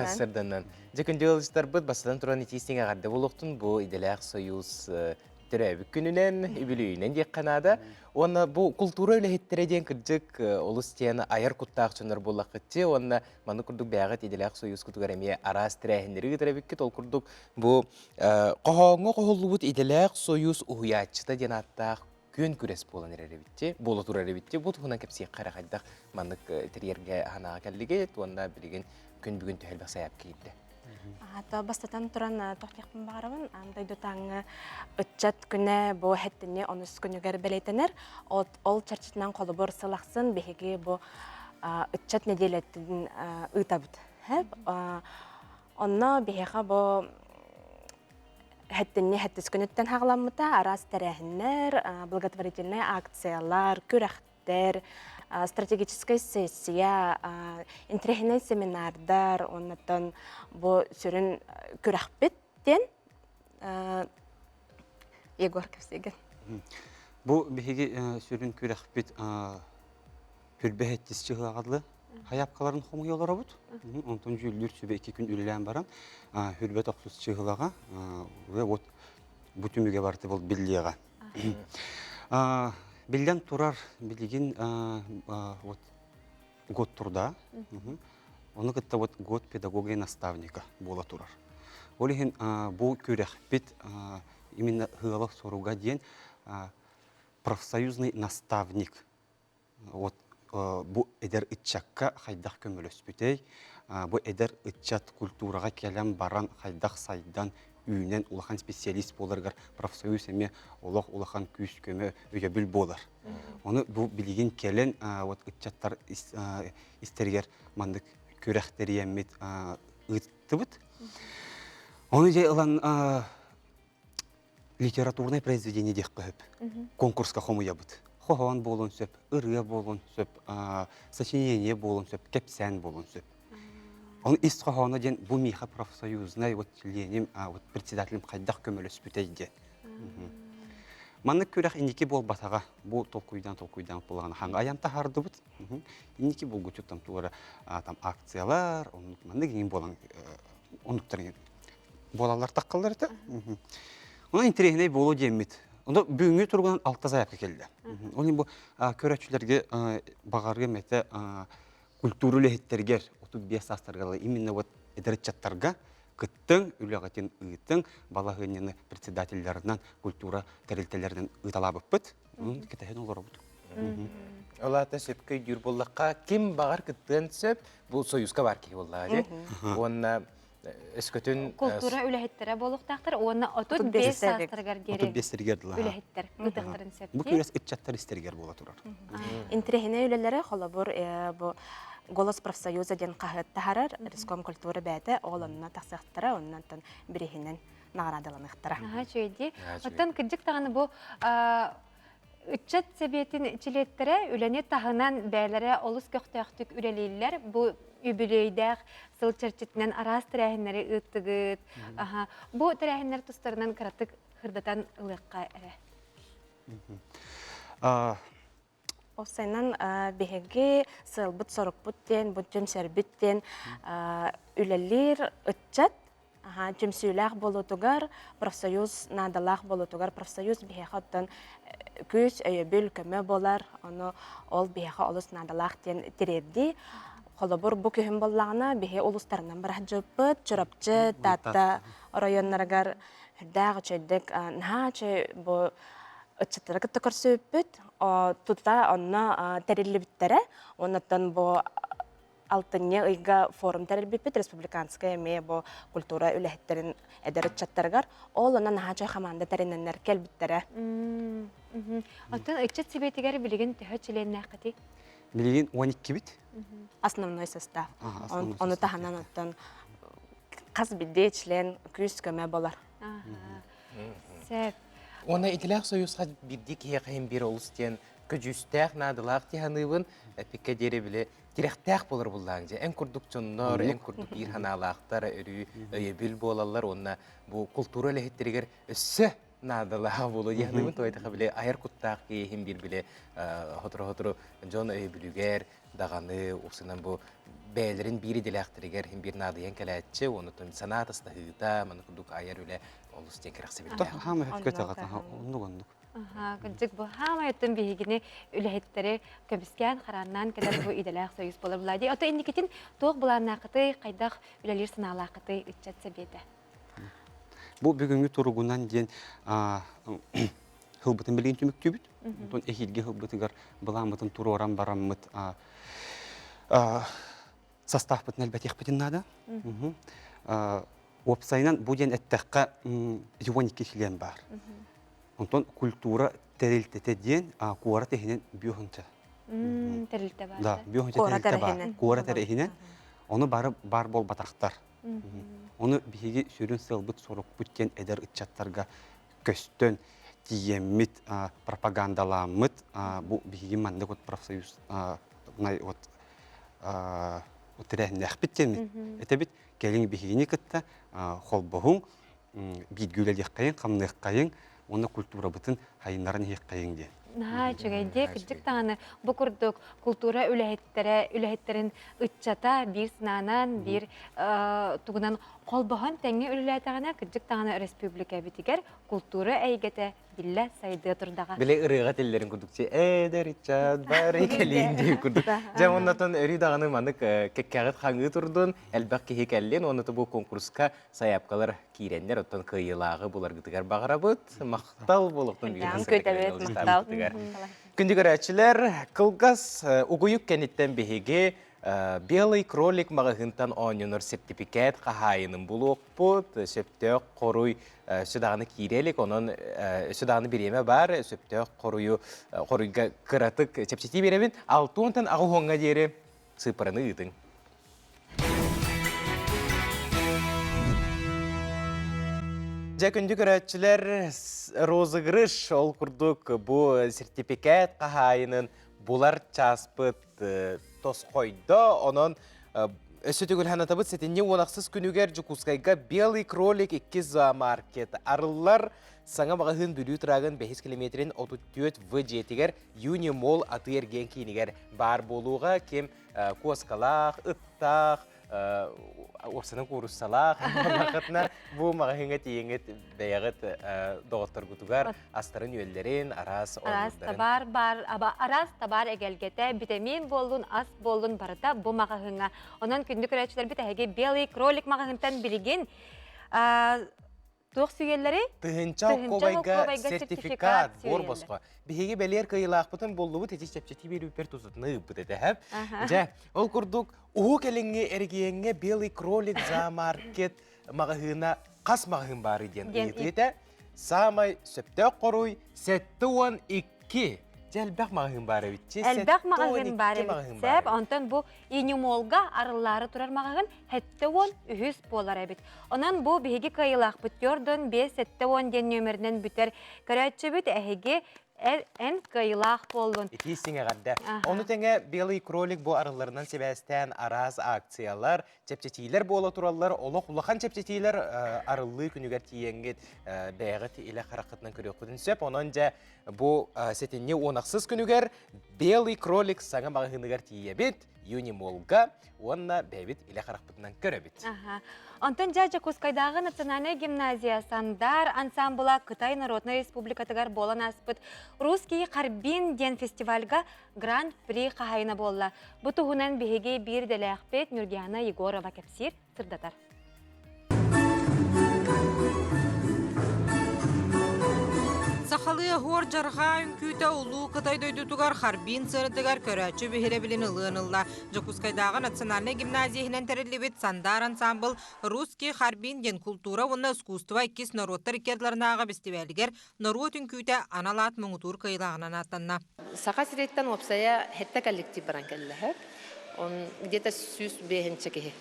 хасырданан. Дьэ күндү ыалдьыттарбыт бастатан туран итии эҕэрдэ буолуохтун бу идэлээх союз төрөөбүт күнүнэн, үбүлүөйүнэн диэххэ наада. Уонна бу култуура үлэһиттэрэ диэн кырдьык олус диэн айар куттаах дьоннор буоллаххытчы уонна маннык курдук бэйэҕит идэлээх союзкутугар эмиэ араас тэрээһиннэри ыытар эбиккит. Ол курдук бу хоһооҥҥо хоһуллубут идэлээх союз уһуйааччыта диэн ааттаах күөн күрэс буолан эрэр эбитти, буола турар эбитти. Бу туһунан кэпсиэххэ эрэ хайдах маннык тэрийэргэ санааҕа кэллигит уонна билигин күн бүгүн төһө элбэх сайаапка киирдэ? Аата бастатан туран туох диэхпин баҕарабын аан дойдутааҥҥы ыччат күнэ бу хэттини онус күнүгэр бэлиэтэнэр. Ол чэрчитинэн холобур сыл ахсын биһиги бу ыччат нэдиэлэтин ыытабыт. Онно биһиэхэ бу хэттинни хэттис күнүттэн хаҕаламмыта араас тэрээһиннэр, благотворительнай акциялар, күрэхтэр стратегическай сессия, интэриэһинэй семинардар, оннуттан бу сүрүн күрэхпит диэн Егор кэпсиигин. Бу биһиги сүрүн күрэхпит хүрбэһэттис чыһыаҕадлы хайапкаларын хомуйа олоробут. Онтон дьүүллүүр сүбэ икки күн үлэлээн баран хүрбэ тохсус чыһылаҕа вот бу түмүгэ барыта бол биллиэҕэ. Биллэн турар, билигин вот год труда, ону кытта вот год педагога и наставника буола турар. Ол иһин бу күрэхпит именно ыала соруга диэн профсоюзный наставник Вот бу эдэр ыччакка хайдах көмөлөспүтэй, бу эдэр ыччат культураҕа кэлэн баран хайдах сайдан, үүнэн улахан специалист буоларыгар профсоюз эмиэ олох улахан күүс-көмө, өйөбүл буолар. Ону бу билигин кэлэн вот ыччаттар истэригэр маннык күрэх тэрийэммит ыыттыбыт. Ону дьэ ылан литературное произведение диэххэ сөп. Конкурска хомуйабыт. Хоһоон буолуон сөп, ырыа буолуон сөп, сочинение буолуон сөп, кэпсээн буолуон сөп. Ону ис хоһооно диэн бу миэхэ профсоюзнай вот членим, вот председателим хайдах көмөлөспүтэй диэн. Маннык күрэх инники буолбатаҕа. Бу толкуйдаан толкуйдаан буолаҕына хаҥа айан таһаардыбыт. Инники булгуччу там туора там акциялар, оннук маннык иҥин буолан оннуктар буолаллар таххаллар этэ. Онон интэриэһинэй буолуо диэммит. Ону бүгүҥҥү туругунан алта заявка кэллэ. Ол бу көрөөччүлэргэ баҕарыам этэ культура үлэһиттэригэр 35 саастарга именно вот эдэр ыччаттарга кыттыҥ, үлэҕитин ыытыҥ, балаһыанньаны председателлэринэн, культура тэрилтэлэринэн ыыталаабыппыт. Кэтэһэн олоробут. Ол аата сөпкө өйдүүр буоллахха, ким баҕар кыттыан сөп, бу союзка бар киһи буоллаҕа дии. Уонна өскөтүн култуура үлэһиттэрэ буолуохтаахтар уонна 35 саастарыгар диэри 35-тэригэр дылы үлэһиттэр ыытыахтарын сөп. Бу күрэс ыччаттар истэригэр буола турар. Интэриэһинэй үлэлэрэ холобур бу Голос профсоюза диэн хаһыат таһарар Реском культура бэйэтэ ол онно тахсыахтара оннон бириһинэн. наҕараадаланыахтара. Наһаа үчүгэй дии. Оттон кырдьык даҕаны бу ыччат сэбиэтин чилиэттэрэ үлэни таһынан бэйэлэрэ олус көхтөөхтүк үлэлииллэр. Бу үбүлүөйдээх сыл чэрчитинэн араас тэрээһиннэри ыыттыгыт. Бу тэрээһиннэр тустарынан кыратык сырдатан ылыахха эрэ. Уопсайынан биһиги сыалбыт-сорукпут диэн, бу түмсэрбит диэн үлэлиир ыччат түмсүүлээх буолуутугар, профсоюз наадалаах буолуутугар, профсоюз биһиэхэ оттон күүс, өйөбүл, көмө буолар, ону ол биһиэхэ олус наадалаах диэн тириэрдии. Холобур, бу күһүн буоллаҕына, биһи улуустарынан бараһдьыппыт, Чурапчы, Таатта оройуоннарыгар Үрдээх үчүгэйдик наһаа үчүгэй бу ыччаттары кытта көрсүбүппүт. Тута онно тэриллибиттэрэ. Оннуттан бу алтынньы ыйга форум тэрилбиппит республиканскай эмиэ бу культура үлэһиттэрин эдэр ыччаттарыгар. Ол онно наһаа үчүгэй хамаанда тэринэннэр кэлбиттэрэ. Оттон ыччат сэбиэтигэр билигин төһө чилиэннээххитий? Билигин 12-бит. Основной состав. Ону таһынан оттон хас биирдии член күүс-көмө болар. Сөп. Уонна итилээх союзха биирдии киһиэхэ иһин биир олус диэн көдьүүстээх, наадалаах дии саныыбын. Эппиккэ диэри били тирэхтээх буолар буллаан дьэ. Эн курдук дьоннор, эн курдук биир санаалаахтар өрүү өйөбүл буолаллар уонна бу култуура үлэһиттэригэр өссө наадалаах буолуо дии саныыбын. Тоҕо били айар куттаах киһи иһин биир били сотору-сотору дьон өйөбүлүгэр даҕаны уксунан бу бэйэлэрин биир идэлээхтэригэр иһин биир наадыйан кэлээччи уонна санаа атастаһыыта маны курдук айар үлэ олус диэн кэрэхсэбиллээх. Хаама көтөҕө оннук оннук. Кырдьык бу хаамай оттон биһигини үлэһиттэри көмүскээн харааннаан кэлэр бу идэлээх союз буолар Влади. Ото инникитин туох былааннааххытый, хайдах үлэлиир санаалааххытый ыччат сэбиэтэ? Бу бүгүҥҥү туругунан диэн һылбытын билигин түмүктүүбүт. Онтон эһиилги һылбытыгар былааммытын туруоран бараммыт састаахпытын элбэтиэхпитин наада. Уопсайынан бу диэн эттэххэ 12 член баар. Онтон культура тэрилтэтэ диэн куорат иһинэн бүөхүнчэ. Тэрилтэ баар. Да, бүөхүнчэ тэрилтэ баар. Куорат иһинэн. Ону бары бар буолбатахтар. Ону биһиги сүрүн сыалбыт-сорукпут диэн эдэр ыччаттарга көстөн тиийэммит, пропагандаламмыт бу биһиги маннык вот профсоюз вот тэрээһиннээхпит диэммит этэбит кэлиҥ биһигини кытта холбоһуҥ бииргэ үлэлиэххэйиҥ хамныаххайыҥ уонна культурабытын хайыннаран иһиэххэйиҥ диэн Наһаа үчүгэйдик, кырдьык даҕаны бу курдук култуура үлэһиттэрэ, үлэһиттэрин ыччата биир санаанан, биир тугунан холбоһон тэҥҥэ үлэлээтэҕинэ, кырдьык даҕаны өрөспүүбүлүкэбитигэр култуура эйгэтэ биллэ сайдыа турдаҕа. Били ырыаҕа тиллэрин курдук эдэр ыччат бары кэлиин диир курдук. Дьэ оннотон өрүү даҕаны маннык кэккэҕит хаҥыы турдун, элбэх киһи кэллин, уонна бу конкурска сайаапкалар киирэннэр, оттон кыайыылааҕы буларгытыгар баҕарабыт. Махтал буолуохтун бүгүн көтөбүт, махтал. Күндү көрөөччүлэр, кылгас угуйук кэнниттэн биһиги Белый кролик маҕаһыынтан оонньонор сертификат хаһаайынын булуохпут, сөптөөх хоруй өссө даҕаны киирэ илик, онон өссө даҕаны бириэмэ баар, сөптөөх хоруйу хоруйга кыратык чэпчэтии биэрэбин. Алтыонтан аҕыс диэри сыыппараны ыытыҥ. Дьэ, күндү көрөөччүлэр, розыгрыш ол курдук бу сертификат хаһаайынын булар чааспыт тосхойдо. Онон өссө төгүл санатабыт сэтинньи уон ахсыс күнүгэр Дьокуускайга Белый кролик иккис зоомаркет арыллар. Саҥа маҕаһыын Бүлүү трагын бэһис километрин 34 В дьиэтигэр Юни Молл атыы-эргиэн киинигэр баар буолууга ким куоскалаах, ыттаах, уопсанан кууруссалаах буоллаххытына бу маҕаһыыҥҥа тиийэҥҥит бэйэҕит доҕотторгутугар астарын-үөллэрин, араас Араас табаар бар, араас табаар эгэлгэтэ, битэмиин буоллун, ас буоллун барыта бу маҕаһыыҥҥа. Онон күндү көрөөччүлэрбит эһиги Белый кролик маҕаһыынтан билигин Туох сүүйэллэрий? Тыһыынча оккуобайга сертификат буор босхо. Биһиги бэлиэр кыайыылаахпытын буллубут ити чэпчэтии биэрүүппэр тусутуна ыыппыт этэ һэп. Дьэ, ол курдук уһук илиҥҥи эрэгийиэҥҥэ Белый кролик зоомаркет маҕаһыына хас маҕаһыын баарый диэн ыйытыы этэ. Саамай сөптөөх хоруй 72. Дьэ элбэх маҕаһыын баар эбит. Элбэх маҕаһыын баар эбит. Сөп. Онтон бу Юнимолга арыллаары турар маҕаһыын 73 буолар эбит. Онон бу биһиги кыайыылаахпыт төрдөн 570 диэн нүөмэринэн бүтэр. Көрөөччүбүт эһиги эн кыайыылаах буоллун. Итии сиҥэҕэрдэ. Ону тэҥэ Белый кролик бу арылларынан сибээстээн араас акциялар, чэпчэтиилэр буола тураллар. Олох улахан чэпчэтиилэр арыллыы күнүгэр тиийэҥҥит бэйэҕит илэ хараххытынан көрүөххүтүн сөп. Онон дьэ бу сэтинньи 16 күнүгэр Белый кролик саҥа маҕаһыыныгар тиийэбит, Юнимолга уонна бэйэбит илэ харахпытынан көрөбүт. Онтон дьэ Дьокуускайдааҕы национальнай гимназия Сандар ансамбла Кытай Народнай Республикатыгар буолан ааспыт Русский Харбин диэн фестивальга Гран-при хаһайына буолла. Бу туһунан биһиги биир идэлээхпит Нюргиана Егорова кэпсиир, сырдатар. Сахалыы оһуор дьарҕаа үҥкүүтэ Улуу Кытай дойдутугар Харбин сыанатыгар көрөөччү биһирэбилин ылыан ылла. Дьокуускайдааҕы национальнай гимназия иһинэн тэриллибит Сандар ансаамбыл «Русский Харбин» диэн култуура уонна искусство иккис норуоттар икки ардыларынааҕы бэстибээлигэр норуот үҥкүүтэ анал аат муҥутуур кыайыылааҕынан ааттанна. Саха сириттэн уопсайа сэттэ коллектив баран кэллэ. Он где-то 105 киһи.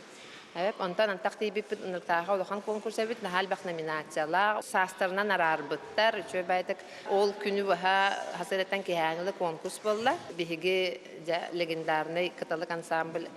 Онтон антах тиийбиппит ыныртааҕы улахан конкурс эбит, наһаа элбэх номинациялаах, саастарынан араарбыттар, үчүгэй баайдык. Ол күнү быһа хасыраттан киһээҥилэ конкурс буолла. Биһиги дьэ легендарный Кыталык ансамбль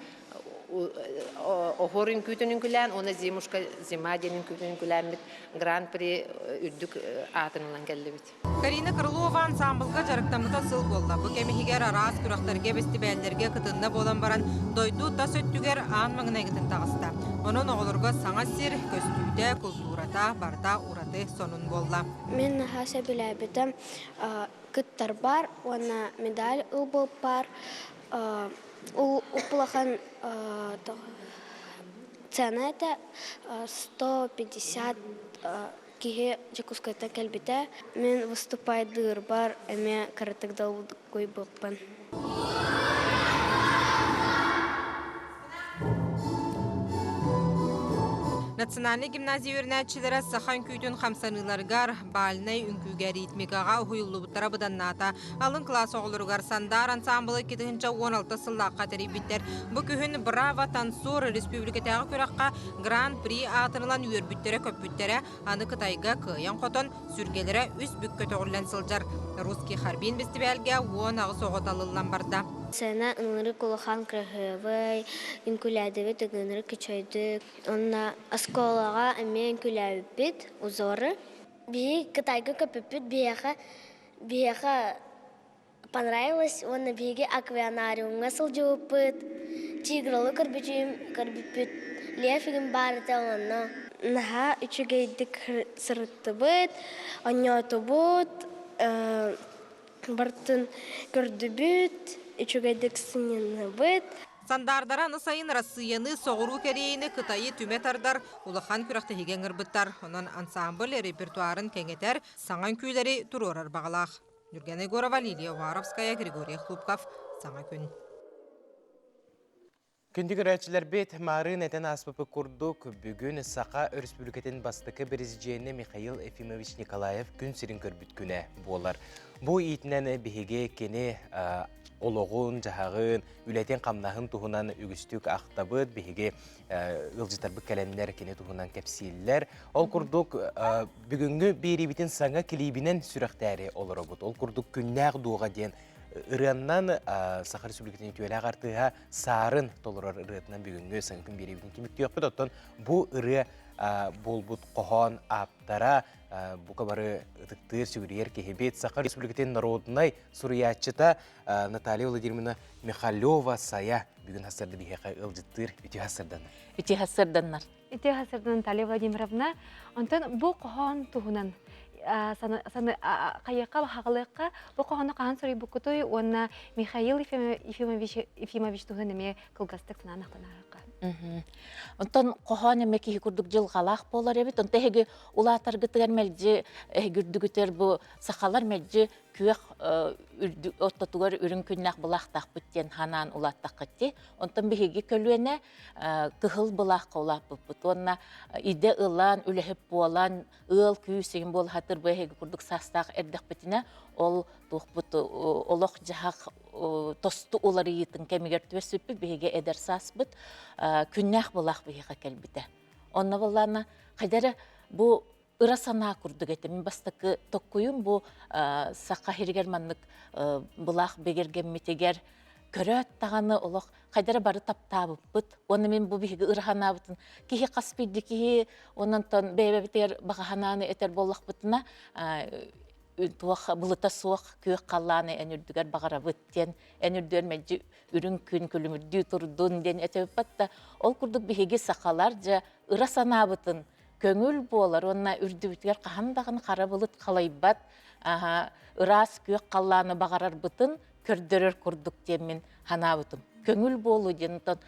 оһуор үҥкүүтүн үҥкүлээн уонна Зимушка зима диэн үҥкүүтүн үҥкүлээммит гран-при үрдүк аатын ылан кэллибит. Карина Крылова ансаамбылга дьарыктаммыта сыл буолла. Бу кэм иһигэр араас күрэхтэргэ, бэстибээллэргэ кытынна буолан баран, дойду тас өттүгэр аан маҥнайгытын таҕыста. Онон оҕолорго саҥа сир, көстүүтэ, култуурата барыта ураты сонун буолла. Мин наһаа сөбүлээбитим кыттарбар уонна медаль ылбыппар Улахан цена это 150 киһи Дьокуускайтан кэлбитэ. Мин выступайдыырбар эмиэ кыратык долгуйбуппун. Национальнай гимназия үөрэнээччилэрэ саха үҥкүүтүн хамсаныыларыгар, бальнай үҥкүүгэ ритмикаҕа уһуйуллубуттара быданнаата. Алын кылаас оҕолоругар Сандар ансаамбылы 2016 сыллаахха тэрийбиттэр. Бу күһүн Браво танцор республикатааҕы күрэххэ Гран-при аатын ылан үөрбүттэрэ-көппүттэрэ, аны Кытайга кыайан-хотон, сүргэлэрэ үс бүк көтөҕүллэн сылдьар. Русский Харбин бэстибээлгэ 18 оҕо талыллан барда. Сцена ынырык улахан кыраһыабай, үҥкүүлээдибит ынырык үчүгэйдик. Онно оскуолаҕа эмиэ үҥкүүлээбиппит узоры. Биһиги Кытайга көппүппүт биһиэхэ Биһиэхэ понравилось уонна биһиги аквариумҥа сылдьыбыппыт, тигралы көрбүтүм, көрбүппүт, лев игин баар этэ онно. Наһаа үчүгэйдик сырыттыбыт, оонньоотубут, барытын көрдүбүт, үчүгэйдик сынньанныбыт. Сандаардара аны сайын Арассыыйаны, Соҕуруу Кэриэйэни, Кытайы түмэ тардар улахан күрэхтэһиигэ ыҥырбыттар. Онон ансаамбыл репертуарын кэҥэтэр, саҥа үҥкүүлэри туруорар баҕалаах. Нюргена Егорова, Лилия Уваровская, Григорий Хлупков. Саҥа күн. Күндү көрөөччүлэрбит, маарыын этэн ааспыппыт курдук, бүгүн Саха Өрөспүүбүлүкэтин бастакы президенэ Михаил Ефимович Николаев күн сирин көрбүт күнэ буолар. Бу иитинэн биһиги кини олоҕун, дьаһаҕын, үлэтин-хамнаһын туһунан үгүстүк ахтабыт. Биһиги ыалдьыттарбыт кэлэннэр кини туһунан кэпсииллэр. Ол курдук бүгүҥҥү биэриибитин саҥа килиибинэн сүрэхтээри олоробут. Ол курдук Күннээх дуоҕа диэн ырыаннан Саха Республикатын үтүөлээх артыыһа Саарын толорор ырыатынан бүгүҥҥү саҥа күн биэриибитин түмүктүөхпүт. Оттон бу ырыа буолбут хоһоон ааптара бука бары ытыктыыр, сүгүрүйэр киһибит Саха Республикатын норуодунай суруйааччыта Наталья Владимировна Михалева Сайа бүгүн хасырды биһиэхэ ыалдьыттыыр үтүө хасырданар. Үтүө хасырданнар. Үтүө хасырдан Наталья Владимировна. Онтон бу хоһоон туһунан хайыахха хаҕалыахха бу хоһоону хаһан суруйбуккутуй уонна Михаил Ефимович Ефимович туһунан эмиэ кылгастык санаан ахтанаарыахха. Онтон хоһоон эмэ киһи курдук дьылҕалаах буолар эбит. Онто эһиги улаатаргытыгар мэлдьи эһиги үрдүгүтэр бу сахалар мэлдьи күөх ортотугар үрүҥ күннээх былаахтаахпыт диэн ханаан улааттаххыт дии. Онтон биһиги көлүөнэ кыһыл былаахха улааппыппыт уонна идэ ылан, үлэһит буолан, ыал күүс игин буола сатыыр бу эһиги курдук саастаах эрдэхпитинэ ол туохпут олох-дьаһах тосту уларыйыытын кэмигэр түбэспиппит биһиги эдэр сааспыт күннээх былаах биһиэхэ кэлбитэ. Онно былаана хайда эрэ бу ыра санаа курдук этэ. Мин бастакы токкуйум бу саха сиригэр маннык былаах бигэргэммитигэр көрөөт даҕаны олох хайда эрэ бары таптаабыппыт. Уонна мин бу биһиги ыра санаабытын киһи хас биирдии киһи онон бэйэбитигэр баҕа санааны этэр буоллахпытына туох былыта суох күөх халлааны эн үрдүгэр баҕарабыт диэн эн үрдүгэр мэлдьи үрүҥ күн күлүмүрдүү турдун диэн этэбиппат да ол курдук биһиги сахалар дьэ ыра санаабытын көҥүл буолар уонна үрдүбүтүгэр хаһан даҕаны хара былыт халайбат ыраас күөх халлааны баҕарарбытын көрдөрөр курдук диэммин санаабытым. Көҥүл буолуу диэн онтон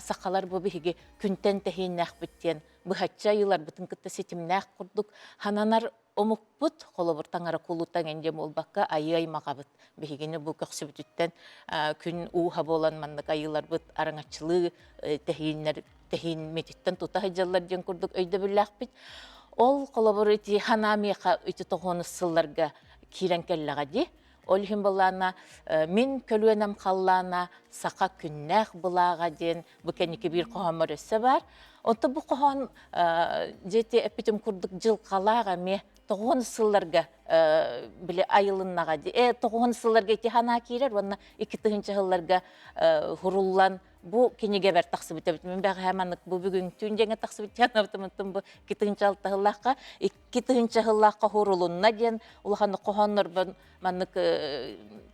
сахалар бу биһиги күнтэн тэһииннээхпит диэн быһаччы айыыларбытын кытта ситимнээх курдук хананар омукпут холобур таҥара кулуттан эндиэ буолбакка айыы аймаҕабыт биһигини бу көхсүбүтүттэн күн ууһа буолан маннык айыыларбыт араҥаччылыы тэһииннэр тэһииммититтэн тута сылдьаллар диэн курдук өйдөбүллээхпит. Ол холобур ити ханаа миэхэ ити тоҕуонус сылларга киирэн кэллэҕэ дии. Ол иһин былаана мин көлүөнэм халлаана саха күннээх былааҕа диэн бу кэнники биир хоһооммор өссө баар. Онтон бу хоһоон дьиэти эппитим курдук дьылҕалаах эмиэ тоҕуон сылларга били айылыннаҕа дии. Э тоҕуон сылларга ити ханаа киирэр уонна 2000 сылларга хуруллан бу кинигэбэр тахсыбыт эбит. Мин бэҕэһээ маннык бу бүгүн түүн дьэҥэ тахсыбыт диэн бу 2006 сыллаахха 2000 сыллаахха хурулунна диэн улахан хоһооннорбун маннык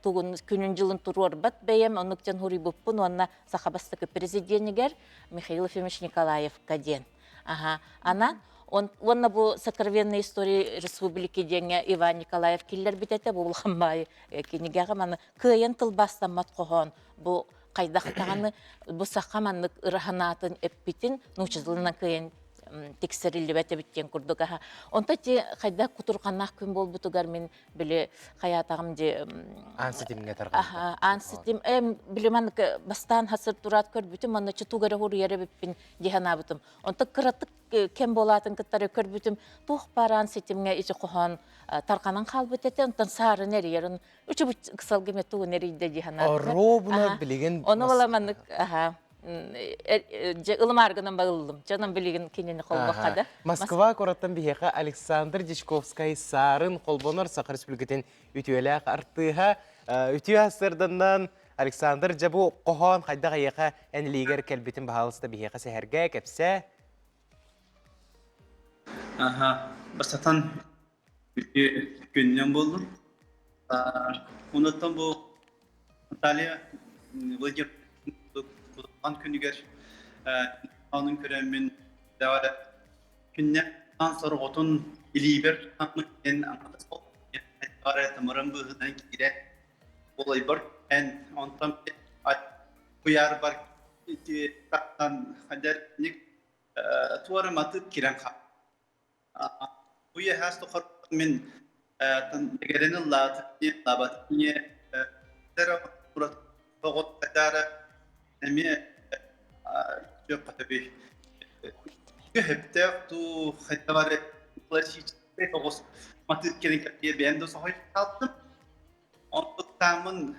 тугун күнүн дьылын туруорбат бэйэм оннук дьон хуруйбуппун уонна саха бастакы президенигэр Михаил Ефимович Николаевка диэн. Аха. Анан уонна бу сокровенные истории республики диэҥҥэ Иван Николаев киллэрбит этэ бу улахан баай кинигэҕэ маны кыайан тылбаастаммат хоһоон бу хайдах даҕаны бу саха маннык ыраһанаатын эппитин нуучча тылынан кыайан тиксэриллибэт эбит диэн курдук аха. Онто ти хайдах кутурҕаннаах күн буолбутугар мин били хайаатаҕым ди аан ситимҥэ тарҕаммыта. Аан ситим били маннык бастаан хасыр тураат көрбүтүм онно чутуг эрэ хуруйар эбиппин дии санаабытым. Онто кыратык кэм буолаатын кыттары көрбүтүм туох баар аан ситимҥэ ити хоһоон тарҕанан хаалбыт этэ онтон саарын эрийэр үчүбүт ыксалга ме тугун эрийдэ дии санаатым. Оруобуна билигин Ону бала маннык аха дьэ ылымааргынан багыллым. Дьонум билигин кинини холбохха да. Москва куораттан биһиэхэ Александр Дьячковскай Саарын холбонор Саха Республикатын үтүөлээх артыыһа. Үтүө сарсыарданнан Александр дьэ бу хоһоон хайдах эйиэхэ эн илиигэр кэлбитин баһаалыста биһиэхэ сэһэргээ кэпсээ. Аха, бастатан үтүө күннэн буоллун. Онуттан бу Наталья Владимир кутурҕан күнүгэр онун көрөммүн күннэ сорҕотун илиибэр тутаммын диэн тымырым быыһынан киирэ буолайбар эн онтон куйаарбар тахсан ник туора матыып кирэн хаалла. Уйаһаас тухары мин дэгэрин ыллаатым ыллаабатым тоҕо эмиэ сөппөтөбүй сөптөөх дуу хайдах эрэ классическай соҕус матыып кэлин кэпсиэ бэйэм да соһуйан хаалтым Онтук таамын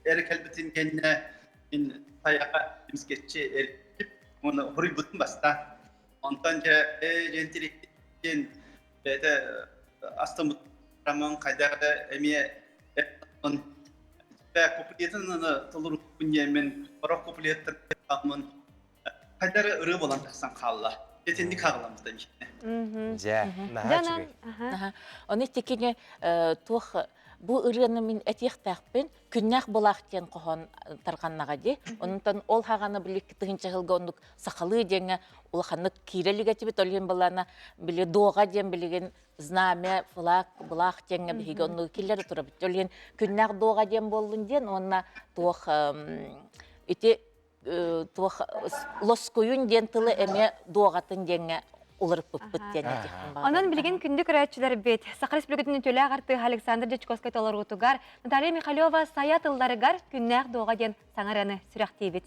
эрэ кэлбитин кэннэ мин тайаҕа эмискэччи эргип уонна хоруйбутун бастаан. Онтон дьэ ээ диэн тириктин бэйэтэ астыммыт рамон хайдах эрэ эмиэ куплетын толорукпун диэммин сорох куплеттар хайдах эрэ ырыа буолан тахсан хаалла. Итинник хаалламмыта миэнэ. Дьэ, наһаа үчүгэй. Ону итикини туох бу ырыаны мин этиэхтээхпин күннээх былаах диэн хоһоон тарҕаннаҕа дии. Онтон ол хаҕаны били тыһыынча сылга оннук сахалыы диэҥҥэ улаханнык киирэ илик этибит. Ол иһин былаана били дуоҕа диэн билигин знамя, флаг, былаах диэҥҥэ биһиги оннугу киллэрэ турабыт. Ол иһин күннээх дуоҕа диэн буоллун диэн уонна туох ити туох лоскуйун диэн тылы эмиэ дуоҕатын диэҥҥэ уларыппыппыт диэн этиэхпин баҕарабын. Онон билигин күндү көрөөччүлэрбит Саха Республикатын үтүөлээх артыыһа Александр Дьячковскай толоруутугар Наталья Михалева сайа тылларыгар Күннээх дуоҕа диэн саҥарыаны сүрэхтиибит.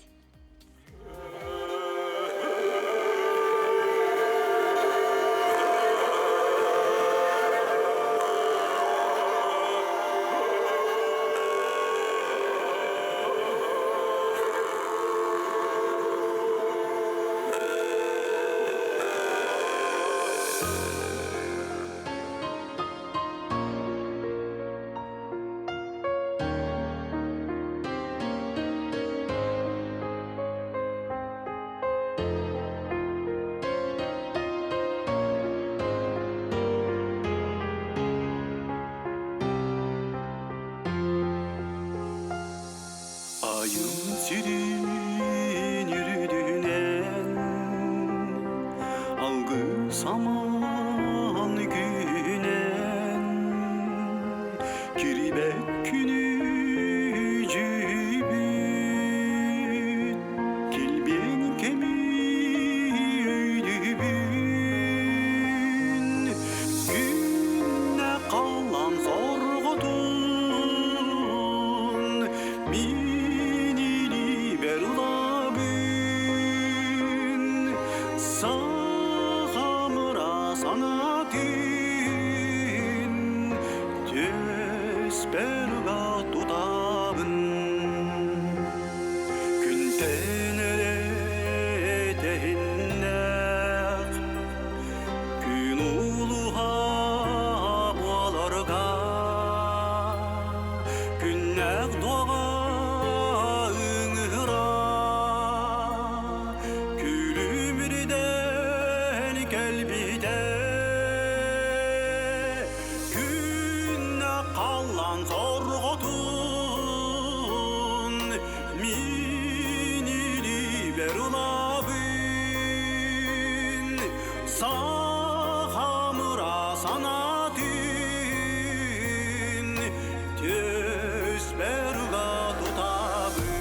Айым сирин үрдүнэн Алгыс аман күнэн Кирибэт күнү дьүбүт Килбиэн кэми өйдүүбүн Күннэ халлан сорҕотун Мин илиибэр ылабын Сахамыра санаатын Түөспэр ыга тутабын Күнтэн эрэ тэһиннэх Күн улуһа буоларга Күннээх дуоҕа ыҥыра Күлүмүрдэн кэлбитэ Күннэ халлан сорҕотун Мин илиибэр ылабын Сахамыра санаатын Түспэр ыга тутабын.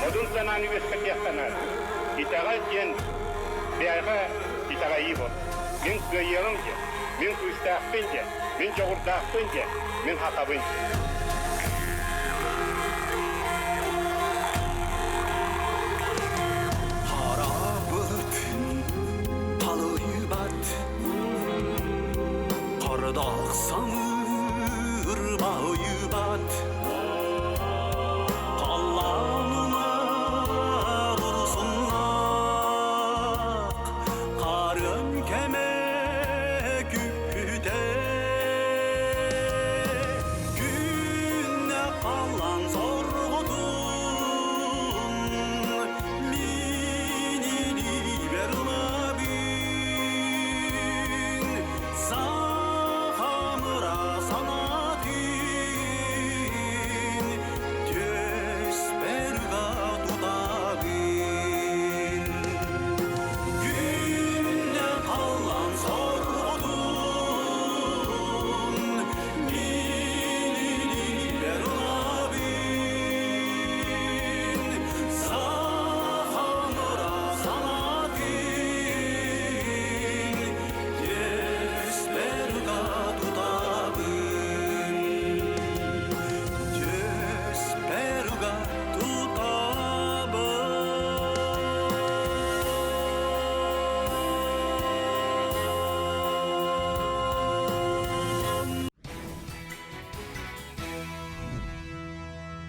Модун санааны үөскэтиэххэ Итэҕэл диэн бэйэҕэ итэҕэйии буолар. Мин кыайыаҕым диэн, мин күүстээхпин диэн, мин дьоҕурдаахпын диэн, мин хатабын диэн.